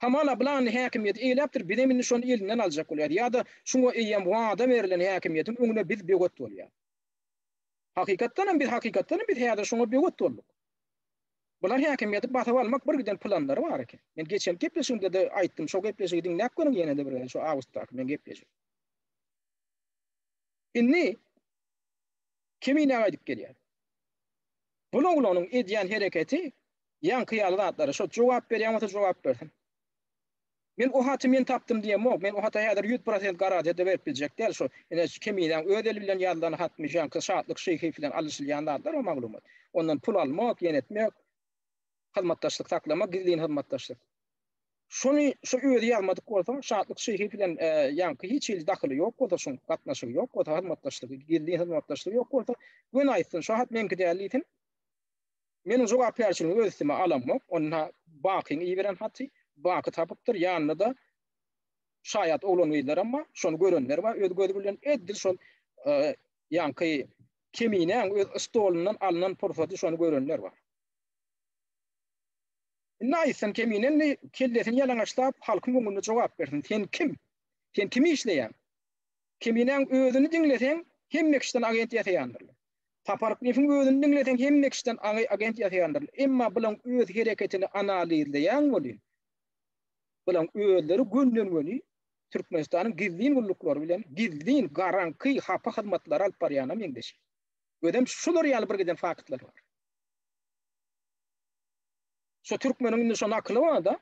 Hamala bilan häkimiýeti eýeläpdir, bizem indi şony elinden aljak bolýar. Ýa-da şuňa eýýäm wada berlen häkimiýetiň öňüne biz böwet bolýar. Hakykatdan hem biz hakykatdan hem biz häzir şoňa böwet bolduk. Bular häkimiýeti basyp almak bir giden planlary bar eken. Men geçen gepleşigimde-de aýtdym, şo gepleşigi diňläp görüň ýene-de bir gezek, şo awgustdaky men gepleşik. Indi Kemine gaýdyp gelýär. Bu oglanyň edýän hereketi ýaňky ýaly zatlara şo jogap berýän bolsa jogap bersin. Men o haty men tapdym diýemok. Men o hata häzir 100% garantiýa-da berip biljek däl. Şo ine Keminäň öz eli bilen ýazylan hatmy, ýaňky Şatlyk şyhy bilen alyşylýan zatlar o maglumat. Ondan pul almak, ýene etmek, hyzmatdaşlyk saklamak, gizlin hyzmatdaşlyk. Şony şu özi ýazmadyk bolsa, Şatlyk şyhy bilen ýaňky hiç hili dahyly ýok bolsa, şuň gatnaşygy ýok bolsa, hyzmatdaşlygy, gizlin hyzmatdaşlygy ýok bolsa, göni aýtsyn, şo hat meňki däl diýsin. Meniň jogapkärçiligimi öz üstüme alamok. Onda Bakyň iberen haty, Baky tapypdyr, ýanynda-da şaýat oglan-gyzlaram bar, şony görenler bar, öz gözi bilen edil şol ýaňky Keminäň öz stolundan alnan pursady şony görenler bar. Indi aýtsyn Kemine indi kellesini ýalaňaçlap halkyň öňünde jogap bersin. Sen kim? Sen kimi işleýäň? Keminäň özüni diňleseň hemme kişiden agent ýasaýandyrlar. Saparklyýewiň özüni diňleseň hemme kişiden agent ýasaýandyrlar. Emma bulaň öz hereketini analizleýäň welin, bulaň özleri gönden-göni Türkmenistanyň gizlin gulluklary bilen gizlin, garaňky, hapa hyzmatlary alyp barýana meňzeş. Özem şular ýaly bir giden faktlar bar. Şo türkmeniň indi şo nakyly bar-da.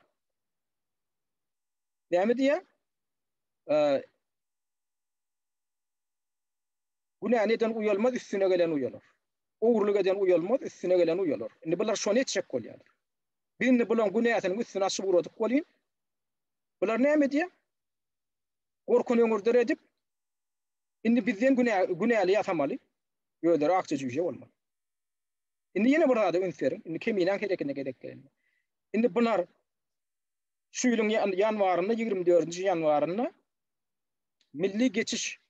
Näme diýýär? Günäni eden uýalmaz, üstüne gelen uýalar. Ogurlyk eden uýalmaz, üstüne gelen uýalar. Indi bular şony etjek bolýarlar. Biz indi bularyň günäsiniň üstüni açyp ugradyk welin, bular näme edýär? Gorkun öňürder edip, indi bizden günä, günäli ýasamaly, özleri akja jüýje bolmaly. Indi ýene bir zada üns beriň. Indi Keminäň hereketine gezek gelende. Indi bular şu ýylyň ýanwarynda, 24-nji ýanwarynda Milli geçiş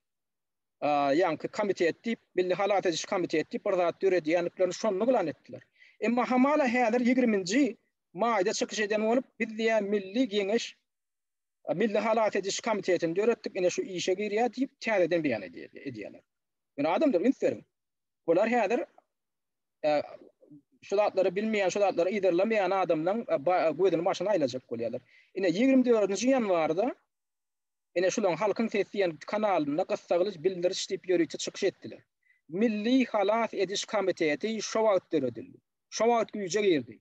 ýaňky komitet diýip, Milli halas ediş komitet diýip bir zat döredýändiklerini şonda yglan etdiler. Emma hamala häzir 20-nji maýda çykyş eden bolup, biz diýýär Milli Geňeş Milli halas ediş komitetini döretdik, ine şu işe girýär diýip täzeden beýan edýärler. Ýöne adamlar üns beriň. Bular häzir şu zatlary bilmeýän, şu zatlary yzarlamaýan adamlaryň gözüni başyny aýlajak bolýarlar. Ine 24-nji ýanwarda Ine şulaň Halkyň sesi diýen kanalynda gyssagly bildiriş diýip ýörite çykyş etdiler. Milli halas ediş komiteti şo wagt döredildi. Şo wagt güýje girdi.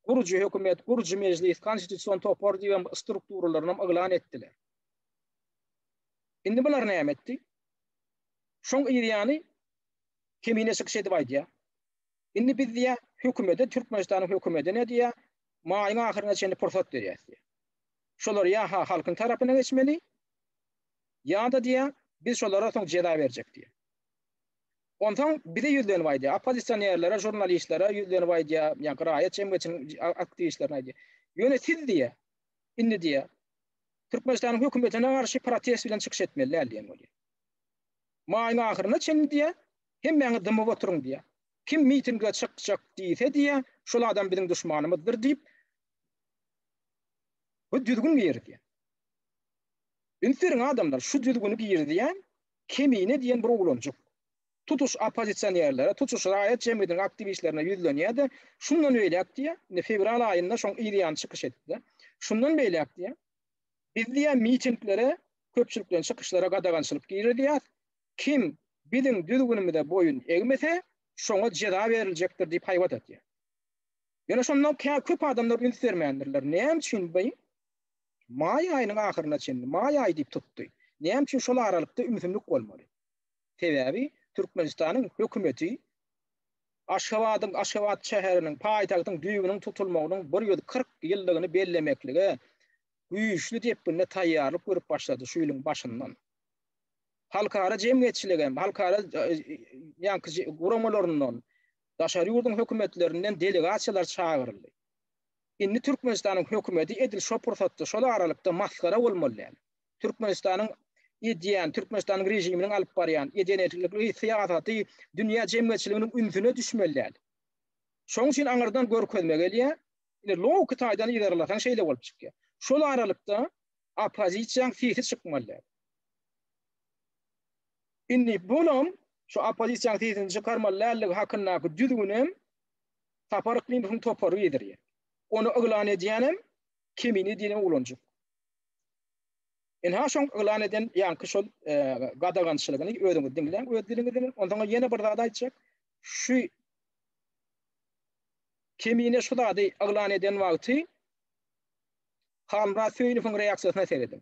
Gurujy hökümet, gurujy mejlis, konstitusion topar diýibem strukturalaryny yglan etdiler. Indi bular näme etdi? Şoň yz ýany Kemine çykyş edip aýdýar. Indi biz diýýär, hökümete, Türkmenistanyň hökümetine diýýär, maýyň ahyryna çenli pursat berýäs diýýär. Şolar ýa-ha halkyň tarapyna geçmeli, ýa-da diýýär, biz şolara soň jeza berjek diýýär. Onsoň bize ýüzlenip aýdýar, oppozisionerlere, žurnalistlere ýüzlenip aýdýar, ýa-da raýat jemgyýetiniň aktiwistlerine aýdýar. Ýöne siz diýýär, indi diýýär, Türkmenistanyň hökümetine garşy protest bilen çykyş etmeli däl diýen bolýar. Maýyň ahyryna çenli diýýär, hemmäňiz dymyp oturyň diýýär. Kim mitinge çykjak diýse diýýär, şol adam biziň duşmanymyzdyr diýip, bu düzgün girizýär. Üns beriň adamlar, şu düzgüni girizýän Kemine diýen bir oglanjyk. Tutuş oppozisionerlere, tutuş raýat jemgyýetiniň aktiwistlerine ýüzlenýär-de, şundan beýläk diýýär, indi fewral aýynda şoň yz ýany çykyş edipdi. Şundan beýläk diýýär, biz diýýär mitinglere, köpçülikleýin çykyşlara gadagançylyk girizýäs. Kim biziň düzgünimize boýun egmese, şoňa jeza beriljekdir diýip haýbat atýar. Ýöne şonda kä köp adamlar üns bermändirler. Näme üçin bu maý aýynyň ahyryna çenli, maý aýy diýip tutdy. Näme üçin şol aralykda ümsümlik bolmaly? Sebäbi Türkmenistanyň hökümeti Aşgabadyň, Aşgabat şäheriniň, paýtagtyň düýbüniň tutulmagynyň 140 ýyllygyny bellemeklige güýçli depginde taýýarlyk görüp başlady şu ýylyň başyndan. Halkara jemgyýetçiligi hem, halkara ýaňky guramalaryndan, daşary ýurduň hökümetlerinden delegasiýalar çagyryldy. Indi Türkmenistanyň hökümeti edil şo pursatda, şol aralykda masgara bolmaly däl. Türkmenistanyň edýän, Türkmenistanyň režiminiň alyp barýan eden-etdilikli syýasaty dünýä jemgyýetçiliginiň ünsüne düşmeli däl. Şonuň üçin aňyrdan görkezme gelýär. Indi logiki taýdan yzarlasaň şeýle bolup çykýar. Şol aralykda oppozisiýaň sesi çykmaly däl. Indi bulam şu oppozisiýaň sesini çykarmaly däldigi hakyndaky düzgünem Sapar Yklymowyň topary gidirýär. Ony yglan edýänem Kemine diýen oglanjyk. Ynha şoň yglan eden ýaňky şol gadagançylygyny özüňiz diňläň öz diliňiz bilen. Onsoň ýene bir zat aýtjak. Şu Kemine şu zady yglan eden wagty Halmyrat Söýünowyň reaksiýasyna serediň.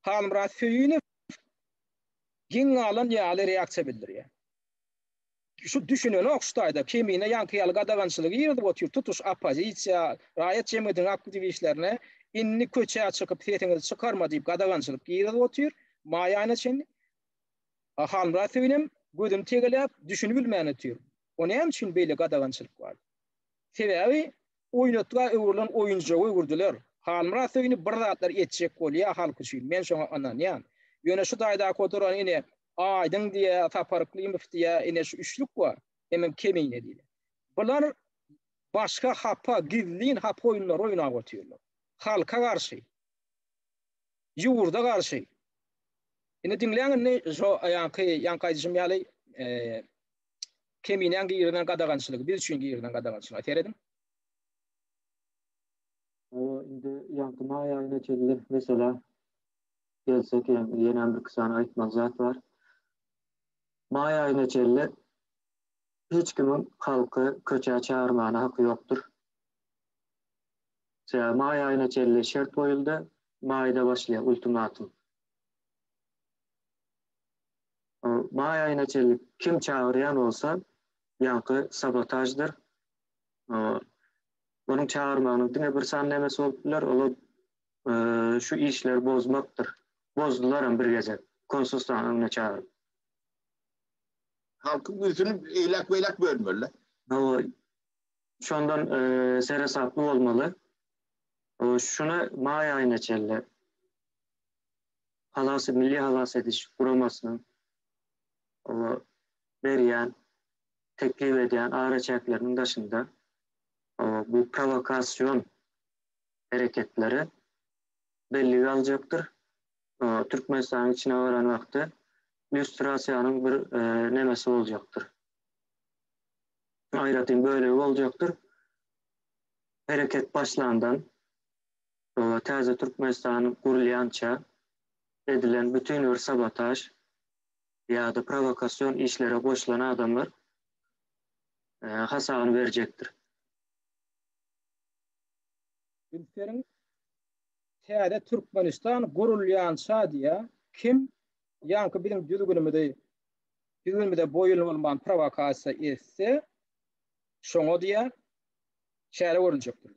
Halmyrat Söýünow geň galan ýaly reaksiýa bildirýär. Şu düşünenok şu taýda Kemine ýaňky ýaly gadagançylygy girizip otyr tutuş oppozisiýa, raýat jemgyýetiniň aktiwistlerine indi köçä çykyp sesiňizi çykarma diýip gadagançylyk girizip otyr maý aýyna çenli. A Halmyrat Söýünem gözüni tegeläp düşünibilmän otyr. O näme üçin beýle gadagançylyk bar? Sebäbi oýnatga öwrülen oýunjaga öwürdiler. Halmyrat Söýüni bir zatlar etjek bolýa halk üçin. Men şoňa ynanýan. Ýöne şu taýdaky oturan ine Aýdyň diýä, Sapar Yklymow diýä, ine şu üçlük bar. Hemem Kemine diýilýär. Bular başga hapa, gizlin hapa oýunlary oýnap otyrlar. Halka garşy. Ýurda garşy. Indi diňläň indi şo ýaňky ýaňky aýdyşym ýaly Keminäň girizen gadagançylygy, biz üçin girizen gadagançylyga serediň. Hawa, indi ýaňky maý aýyna çenli mesela gelsek, ýene bir iki sany aýtmaly zat bar. Maý aýyna çenli hiç kimiň halky köçä çagyrmana haky ýokdur. Sebäbi maý aýyna çenli şert goýuldy, maýda başlaýar ultimatum. Maý aýyna çenli kim çagyrýan bolsa, ýaňky sabotaždyr. Onuň çagyrmagynyň diňe bir sany nemesi bolup biler, ol şu işleri bozmakdyr. Bozdular hem bir gezek, konsulstanyň öňüne çagyryp. Halkyň ünsüni eýläk-beýläk bölmeli. Hawa, şondan seresaply bolmaly. Şuny maý aýyna çenli halas Milli halas ediş guramasynyň berýän, teklip edýän araçäkleriniň daşynda bu prowokasion hereketleri bellige aljakdyr. Türkmenistanyň içine baran wagty lýustrasiýanyň bir nemesi boljakdyr. Aýratyn bölegi boljakdyr. Hereket başlandan täze Türkmenistan gurulýança edilen bütin bir sabotaž ýa-da prowokasion işlere goşulan adamlar hasabyny berjekdir. Üns beriň, täze Türkmenistan gurulýança diýýär, kim ýaňky biziň düzgünimizi düzgünimize boýun bolman prowokasiýa etse, şoňa diýýär, çäre görüljekdir.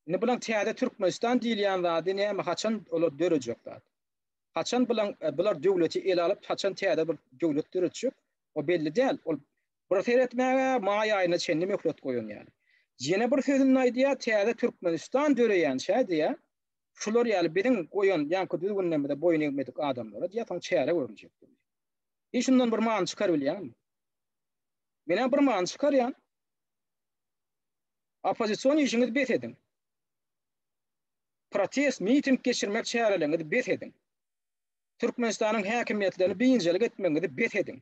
Indi bulaň täze Türkmenistan diýilýän zady näme, haçan olar dörejek zat? Haçan bulaň e, bular döwleti ele alyp, haçan täze bir döwlet döretjek? O belli däl. Ol bir seretmäge maý aýyna çenli möhlet goýan ýaly. Ýene bir sözünde aýdýar, täze Türkmenistan döreýänçä diýýär, şular ýaly biziň goýan ýaňky düzgünlerimize boýun egmedik adamlara diýýär, soň çäre görüljek diýýär. Hiç şundan bir many çykar bilýäňmi? Men bir many çykarýan. Oppozision işiňizi bes ediň. Protest, miting geçirmek çäreleriňizi bes ediň. Türkmenistanyň häkimiýetlerini biynjalyk etmegiňizi bes ediň.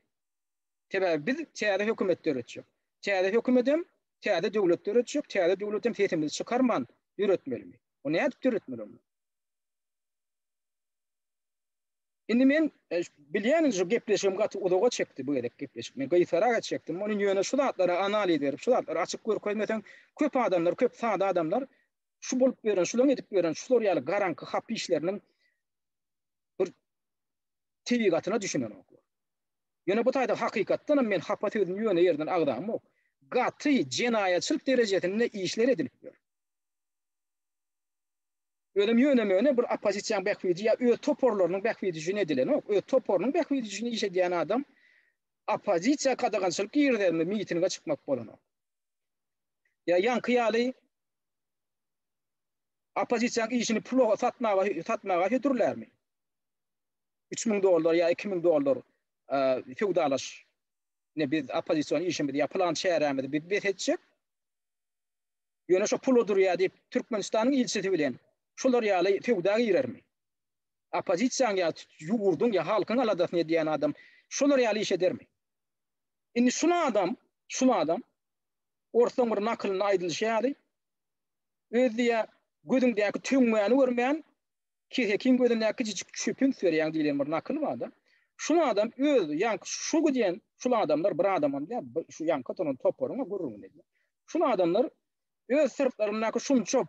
Sebäbi biz täze hökümet döretjek. Täze hökümedem täze döwlet döretjek, täze döwletem sesimizi çykarman döretmelimi? O nädip döretmeli onda? Indi men e, bilýän şu gepleşigim gaty uzaga çekdi bu gezek gepleşik. Men gysgarak etjekdim. Ony ýöne şu zatlara analiz berip, şu zatlary açyk görkezmeseň, köp adamlar, köp sada adamlar şu bolup ýören, şularyň edip ýören şular ýaly garaňky hap işleriniň bir tebigatyna düşünenoklar. Ýöne bu taýda hakykatdan hem men hapa sözüni ýöne ýerden agzamok. Gaty jenaýatçylyk derejesinde işler edilip ýör. Özem ýöne-möne bir oppozisiýanyň bähbidi ýa öz toparlarynyň bähbidi üçin edilenok. Öz toparynyň bähbidi üçin iş edýän adam oppozisiýa gadagançylyk girizermi, mitinge çykmak bolanok. Ýa ýaňky ýaly oppozisiýanyň işini pula satmaga satmaga hödürlärmi? 3000 dollar ýa 2000 dollar söwdalaş ne biz oppozision işimizi ýa plan çärämizi biz bes etjek. Ýöne şo pula durýar diýip Türkmenistanyň ilçisi bilen şolar ýaly söwda girermi? Oppozisiýaň ýa ýurduň ýa halkyň aladasyny edýän adam şolar ýaly iş edermi? Indi şul adam, şul adam orslaň bir nakylynda aýdylyşy ýaly öz diýýär gözüňdäki töňňäni görmän kesekiň gözündäki kiçijik çöpi üns berýäň diýlen bir nakyl bar-da. Şul adam öz ýaňky şu diýen şul adamlar bir adamam däl, şu ýaňky oturan toparyň gürrüňini edýär. Şul adamlar öz syrtlaryndaky şunça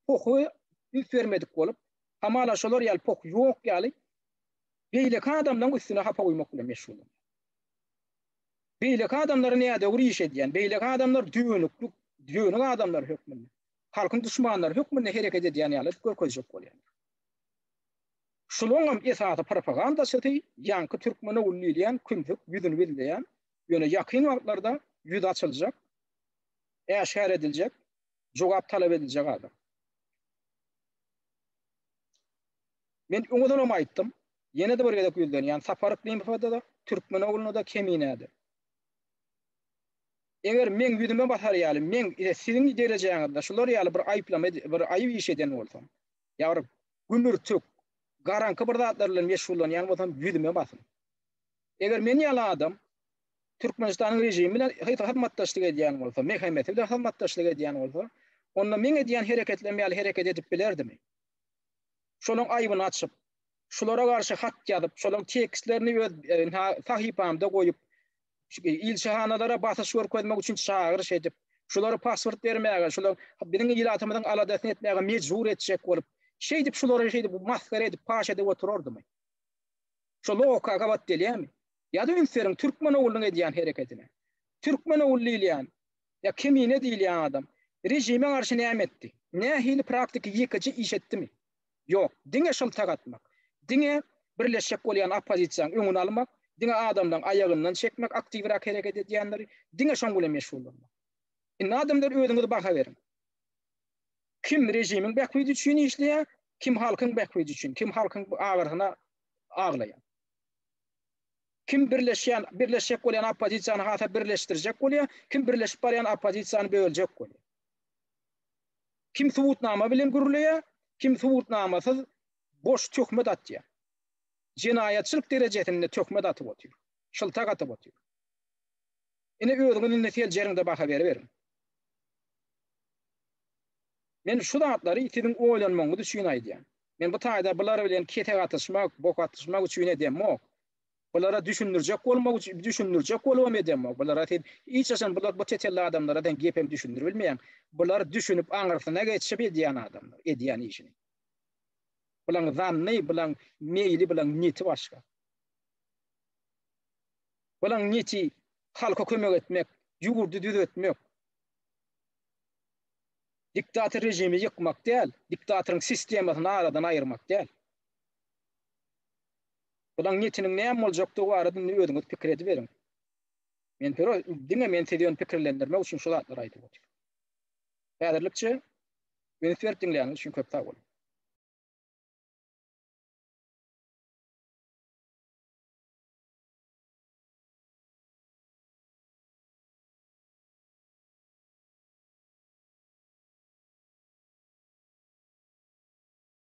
pohy üns bermedik bolup, hamala şolar ýaly poh ýok ýaly beýleki adamlaryň üstüne hapa guýmak bilen meşgullanýar. Beýleki adamlara nädogry iş edýän, beýleki adamlar dönüklik, dönük adamlar hökmünde, halkyň duşmanlary hökmünde hereket edýän ýaly edip görkezjek bolýarlar. Şularyň hem esasy propagandaçysy ýaňky türkmen ogly diýilýän kümsük ýüzüni gizleýän, ýöne ýakyn wagtlarda ýüzi açyljak, äşgär ediljek, jogap talap ediljek adam. Men öňedenem aýtdym, ýene-de bir gezek ýüzlenýän, Sapar Yklymowa-da, Türkmen ogluna-da, Keminä-de. Eger meň ýüzüme basar ýaly, meň siziň derejäňizde şular ýaly bir aýyplama, bir aýyp iş eden bolsam, ýa bir gümürtik, garaňky bir zatlar bilen meşgullanýan bolsam, ýüzüme basyň. Eger men ýaly adam Türkmenistanyň režimi bilen hyzmatdaşlyk edýän bolsa, MHM-si bilen hyzmatdaşlyk edýän bolsa, onda meň edýän hereketlerim ýaly hereket edip bilerdimi? Şolaň aýbyny açyp, şulara garşy hat ýazyp, şolaň tekstlerini öz sahypamda goýup, ilçihanalara basyş görkezmek üçin çagyryş edip, şulara pasport bermäge, şular biziň ilatymyzyň aladasyny etmäge mejbur etjek bolup, şeýdip şulary şeýdip masgara edip, paş edip oturardymy? Şo logika gabat gelýärmi? Ýa-da üns beriň türkmen oglunyň edýän hereketine. Türkmen ogly diýilýän ýa Kemine diýilýän adam režime garşy näme etdi? Nähili praktiki ýekeje iş etdimi? Ýok. Diňe şyltak atmak. Diňe birleşjek bolýan oppozisiýanyň öňüni almak, diňe adamlaryň aýagyndan çekmek, aktiwräk hereket edýänleri, diňe şoň bilen meşgullanmak. Indi adamlar özüňiz baha beriň. Kim režimiň bähbidi üçin işleýär, kim halkyň bähbidi üçin, kim halkyň agyrysyna aglaýar. Kim birleşýän, birleşjek bolýan oppozisiýany hasa birleşdirjek bolýar, kim birleşip barýan oppozisiýany böljek bolýar. Kim subutnama bilen gürleýär, kim subutnamasyz boş töhmet atýar. Jenaýatçylyk derejesinde töhmet atyp otyr. Şyltak atyp otyr. Ine özüňiz indi seljeriň-de baha beriberiň. Men şu zatlary siziň oýlanmagyňyz üçin aýdýan. Men bu taýda bular bilen kesek atyşmak, bok atyşmak üçin edemok. Bulara düşündirjek bolmak üçin, düşündirjek bolubam edemok. Bulara siz hiç haçan bular bu tetelli adamlara sen gepem düşündirip bilmeýäň. Bular düşünip aňyrsyna geçip edýän adamlar, edýän işini. Bulaň zanny, bulaň meýli, bulaň neti başga. Bulaň neti halka kömek etmek, ýurdy düzetmek. Diktator režimi ýykmak däl, diktatoryň sistemasyny aradan aýyrmak däl. Bulaň netiniň näme boljakdygy barada indi özüňiz pikir ediberiň. Men pero diňe men sizi ýöne pikirlendirmek üçin şu zatlary aýdyp otyryn. Häzirlikçe üns berip diňläniňiz üçin köp sag boluň.